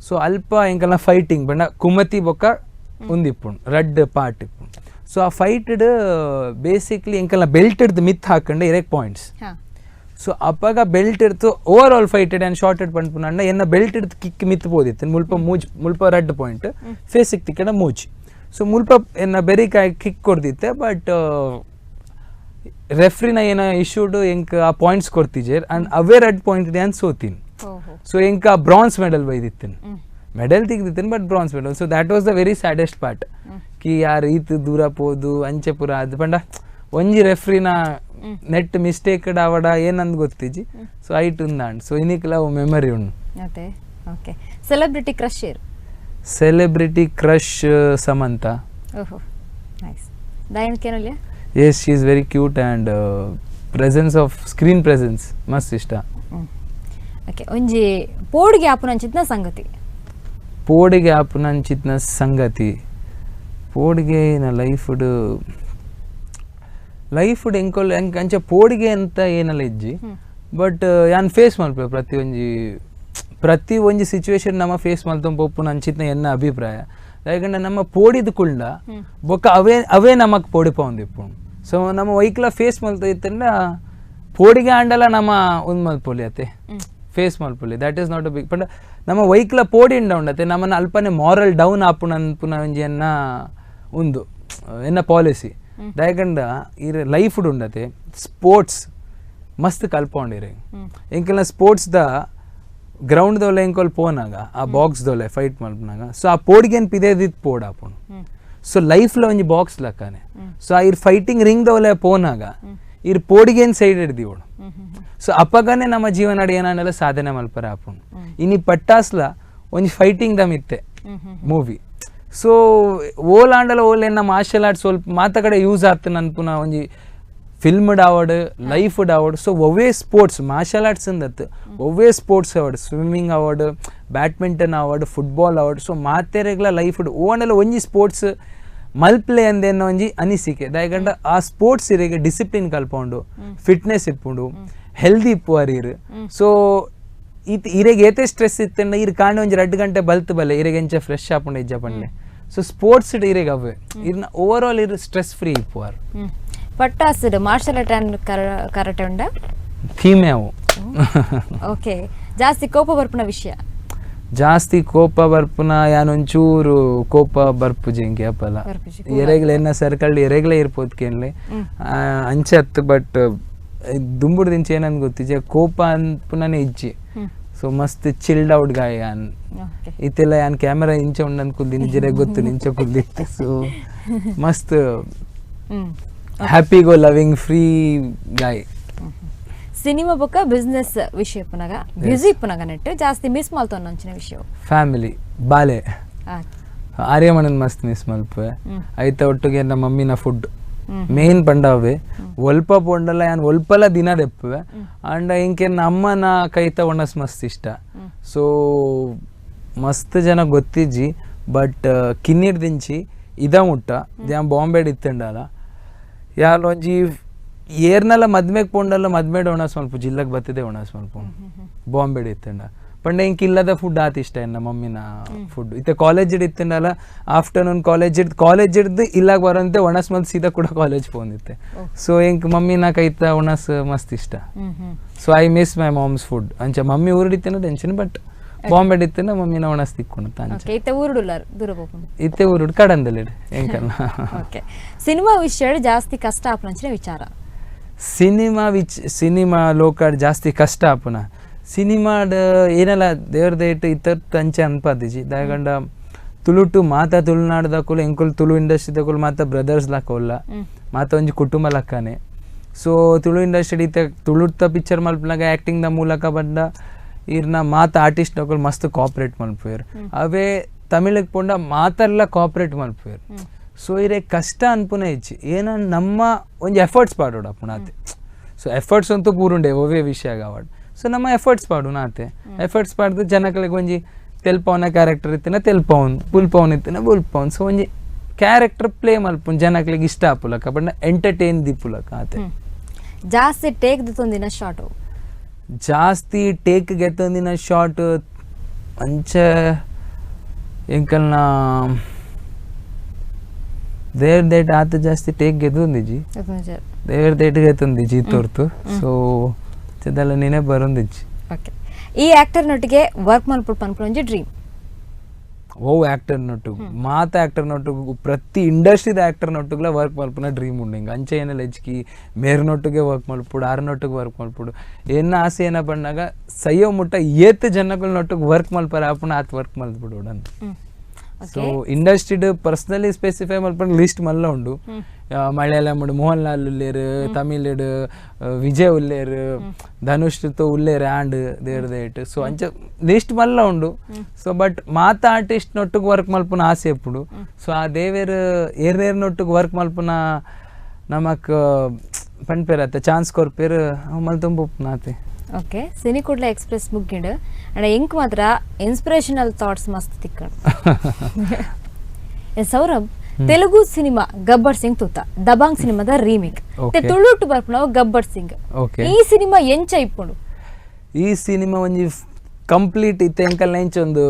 ಸೊ ಅಲ್ಪ ಎಂಕಲ್ನ ಫೈಟಿಂಗ್ ಬಣ್ಣ ಕುಮತಿ ಬೊಕ್ಕ ಒಂದಿಪ್ಪುಂಡು ರಡ್ ಪಾರ್ಟ್ ಇಪ್ಪುಂಡು ಸೊ ಆ ಫೈಟಡ್ ಬೇಸಿಕ್ಲಿ ಎಂಕಲ್ನ ಬೆಲ್ಟ್ ಹಿಡ್ದು ಮಿತ್ ಹಾಕೊಂಡು ಎರಕ್ ಪಾಯಿಂಟ್ಸ್ ಸೊ ಅಪ್ಪಾಗ ಬೆಲ್ಟ್ ಇಡ್ತು over all fighted and shorted ಪಂಡ್ಪುನಂಡ ಎನ್ನ ಬೆಲ್ಟ್ ಹಿಡ್ದು ಕಿಕ್ ಮಿತ್ ಪೋದಿತ್ತು ಮುಲ್ಪ ಮೂಜ್ ಮುಲ್ಪ ರಡ್ ಪಾಯಿಂಟ್ ಫೇಸಿಗೆ ತಿಕ್ಕಡ ಮೂಜಿ ಸೊ ಮುಲ್ಪ ಎನ್ನ ಬೆರಿಕಾಯಿ ಕಿಕ್ ಕೊಡ್ದಿತ್ತೆ ಬಟ್ ರೆಫ್ರಿನ ಏನ ಇಶ್ಯೂಡ್ ಎಂಕ್ ಆ ಪಾಯಿಂಟ್ಸ್ ಕೊಡ್ತಿಜೇರ್ ಅಂಡ್ ಅವೇ ರೆಡ್ ಪಾಯಿಂಟ್ ಇದೆ ಅಂತ ಸೋತೀನಿ ಸೊ ಎಂಕ ಬ್ರಾನ್ಸ್ ಮೆಡಲ್ ಬೈದಿತ್ತೇನೆ ಮೆಡಲ್ ತೆಗ್ದಿತ್ತೇನೆ but bronze medal so that was the very saddest part ಕಿ ಯಾರು ಈತ ದೂರ ಪೋದು ಅಂಚೆ ಪುರ ಅದು ಪಂಡ ಒಂಜಿ ರೆಫ್ರಿನ ನೆಟ್ ಮಿಸ್ಟೇಕ್ ಆವಡ ಏನಂದ್ ಗೊತ್ತಿಜಿ ಸೊ ಐಟ್ ಉಂದಾಂಡ್ ಸೊ ಇನಿಕ್ಲ ಮೆಮೊರಿ ಉಂಡು okay okay celebrity crush celebrity crush Samantha ಓಹೋ nice ದಯನ್ ಕೇನಲ್ಯ yes she is very cute and presence of screen presence ಮಸ್ತ್ ಇಷ್ಟ ಓಕೆ ಒಂಜಿ ಪೋಡಿಗೆ ಆಪುನಂಚಿತ್ನ ಸಂಗತಿ ಪೋಡಿಗೆ ಆಪುನಂಚಿತ್ನ ಸಂಗತಿ ಪೋಡಿಗೆ ಲೈಫ್ಡ್ ಲೈಫ್ಡ್ ಎಂಕೊಲ್ ಎಂಕ್ ಅಂಚ ಪೋಡಿಗೆ ಅಂತ ಏನಲ್ಲ ಇಜ್ಜಿ ಬಟ್ ಯಾನ್ ಫೇಸ್ ಮಲ್ಪೆ ಪ್ರತಿ ಒಂಜಿ ಸಿಚುವೇಶನ್ ನಮ್ಮ ಫೇಸ್ ಮಲ್ತೊಂದು ಪೋಪುನ ಅಂಚಿತ್ನ ಎನ್ನ ಅಭಿಪ್ರಾಯ ಯಾಕಂದ್ರೆ ನಮ್ಮ ಪೋಡಿದ ಕುಳ್ಳ ಬೊಕ್ಕ ಅವೇ ಅವೇ ನಮಕ್ ಪೋಡಿ ಪೋಂದಿಪ್ಪುಂಡು ಸೊ ನಮ್ಮ ವೈಕ್ಲ ಫೇಸ್ ಮಲ್ತ ಇತ್ತಂಡ ಪೋಡಿಗೆ ಆಂಡಲ ನಮ್ಮ ಒಂದು ಮಲ್ಪೊಲಿ ಅತ್ತೆ ಫೇಸ್ ಮಲ್ಪೊಲಿ that is not a big but ನಮ್ಮ ವೈಕ್ಲ ಪೋಡಿ ಉಂಡ ಉಂಡತೆ ನಮ್ಮನ್ನ ಅಲ್ಪನೆ ಮಾರಲ್ ಡೌನ್ ಆಪುನ ಅನ್ಪುನ ಒಂಜಿ ಎನ್ನ ಒಂದು ಎನ್ನ ಪಾಲಿಸಿ ದಯಕಂಡ ಈ ಲೈಫ್ ಉಂಡತೆ ಸ್ಪೋರ್ಟ್ಸ್ ಮಸ್ತ್ ಕಲ್ಪೊಂಡಿರಿ ಎಂಕೆಲ್ಲ ಸ್ಪೋರ್ಟ್ಸ್ the ground ದೋಲೆ ಎಂಕೋಲ್ ಪೋನಾಗ ಆ ಬಾಕ್ಸ್ ದೋಲೆ ಫೈಟ್ ಮಲ್ಪನಾಗ ಸೊ ಆ ಪೋಡಿಗೇನು ಪಿದೇದಿತ್ ಪೋಡ್ ಆಪುಂಡು ಸೊ ಲೈಫ್ಲ ಒಂಜಿ ಬಾಕ್ಸ್ ಲಕ್ಕನೆ ಸೊ ಆ ಇರ್ ಫೈಟಿಂಗ್ ರಿಂಗ್ ದೋಲೆ ಪೋನಾಗ ಇರ್ ಪೋಡಿಗೇನು ಸೈಡ್ ಹಿಡ್ದಿವಳು ಸೊ ಅಪ್ಪಗನೆ ನಮ್ಮ ಜೀವನ ಏನಾನಲ್ಲ ಸಾಧನೆ ಮಲ್ಪರ ಆಪುಂಡು ಇನಿ ಪಟ್ಟಾಸ್ಲ ಒಂಜಿ ಫೈಟಿಂಗ್ ದಮ್ ಇತ್ತೆ ಮೂವಿ So ಓಲ್ ಆಂಡಲ ಓಲ್ ಎನ್ನ ಮಾರ್ಷಲ್ ಆರ್ಟ್ಸ್ ಸ್ವಲ್ಪ ಮಾತ ಕಡೆ ಯೂಸ್ ಆಗ್ತದೆ ನನ್ ಪುನಃ ಒಂಜಿ ಫಿಲ್ಮ್ ಆವಡ್ ಲೈಫ್ ಆವಡ್ ಸೊ ಒವ್ವೇ sports martial arts ಅಂದತ್ತು ಒವ್ವೇ ಸ್ಪೋರ್ಟ್ಸ್ ಆವಡ್ ಸ್ವಿಮ್ಮಿಂಗ್ ಆವಡ್ ಬ್ಯಾಡ್ಮಿಂಟನ್ ಆವಡ್ ಫುಟ್ಬಾಲ್ ಆವಡ್ ಸೊ ಮಾತೆರೆಗ್ಲ ಲೈಫ್ ಓಂಡಲ ಒಂಜಿ ಸ್ಪೋರ್ಟ್ಸ್ ಮಲ್ಪ್ಲೆ ಅಂದೇನೋ ಒಂಜಿ ಅನಿಸಿಕೆ ದಾಯಗಂಡ ಆ ಸ್ಪೋರ್ಟ್ಸ್ ಇರೆಗೆ ಡಿಸಿಪ್ಲಿನ್ ಕಲ್ಪೌಂಡು ಫಿಟ್ನೆಸ್ ಇಪ್ಪುಂಡು ಹೆಲ್ದಿ ಇಪ್ಪು ಅರೀರ್ ಸೊ ಈತ ಇರೆಗೆ ಏತೆ ಸ್ಟ್ರೆಸ್ ಇತ್ತಂಡ ಇರ್ ಕಾಂಡ ಒಂಜಿ 2 ಗಂಟೆ ಬಲ್ತು ಬಲ್ಲೆ ಇರೆಗೆ ಎಂಚ ಫ್ರೆಶ್ ಆಪುಂಡು ಇಜ್ಜ ಪಂಡೆ ಸೊ ಸ್ಪೋರ್ಟ್ಸ್ ಇರೆಗೆ ಅವೇ ಇರ್ನ ಓವರ್ ಆಲ್ ಇರ್ ಸ್ಟ್ರೆಸ್ ಫ್ರೀ ಇಪ್ಪು ಆರ್ ಪಟ್ಟಾಸಿಡ್ martial art and karate ಉಂಡ ಥೀಮೆ ಅವು ಓಕೆ ಜಾಸ್ತಿ ಕೋಪ ಬರ್ಪುನ ವಿಷಯ ಜಾಸ್ತಿ ಕೋಪ ಬರ್ಪುನ ಯಾನೊಂಚೂರು ಕೋಪ ಬರ್ಪುಜಿ ಇಂಕೆ ಅಪ್ಪಲ ಎರೆಗ್ಲೆ ಎನ್ನ ಸರ್ಕಲ್ ಎರೆಗ್ಲೆ ಇರ್ಪೋದ್ಕೇನ್ಲೆ ಅಂಚೆ ಅತ್ತು ಬಟ್ ದುಂಬುಡ್ದಿಂಚ ಏನಂದ್ ಗೊತ್ತಿಜೆ ಕೋಪ ಅನ್ಪುನೇ ಇಜ್ಜಿ ಸೊ ಮಸ್ತ್ ಚಿಲ್ಡ್ ಔಟ್ ಗಾಯ ಯಾನ್ ಇತ್ತೆಲ್ಲ ಯಾನ್ ಕ್ಯಾಮೆರಾ ಇಂಚ ಉಂಡನ್ ಕುಲ್ದಿ ನಿಜರೆ ಗೊತ್ತು ನಿಂಚ ಕುಲ್ದಿತ್ತು ಸೊ ಮಸ್ತ್ happy go loving free guy cinema ಬೊಕ್ಕ ಬಿಸ್ನೆಸ್ ವಿಷಯ ಪುನಗ ಬ್ಯುಸಿ ಪುನಗ ನೆಟ್ಟು ಜಾಸ್ತಿ ಮಿಸ್ ಮಲ್ತೊನ್ನ ಅಂಚಿನ ವಿಷಯ ಫ್ಯಾಮಿಲಿ ಬಾಲೆ ಆರ್ಯಮಣನ್ ಮಸ್ತ್ ಮಿಸ್ ಮಲ್ಪೆ ಐತ ಒಟ್ಟಿಗೆ ನಮ್ಮ ಮಮ್ಮಿನ ಫುಡ್ ಮೇನ್ ಪಂಡಾವೆ ಒಲ್ಪ ಪೊಂಡಲ ಯಾನ್ ಒಲ್ಪಲ ದಿನ ದೆಪ್ಪುವೆ ಅಂಡ್ ಇಂಕೆ ಅಮ್ಮನ ಕೈತ ಒಣಸ್ ಮಸ್ತ್ ಇಷ್ಟ ಸೊ ಮಸ್ತ್ ಜನ ಗೊತ್ತಿಜ್ಜಿ ಬಟ್ ಕಿನ್ನಿಡ್ ದಿಂಚಿ ಇದ ಮುಟ್ಟ ಯಾನ್ ಬಾಂಬೆಡ್ ಇತ್ತಂಡಲ ಯಾಲ್ ಒಂಜಿ ಏರ್ನಲ್ಲ ಮದ್ಮೆಗ್ ಪೋಂಡಲ್ಲ ಮದ್ಮೆಡ್ ಒಣಸ್ ಮಲ್ಪ ಜಿಲ್ಲಗ್ ಬತ್ತಿದೆ ಒಣಸ್ ಮಲ್ಪ ಬಾಂಬೆಡ್ ಇತ್ತಂಡ ಪಂಡ ಇಂಕ್ ಇಲ್ಲದ ಫುಡ್ ಆತ ಇಷ್ಟ ಎನ್ನ ಮಮ್ಮಿನ ಫುಡ್ ಇತ್ತೆ ಕಾಲೇಜ್ ಇತ್ತಂಡಲ್ಲ ಆಫ್ಟರ್ನೂನ್ ಕಾಲೇಜ್ ಇಡ್ದು ಕಾಲೇಜ್ ಹಿಡ್ದು ಇಲ್ಲಾಗ ಬರಂತೆ ಒಣಸ್ ಮಲ್ತ್ ಸೀದಾ ಕೂಡ ಕಾಲೇಜ್ ಪೋಂದಿತ್ತೆ ಸೊ ಇಂಕ್ ಮಮ್ಮಿನ ಕೈತ ಒಣಸ್ ಮಸ್ತ್ ಇಷ್ಟ so I miss my mom's food ಅಂಚ ಮಮ್ಮಿ ಊರುಡಿತ್ತೇನ ಟೆನ್ಷನ್ ಬಟ್ ಬಾಂಬೆ ಇತ್ತೇನ ಮಮ್ಮಿನ ಒಣಸ್ ತಿಕ್ಕೊಂಡು ಅಂಚ ಇತ್ತೆ ಊರುಡುಲ್ಲಾರ್ ದೂರ ಪೋಪುಂಡು ಇತ್ತೆ ಊರುಡು ಕಡಂದಲಿಡ್ ಎಂಕಲ್ಲ ಓಕೆ ಸಿನಿಮಾ ವಿಷಯ ಜಾಸ್ತಿ ಕಷ್ಟ ಆಪುನಂಚಿನ ವಿಚಾರ ಸಿನಿಮಾ ಸಿನಿಮಾ ಲೋಕಾಡ್ ಜಾಸ್ತಿ ಕಷ್ಟ ಆಪುನ ಸಿನಿಮಾಡ್ ಏನಲ್ಲ ದೇವ್ರ ದಯಟ್ಟು ಇತ್ತರ್ತ ಅಂಚೆ ಅನ್ಪಾದಿಜಿ ದಾಯಗಂಡ ತುಳುಟು ಮಾತಾ ತುಳುನಾಡ್ದಕುಲು ಎಂಕುಲು ತುಳು ಇಂಡಸ್ಟ್ರಿ ಮಾತಾ ಬ್ರದರ್ಸ್ ಲಕ್ಕೋಲ್ಲ ಮಾತ ಒಂಜಿ ಕುಟುಂಬ ಲಕ್ಕನೆ ಸೊ ತುಳು ಇಂಡಸ್ಟ್ರಿ ಇತ್ತ ತುಳುತ್ತ ಪಿಕ್ಚರ್ ಮಲ್ಪನಾಗ ಆ್ಯಕ್ಟಿಂಗ್ದ ಮೂಲಕ ಬಂದ ಇರ್ನ ಮಾತ ಆರ್ಟಿಸ್ಟ್ ನಕುಲು ಮಸ್ತ್ ಕೋಆಪ್ರೇಟ್ ಮಲ್ಪುವೆರ್ ಅವೇ ತಮಿಳಿಗೆ ಪೋಂಡ ಮಾತೆಲ್ಲ ಕೋಆಪ್ರೇಟ್ ಮಲ್ಪುವೆರ್ ಸೊ ಇರೆ ಕಷ್ಟ ಅನ್ಪುನ ಹೆಚ್ಚು ಏನ ನಮ್ಮ ಒಂಜಿ ಎಫರ್ಟ್ಸ್ ಪಾಡೋಡ ಪುಣಾತೆ ಸೊ ಎಫರ್ಟ್ಸ್ ಅಂತೂ ಪೂರುಂಡೆ ಒವೇ ವಿಷಯ ಆವಡ್ ಸೊ ನಮ್ಮ ಎಫರ್ಟ್ಸ್ ಪಾಡು ನಾತೆ ಎಫರ್ಟ್ಸ್ ಪಾಡ್ದು ಜನಗಳಿಗೆ ಒಂಜಿ ತೆಲ್ಪವನ ಕ್ಯಾರೆಕ್ಟರ್ ಇತ್ತಿನ ತೆಲ್ಪವನ್ ಬುಲ್ಪವನ್ ಇತ್ತಿನ ಬುಲ್ಪವನ್ ಸೊ ಒಂಜಿ ಕ್ಯಾರೆಕ್ಟರ್ ಪ್ಲೇ ಮಲ್ಪುನ್ ಜನಗಳಿಗೆ ಇಷ್ಟ ಆಪುಲಕ ಬಟ್ ಎಂಟರ್ಟೈನ್ ದಿಪ್ಪುಲಕ ಆತೆ ಜಾಸ್ತಿ ಟೇಕ್ ದಿತ್ತೊಂದಿನ ಶಾರ್ಟ್ ಜಾಸ್ತಿ ಟೇಕ್ ಗೆತ್ತೊಂದಿನ ಶಾರ್ಟ್ ಅಂಚೆ ಎಂಕಲ್ನ ದೇವ್ರ ದೇಟ್ ಆತ ಜಾಸ್ತಿ ಟೇಕ್ ಗೆದ್ದುಂದಿಜಿ ದೇವ್ರ ದೇಟ್ ಗೆತ್ತೊಂದಿಜಿ ತೋರ್ತು ಸೊ ಅದೆಲ್ಲ ನೀನೇ ಬರೋಂದಿಜ್ಜಿ ಓಕೆ ಈ ಆಕ್ಟರ್ ನೊಟ್ಟಿಗೆ ವರ್ಕ್ ಮಲ್ಪುಡ್ ಪನ್ಪುನ ಒಂಜಿ ಡ್ರೀಮ್ ಓ ಆಕ್ಟರ್ ನೊಟ್ಟುಗು ಮಾತ ಆಕ್ಟರ್ ನೊಟ್ಟುಗು ಪ್ರತಿ ಇಂಡಸ್ಟ್ರಿದ ಆಕ್ಟರ್ ನೊಟ್ಟುಗ್ಲ ವರ್ಕ್ ಮಲ್ಪುನ ಡ್ರೀಮ್ ಉಂಡು ಹಿಂಗೆ ಅಂಚೆ ಏನೆಲ್ಲ ಹೆಚ್ಕಿ ಮೇರ್ ನೊಟ್ಟಿಗೆ ವರ್ಕ್ ಮಲ್ಪುಡು ಆರ್ ನೊಟ್ಟಿಗೆ ವರ್ಕ್ ಮಲ್ಪುಡು ಏನ ಆಸೆ ಏನ ಬಂದಾಗ ಸಯ್ಯೋ ಮುಟ್ಟ ಏತ್ ಜನಗಳ ನೊಟ್ಟಿಗೆ ವರ್ಕ್ ಮಲ್ಪರ ಆಪುಣ ಆತ್ ವರ್ಕ್ ಮಲ್ತ್ಬಿಡು ಅಂತ ಸೊ ಇಂಡಸ್ಟ್ರಿಡ್ ಪರ್ಸನಲಿ ಸ್ಪೆಸಿಫೈ ಮಲ್ಪಂಡ ಲಿಸ್ಟ್ ಮಲ್ಲ ಉಂಡು ಮಲಯಾಳಂ ಮೋಹನ್ ಲಾಲ್ ಉಲ್ಲೇರು ತಮಿಳ್ ವಿಜಯ್ ಉಲ್ಲೇರು ಧನುಷ್ ತೋ ಉಲ್ಲೇರು ಆಂಡ್ ದೇರ್ ದೇಟ್ ಸೊ ಅಂಚ ಲಿಸ್ಟ್ ಮಲ್ಲ ಉಂಡು ಸೊ ಬಟ್ ಮಾತ ಆರ್ಟಿಸ್ಟ್ ನೊಟ್ಟಿಗೆ ವರ್ಕ್ ಮಲ್ಪುನ ಆಸೆ ಎಪ್ಪುಡು ಸೊ ಆ ದೇವೇರು ಏರ್ನೇರ್ ನೊಟ್ಟಿಗೆ ವರ್ಕ್ ಮಲ್ಪುನ ನಮಕ್ ಪನ್ಪೇರತ್ತೆ ಚಾನ್ಸ್ ಕೊರ್ಪೇರು ಮಲ್ತೊಂಬ ಆತೆ ಓಕೆ ಸಿನಿ ಕುಡ್ಲ ಎಕ್ಸ್ಪ್ರೆಸ್ ಮುಗ್ಗಿಂಡು ಅಂಡ್ ಎಂಕ್ ಮಾತ್ರ ಇನ್ಸ್ಪಿರೇಷನಲ್ ಥಾಟ್ಸ್ ಮಸ್ತ್ ತಿಕ್ಕಂಡು ಸೌರಭ್ ತೆಲುಗು ಸಿನಿಮಾ ಗಬ್ಬರ್ ಸಿಂಗ್ ತೂತ ದಬಾಂಗ್ ಸಿನಿಮಾದ ರೀಮೇಕ್ ತುಳುಟು ಬರ್ಪುನವು ಗಬ್ಬರ್ ಸಿಂಗ್ ಈ ಸಿನಿಮಾ ಎಂಚ ಇಪ್ಪುಂಡು ಈ ಸಿನಿಮಾ ಒಂಜಿ ಕಂಪ್ಲೀಟ್ ಇತ್ತೆ ಎಂಕಲ್ ಎಂಚ ಒಂದು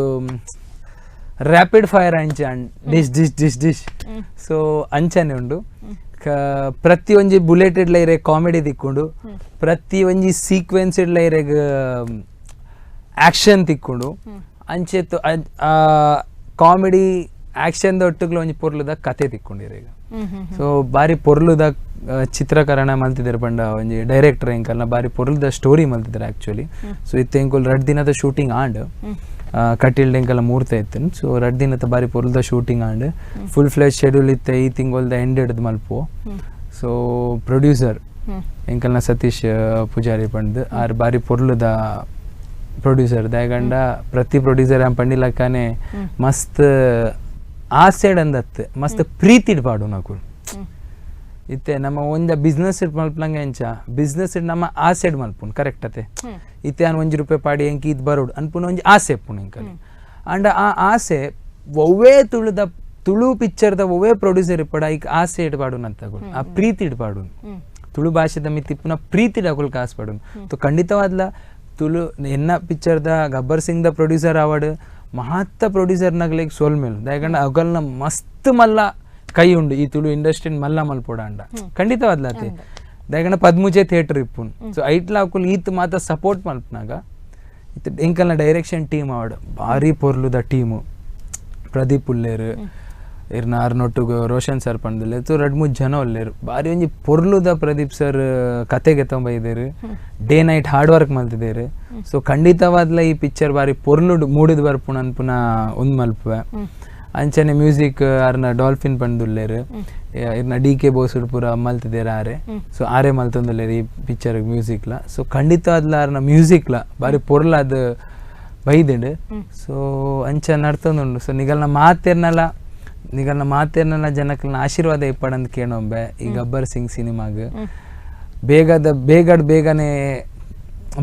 ರ್ಯಾಪಿಡ್ ಫೈರ್ ಅಂಚ dish dish dish dish so ಅಂಚನೆ ಉಂಡು ಪ್ರತಿ ಒಂಜಿ ಬುಲೆಟ್ ಇಡ್ಲ ಇರೆ ಕಾಮಿಡಿ ತಿಕ್ಕೊಂಡು ಪ್ರತಿ ಒಂಜಿ ಸೀಕ್ವೆನ್ಸ್ ಇಡ್ಲ ಇರೆಗ್ ಆಕ್ಷನ್ ತಿಕ್ಕೊಂಡು ಅಂಚೆತ್ತು ಕಾಮಿಡಿ ಆಕ್ಷನ್ ಒಟ್ಟುಗ್ಲ ಒಂಜಿ ಪೊರ್ಲುದ ಕತೆ ತಿಕ್ಕೊಂಡಿರ ಈಗ ಸೊ ಬಾರಿ ಪೊರ್ಲುದ ಚಿತ್ರೀಕರಣ ಮಲ್ತಿದ್ದಾರೆ ಪಂಡ ಒಂಜಿ ಡೈರೆಕ್ಟರ್ ಎಂಕಲ್ನ ಬಾರಿ ಪೊರ್ಲುದ ಸ್ಟೋರಿ ಮಲ್ತಿದ್ದಾರೆ ಆಕ್ಚುಲಿ ಸೊ ಇತ್ತೆ ಎಂಕುಲ್ 2 ದಿನದ ಶೂಟಿಂಗ್ ಆಂಡ್ ಕಟೀಲ್ ಎಂಕಲ್ಲ ಮೂರ್ತ ಇತ್ತು ಸೊ 2 ದಿನದ ಬಾರಿ ಪೊರ್ಲುದ shooting and full flash schedule ಇತ್ತೆ ಈ ತಿಂಗೊಲ್ದ ಎಂಡ್ ಹಿಡ್ದು ಮಲ್ಪು ಸೊ ಪ್ರೊಡ್ಯೂಸರ್ ಎಂಕಲ್ನ ಸತೀಶ್ ಪೂಜಾರಿ ಪಂಡ್ ಆರ್ ಬಾರಿ ಪೊರ್ಲುದ ಪ್ರೊಡ್ಯೂಸರ್ ದಯಗಂಡ ಪ್ರತಿ ಪ್ರೊಡ್ಯೂಸರ್ ಆಂ ಪಂಡಿಲಕ್ಕನೆ ಮಸ್ತ್ ಆಸೆಡ್ ಅಂದತ್ತೆ ಮಸ್ತ್ ಪ್ರೀತಿಡ್ ಪಾಡು ನಕುಲು ಇತ್ತೆ ನಮ್ಮ ಒಂಜ ಬಿಸ್ನೆಸ್ it ಮಲ್ಪಲಂಗೆ ಎಂಚ ಬಿಸ್ನೆಸ್ it ನಮ್ಮ ಆಸೆಡ್ ಮಲ್ಪುನ್ ಕರೆಕ್ಟ್ ಅತೆ ಇತ್ತೆ ನಾನು 1 ರೂಪಾಯಿ ಪಾಡಿ ಎಂಕಿ ಇದು ಬರೋಡು ಅನ್ಪುನ ಒಂಜಿ ಆಸೆ ಇಪ್ಪುನು ಎಂಕಲಿ ಅಂಡ ಆ ಆಸೆ ಒವ್ವೇ ತುಳುದ ತುಳು ಪಿಕ್ಚರ್ದ ಒವ್ವೇ ಪ್ರೊಡ್ಯೂಸರ್ ಇಪ್ಪಡ ಈಗ ಆಸೆ ಇಡ್ಪಾಡುನ್ ಅಂತ ಆ ಪ್ರೀತಿ ಇಡ್ಪಾಡುನ್ ತುಳು ಭಾಷೆದ ಮಿತ್ತಿಪ್ಪುನ ಪ್ರೀತಿ ಅಕುಲ್ ಕಾಸು ಪಾಡುನ್ ಸೊ ಖಂಡಿತವಾದ್ಲ ತುಳು ಎನ್ನ ಪಿಕ್ಚರ್ದ Gabbar Singh the producer award ಮಹತ್ತ ಪ್ರೊಡ್ಯೂಸರ್ ನಗಲಿಗೆ ಸೋಲ್ಮೇಲು ಯಾಕಂದ್ರೆ ಅಗಲ್ನ ಮಸ್ತ್ ಮಲ್ಲ ಕೈ ಉಂಡು ಈ ತುಳು ಇಂಡಸ್ಟ್ರಿ ಮಲ್ಲ ಮಲ್ಪೋಡ ಅಂಡ ಖಂಡಿತವಾದ್ಲಾತೆ ಯಾಕಂದ್ರೆ ಪದ್ಮುಜೆ ಥಿಯೇಟರ್ ಇಪ್ಪುನ್ ಸೊ ಐಟ್ಲ ಅಕುಲ್ ಈತ್ ಮಾತ್ರ ಸಪೋರ್ಟ್ ಮಲ್ಪನಾಗ ಇತ್ತು ಎಂಕಲ್ನ direction team award ಭಾರಿ ಪೊರ್ಲುದ ಟೀಮು ಪ್ರದೀಪ್ ಉಲ್ಲೇರು ಇರ್ನ ಆರ್ನೊಟ್ಟುಗು ರೋಷನ್ ಸರ್ ಪಂಡಲೆ ತು ರಡ್ ಮೂರು ಜನ ಉಲ್ಲೇರು ಭಾರಿ ಒಂಜಿ ಪೊರ್ಲುದ ಪ್ರದೀಪ್ ಸರ್ ಕತೆಗೆ ತೊಂಬೈದೇರು day night hard work ಮಲ್ತಿದ್ದೇರು so ಖಂಡಿತವಾದ್ಲ ಈ ಪಿಕ್ಚರ್ ಬಾರಿ ಪೊರ್ಲುಡು ಮೂಡಿದ ಬರ್ಪುಣ ಅನ್ಪುನ ಒಂದ್ ಮಲ್ಪುವೆ ಅಂಚನೆ ಮ್ಯೂಸಿಕ್ ಅರ್ನ ಡಾಲ್ಫಿನ್ ಪಂದುಲ್ಲೇರು ಇರ್ನ ಡಿ ಕೆ ಬೋಸುಡು ಪೂರ ಮಲ್ತಿದ್ದೇರು ಆರೆ ಸೊ ಆರೆ ಮಲ್ತೊಂದುಲ್ಲೇರು ಈ ಪಿಕ್ಚರ್ ಮ್ಯೂಸಿಕ್ಲ ಸೊ ಖಂಡಿತವಾದ್ಲ ಅರ್ನ ಮ್ಯೂಸಿಕ್ಲ ಬಾರಿ ಪೊರ್ಲಾದ ಬೈದಿಂಡು ಸೊ ಅಂಚ ನಡ್ತೊಂದುಂಡು ಸೊ ನಿಗಲ್ನ ಮಾತೇರ್ನಲ್ಲ ನಿಗಲ್ನ ಮಾತೇರ್ನಲ್ಲ ಜನಕ್ಲನ ಆಶೀರ್ವಾದ ಇಪ್ಪಡಂದ್ ಕೇಣೊಂಬೆ ಈ ಗಬ್ಬರ್ ಸಿಂಗ್ ಸಿನಿಮಾಗ ಬೇಗದ ಬೇಗಡ್ ಬೇಗನೆ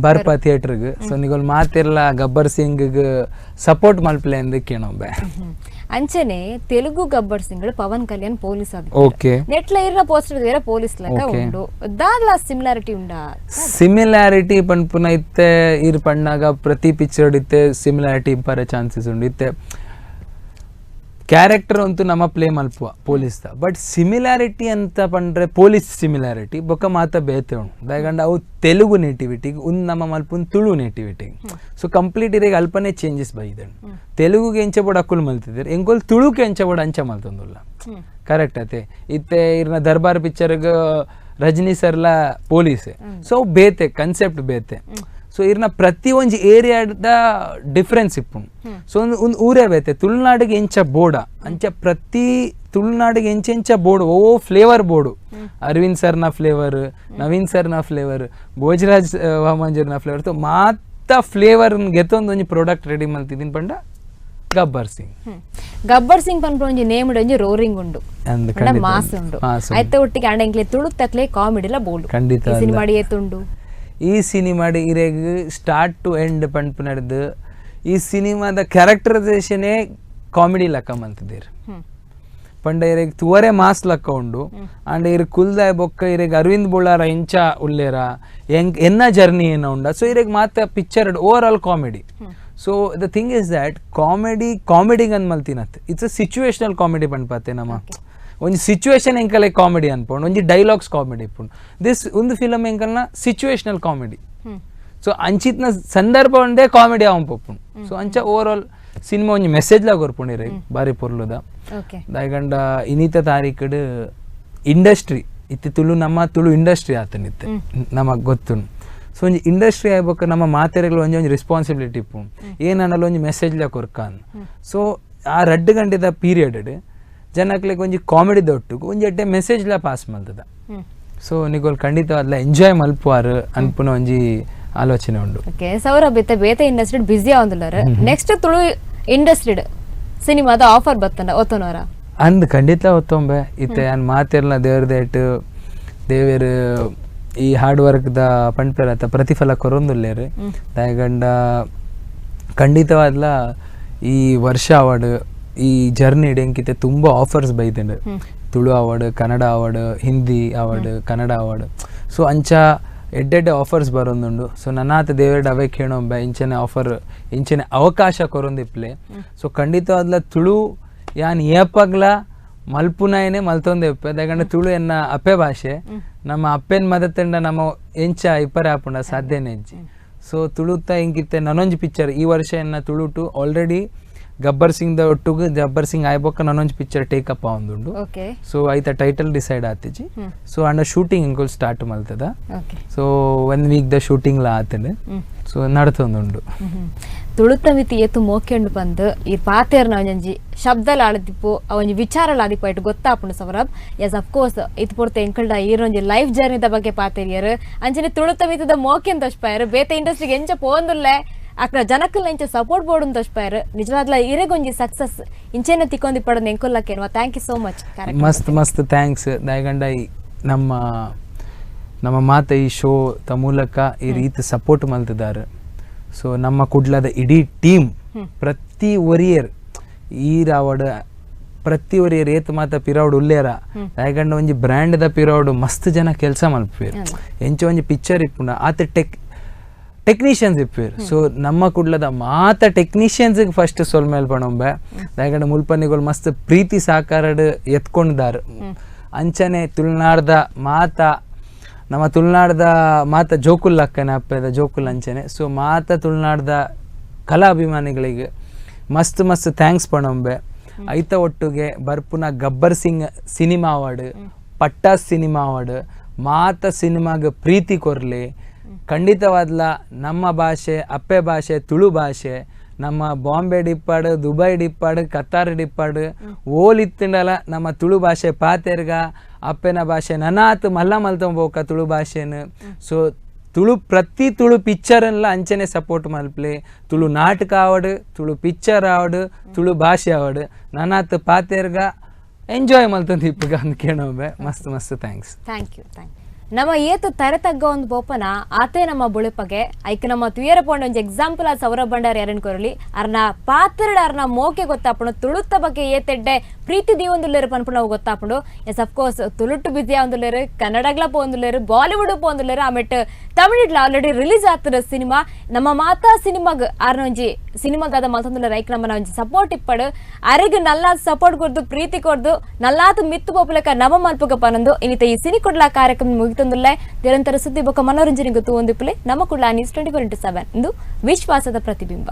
ಬರ್ಪ ಥಿಯೇಟರ್ಗೆ ಸೊ ನಿಗಲ್ ಮಾತಿರ್ಲ ಗಬ್ಬರ್ ಸಿಂಗ್ ಸಪೋರ್ಟ್ ಮಲ್ಪಲೆ ಅಂದ್ ಕೇಣೊಂಬೆ ಅಂಚನೆ ತೆಲುಗು ಗಬ್ಬರ್ ಸಿಂಗ್ ಪವನ್ ಕಲ್ಯಾಣ್ ಪೊಲೀಸ್ ಆದ ಓಕೆ ನೆಟ್ಲ ಇರ್ನ ಪೋಸ್ಟರ್ ಬೇರೆ ಪೊಲೀಸ್ ಲಕ ಉಂಡು ದಾದ್ಲ ಸಿಮಿಲಾರಿಟಿ ಉಂಡಾ ಸಿಮಿಲಾರಿಟಿ ಪನ್ಪುನ ಇತ್ತೆ ಇರ್ ಪಣ್ಣಾಗ ಪ್ರತಿ ಪಿಕ್ಚರ್ ಇತ್ತೆ ಸಿಮಿಲಾರಿಟಿ ಬರ ಚಾನ್ಸಸ್ ಉಂಡು ಇತ್ತೆ ಕ್ಯಾರೆಕ್ಟರ್ ಅಂತೂ ನಮ್ಮ ಪ್ಲೇ ಮಲ್ಪುವ police but similarity ಅಂತ ಪಂಡ್ರೆ ಪೊಲೀಸ್ ಸಿಮಿಲಾರಿಟಿ ಬೊಕ್ಕ ಮಾತ ಬೇತೆ ಉಂಡು ದಾಯಗಂಡ ಅವು ತೆಲುಗು ನೇಟಿವಿಟಿಗೆ ಉಂದು ನಮ್ಮ ಮಲ್ಪುನ್ ತುಳು ನೇಟಿವಿಟಿಗೆ ಸೊ ಕಂಪ್ಲೀಟ್ ಇರೇಗ ಅಲ್ಪನೇ ಚೇಂಜಸ್ ಬೈದೆಂಡು ತೆಲುಗುಗೆ ಎಂಚ ಬೋಡ್ ಅಕ್ಕುಲ್ ಮಲ್ತಿದ್ದಾರೆ ಎಂಕೋಲ್ ತುಳುಗೆ ಎಂಚ ಬೋಡ್ ಅಂಚ ಮಲ್ತೊಂದುಲ್ಲ ಕರೆಕ್ಟ್ ಅತೆ ಇತ್ತೆ ಇರ್ನ ದರ್ಬಾರ್ ಪಿಕ್ಚರ್ಗೆ ರಜನಿ ಸರ್ಲ ಪೊಲೀಸ್ ಸೊ ಬೇತೆ ಕನ್ಸೆಪ್ಟ್ ಬೇತೆ ಸೊ ಇರ್ನ ಪ್ರತಿ ಒಂಜಿ ಏರಿಯಾದ ಡಿಫ್ರೆನ್ಸ್ ಇಪ್ಪುಂಡು ಸೊ ಒಂದು ಒಂದು ಊರೇ ಬೇತೆ ತುಳುನಾಡಿಗೆ ಎಂಚ ಬೋಡ ಅಂಚ ಪ್ರತಿ ತುಳುನಾಡಿಗೆ ಎಂಚ ಎಂಚ ಬೋಡು ಓ ಫ್ಲೇವರ್ ಬೋಡು ಅರವಿಂದ್ ಸರ್ನ ಫ್ಲೇವರ್ ನವೀನ್ ಸರ್ನ ಫ್ಲೇವರ್ ಭೋಜರಾಜ್ ವಾಮಂಜರ್ನ ಫ್ಲೇವರ್ ಸೊ ಮಾತ ಫ್ಲೇವರ್ ಗೆತ್ತೊಂದು ಒಂಜಿ ಪ್ರಾಡಕ್ಟ್ ರೆಡಿ ಮಲ್ತಿದ್ದೀನಿ ಪಂಡ ಗಬ್ಬರ್ ಸಿಂಗ್ ಗಬ್ಬರ್ ಸಿಂಗ್ ಪನ್ಪ ಒಂಜಿ ನೇಮ್ ಒಂಜಿ ರೋರಿಂಗ್ ಉಂಡು ಮಾಸ್ ಉಂಡು ಐತ ಒಟ್ಟಿಗೆ ಅಂಡ ಎಂಕ್ಲೆ ತುಳು ತಕ್ಲೆ ಕಾಮಿಡಿಲ ಬೋಡು ಖಂಡಿತ ಸಿನಿಮಾ ಏತುಂಡು ಈ ಸಿನಿಮಾಡಿ ಇರೆಗ್ start to end ಪಂಪ್ ನಡೆದು ಈ ಸಿನಿಮಾದ ಕ್ಯಾರೆಕ್ಟರೈಸೇಷನೇ ಕಾಮಿಡಿ ಲಕ್ಕ ಮಂತಿದ್ದೀರ್ ಪಂಡ ಇರೆಗ್ ತುವರೆ ಮಾಸ್ ಲಕ್ಕ ಉಂಡು ಅಂಡ್ ಇರ್ ಕುಲ್ದ ಬೊಕ್ಕ ಇರೆಗ್ ಅರವಿಂದ್ ಬೊಳ್ಳಾರ ಇಂಚ ಉಲ್ಲೇರ ಎಂಕ್ ಎನ್ನ ಜರ್ನಿ ಏನ ಉಂಡ ಸೊ ಇರೆಗ್ ಮಾತ picture overall comedy so the thing is that comedy ಕಾಮಿಡಿಗೆ ಅಂದ್ ಮಲ್ತಿನತ್ it's a situational comedy ಪನ್ಪತ್ತೆ ನಮ್ಮ ಒಂಜಿ ಸಿಚುವೇಶನ್ ಎಂಕಲೆ ಕಾಮಿಡಿ ಅನ್ಪೋಂಡು ಒಂಜಿ ಡೈಲಾಗ್ಸ್ ಕಾಮಿಡಿ ಇಪ್ಪುಂಡು this ಒಂದು ಫಿಲಮ್ ಎಂಕಲ್ನ situational comedy so ಅಂಚಿತ್ನ ಸಂದರ್ಭ ಒಂದೇ ಕಾಮಿಡಿ ಅವನ್ ಪೊಪ್ಪುಂಡು ಸೊ ಅಂಚ over all cinema ಒಂಜಿ ಮೆಸೇಜ್ ಲಾಗ ಕೊರ್ಪುಂಡಿರೆ ಬಾರಿ ಪೊರ್ಲುದ ದಾಯಗಂಡ ಇನ್ನಿತ ತಾರೀಕುಡು ಇಂಡಸ್ಟ್ರಿ ಇತ್ತೆ ತುಳು ನಮ್ಮ ತುಳು ಇಂಡಸ್ಟ್ರಿ ಆತನಿತ್ತೆ ನಮಗ್ ಗೊತ್ತುಂಡು ಸೊ ಒಂಜಿ ಇಂಡಸ್ಟ್ರಿ ಆಗ್ಬೇಕು ನಮ್ಮ ಮಾತೆರೆಗಳು ಒಂಜಿ ಒಂಜಿ ರೆಸ್ಪಾನ್ಸಿಬಿಲಿಟಿ ಇಪ್ಪುಂಡು ಏನನ್ನಲ್ಲ ಒಂಜಿ ಮೆಸೇಜ್ ಲ ಕೊರ್ಕಾನ್ ಸೊ ಆ ರಡ್ಡು ಗಂಟೆದ ಪೀರಿಯಡ್ ಜನಕ್ಲೆಗ್ ಒಂಜಿ ಕಾಮಿಡಿ ದೊಟ್ಟು ಒಂಜಿ ಎಡ್ಡೆ ಮೆಸೇಜ್ ಲ ಪಾಸ್ ಮಲ್ತದ ಸೊ ನಿಗೋಲ್ ಖಂಡಿತವಾದ್ಲ ಎಂಜಾಯ್ ಮಲ್ಪುವಾರು ಅನ್ಪುನ ಒಂಜಿ ಆಲೋಚನೆ ಉಂಡು ಓಕೆ ಸೌರಭ್ ಇತ್ತೆ ಬೇತೆ ಇಂಡಸ್ಟ್ರಿ ಬಿಸಿ ಆವಂದುಲ್ಲಾರ ನೆಕ್ಸ್ಟ್ ತುಳು ಇಂಡಸ್ಟ್ರಿ ಸಿನಿಮಾದ ಆಫರ್ ಬತ್ತಂಡ ಒತ್ತನವರ ಅಂದ್ ಖಂಡಿತ ಒತ್ತೊಂಬೆ ಇತ್ತೆ ಅನ್ ಮಾತಿರ್ಲ ದೇವ್ರದೇಟು ದೇವೇರು ಈ ಹಾರ್ಡ್ ವರ್ಕ್ದ ಪಂಡ್ಪೆರತ್ತ ಪ್ರತಿಫಲ ಕೊರೊಂದುಲ್ಲೇರು ದಾಯಗಂಡ ಖಂಡಿತವಾದ್ಲ ಈ ವರ್ಷ ಅವಾರ್ಡ್ ಈ ಜರ್ನಿ ಎಂಕಿತೆ ತುಂಬ offers ಬೈತಂಡು Tulu award Kannada award Hindi award Kannada award so ಅಂಚ ಎಡ್ಡೆಡ್ಡೆ ಆಫರ್ಸ್ ಬರೋದುಂಡು ಸೊ ನನ್ನಾತ ದೇವೇಡ್ ಅವೇ ಕೇಳೊಂಬೆ ಇಂಚನೆ ಆಫರ್ ಇಂಚನೆ ಅವಕಾಶ ಕೊರೊಂದಿಪ್ಲೆ ಸೊ ಖಂಡಿತವಾದ್ಲ ತುಳು ಯಾನ್ ಏಪಗ್ಲ ಮಲ್ಪುನಾಯನೆ ಮಲ್ತೊಂದೆ ಇಪ್ಪೆ ದಾಯಗಂಡ ತುಳು ಎನ್ನ ಅಪ್ಪೆ ಭಾಷೆ ನಮ್ಮ ಅಪ್ಪೆನ್ ಮದತ್ತಂಡ ನಮ್ಮ ಎಂಚ ಇಪ್ಪರೆ ಆಪುಂಡ ಸಾಧ್ಯನೇ ಇಜ್ಜಿ ಸೊ ತುಳುತ್ತ ಇಂಕಿತ್ತೆ ನನೊಂಜಿ ಪಿಕ್ಚರ್ ಈ ವರ್ಷ ಎನ್ನ ತುಳುಟು ಆಲ್ರೆಡಿ ಗಬ್ಬರ್ ಸಿಂಗ್ the ಒಟ್ಟುಗು ಗಬ್ಬರ್ ಸಿಂಗ್ ಆಯ್ಬೊಕ್ಕ ನನೊಂಜಿ picture take up ಆವೊಂದುಂಡು so ಐತ ಟೈಟಲ್ ಡಿಸೈಡ್ ಆತಿಜಿ ಸೊ ಅಂಡ shooting ಇಂಕೊಲ್ start ಮಲ್ತದ so 1 week the shooting ಲಾ ಆತಂಡು ಸೊ ನಡ್ತೊಂದುಂಡು ತುಳುತ ಮಿತಿ ಏತು ಮೋಕೆಂಡು ಬಂದು ಈ ಪಾತೇರ್ನ ಒಂಜಿ ಶಬ್ದಲ ಆಳದಿಪ್ಪು ಅವೊಂಜಿ ವಿಚಾರಲ ಆದಿಪ್ಪು ಐಟ್ ಗೊತ್ತಾಪುಂಡು ಸೌರಭ್ S of course ಇತ್ ಪೊರ್ತು ಎಂಕಲ್ಡ ಈರೊಂಜಿ ಲೈಫ್ ಜರ್ನಿದ ಬಗ್ಗೆ ಪಾತೇರಿಯರು ಅಂಚನೆ ತುಳುತ ಮಿತಿದ ಮೋಕೆನ್ ತೋಜ್ಪಾಯರು ಬೇತೆ ಇಂಡಸ್ಟ್ರಿಗೆ ಎಂಚ ಪೋಂದುಲ್ಲೆ ಅಕ್ರ ಜನಕ್ಕಲ್ಲ ಇಂಚ ಸಪೋರ್ಟ್ ಬೋರ್ಡ್ ಅಂತ ತೋಚ್ಪಾಯರ್ ನಿಜವಾದ್ಲ ಇರೆಗೊಂಜಿ ಸಕ್ಸಸ್ ಇಂಚೆನ ತಿಕ್ಕೊಂದಿ ಪಡೋದು ಎಂಕೊಲ್ಲಕ್ಕೇನುವ. Thank you so much. ಮಸ್ತ್ ಮಸ್ತ್ thanks. ದಾಯಗಂಡ ನಮ್ಮ ನಮ್ಮ ಮಾತ ಈ ಶೋ ತ ಮೂಲಕ ಈ ರೀತಿ ಸಪೋರ್ಟ್ ಮಲ್ತಿದ್ದಾರೆ. ಸೊ ನಮ್ಮ ಕುಡ್ಲದ ಇಡೀ ಟೀಮ್ ಪ್ರತಿ ಒರಿಯರ್ ಈ ರಾವಡ್ ಪ್ರತಿ ಒರಿಯರ್ ಏತ್ ಮಾತ ಪಿರೌಡ್ ಉಲ್ಲೇರ ದಾಯಗಂಡ ಒಂಜಿ ಬ್ರ್ಯಾಂಡ್ ದ ಪಿರೌಡ್ ಮಸ್ತ್ ಜನ ಕೆಲಸ ಮಲ್ಪೇರ್ ಎಂಚ ಒಂಜಿ ಪಿಕ್ಚರ್ ಇಪ್ಪುಂಡ ಆತ ಟೆಕ್ನಿಷಿಯನ್ಸ್ ಇಪ್ಪೇರ್. ಸೊ ನಮ್ಮ ಕುಡ್ಲದ ಮಾತ ಟೆಕ್ನಿಷಿಯನ್ಸ್ ಫಸ್ಟ್ ಸೊಲ್ ಮೇಲ್ ಪಣೊಂಬೆ ದಾಯಗಂಡ ಮುಲ್ಪನಿಗಳು ಮಸ್ತ್ ಪ್ರೀತಿ ಸಾಕಾರಡ್ ಎತ್ಕೊಂಡಿದ್ದಾರೆ. ಅಂಚನೆ ತುಳುನಾಡ್ದ ಮಾತ ನಮ್ಮ ತುಳುನಾಡ್ದ ಮಾತ ಜೋಕುಲ್ ಅಕ್ಕನ ಅಪ್ಪದ ಜೋಕುಲ್ ಅಂಚನೆ. ಸೊ ಮಾತ ತುಳುನಾಡ್ದ ಕಲಾಭಿಮಾನಿಗಳಿಗೆ ಮಸ್ತ್ ಮಸ್ತ್ thanks ಪಣೊಂಬೆ. ಐತ ಒಟ್ಟುಗೆ ಬರ್ಪುನ Gabbar Singh cinema award, Pattas cinema award ಮಾತ ಸಿನಿಮಾಗ ಪ್ರೀತಿ ಕೊರ್ಲಿ. ಖಂಡಿತವಾದ್ಲ ನಮ್ಮ ಭಾಷೆ ಅಪ್ಪೆ ಭಾಷೆ ತುಳು ಭಾಷೆ ನಮ್ಮ ಬಾಂಬೆ ಡಿಪ್ಪಾಡು ದುಬೈ ಡಿಪ್ಪಾಡು ಕತಾರ್ ಡಿಪ್ಪಾಡು ಓಲ್ ಇತ್ತಂಡಲ ನಮ್ಮ ತುಳು ಭಾಷೆ ಪಾತೆರ್ಗ ಅಪ್ಪೆನ ಭಾಷೆ ನನಾತ್ ಮಲ್ಲ ಮಲ್ತೊಂಬೋಕ ತುಳು ಭಾಷೆನು. ಸೊ ತುಳು ಪ್ರತಿ ತುಳು ಪಿಕ್ಚರ್ನ್ಲ ಅಂಚನೆ ಸಪೋರ್ಟ್ ಮಲ್ಪ್ಲೆ. ತುಳು ನಾಟಕ ಆವಡು ತುಳು ಪಿಕ್ಚರ್ ಆವಡು ತುಳು ಭಾಷೆ ಆವಡು ನನಾತ್ ಪಾತೆರ್ಗ ಎಂಜಾಯ್ ಮಲ್ತಂದು ಇಪ್ಪಗ ಅಂತ ಕೇಳೋಬೆ. ಮಸ್ತ್ ಮಸ್ತ್ thanks. Thank you. Thank you. ನಮ್ಮ ಏತು ತರೆ ತಗ್ಗ ಒಂದು ಬೋಪನ ಆತೆ ನಮ್ಮ ಬುಳುಪಗೆ ಐಕ್ ನಮ್ಮ ತುಯರ ಪೋಂಡ ಒಂಜಿ ಎಕ್ಸಾಂಪಲ್ ಆ ಸೌರಭ್ ಭಂಡಾರಿ ಯಾರನ್ ಕೊರಲಿ ಅರ್ನ ಪಾತ್ರಡ ಅರ್ನ ಮೋಕೆ ಗೊತ್ತಾಪುಂಡು ತುಳುತ್ತ ಬಗ್ಗೆ ಏತೆಡ್ಡೆ ಪ್ರೀತಿ ದೀವೊಂದುಲ್ಲೇರು ಪನ್ಪುಂಡು ಅವು ಗೊತ್ತಾಪುಂಡು. S of course ತುಳುಟ್ಟು ಬಿಸಿ ಆವೊಂದುಲ್ಲೇರು ಕನ್ನಡಗ್ಲ ಪೋಂದುಲ್ಲೇರು ಬಾಲಿವುಡ್ ಪೋಂದುಲ್ಲೇರು ಆಮೇಟ್ ತಮಿಳಿಡ್ಲ ಆಲ್ರೆಡಿ ರಿಲೀಸ್ ಆತದ ಸಿನಿಮಾ ನಮ್ಮ ಮಾತಾ ಸಿನಿಮಾಗ್ ಆರ್ನ ಒಂಜಿ ಸಿನಿಮಾದಾದ ಮಲ್ತೊಂದುಲ್ಲೇರು ಐಕ್ ನಮ್ಮನ ಒಂಜಿ ಸಪೋರ್ಟ್ ಇಪ್ಪಡು ಅರೆಗ್ ನಲ್ಲಾದ ಸಪೋರ್ಟ್ ಕೊರ್ದು ಪ್ರೀತಿ ಕೊರ್ದು ನಲ್ಲಾದ ಮಿತ್ತು ಪೋಪುಲಕ ನಮ ಮಲ್ಪುಗ ಪನೊಂದು ಇನ್ನಿತ ಈ ಸಿನಿ ಕುಡ್ಲ ಕಾರ್ಯಕ್ರಮ ಮುಗಿತೊಂದುಲ್ಲೆ. ನಿರಂತರ ಸುದ್ದಿ ಬೊಕ್ಕ ಮನೋರಂಜನೆ ಗೊತ್ತು ಒಂದಿಪ್ಪಲೆ ನಮ್ಮ ಕುಡ್ಲ ನ್ಯೂಸ್ 24x7 ಇಂದು ವಿಶ್ವಾಸದ ಪ್ರತಿಬಿಂಬ.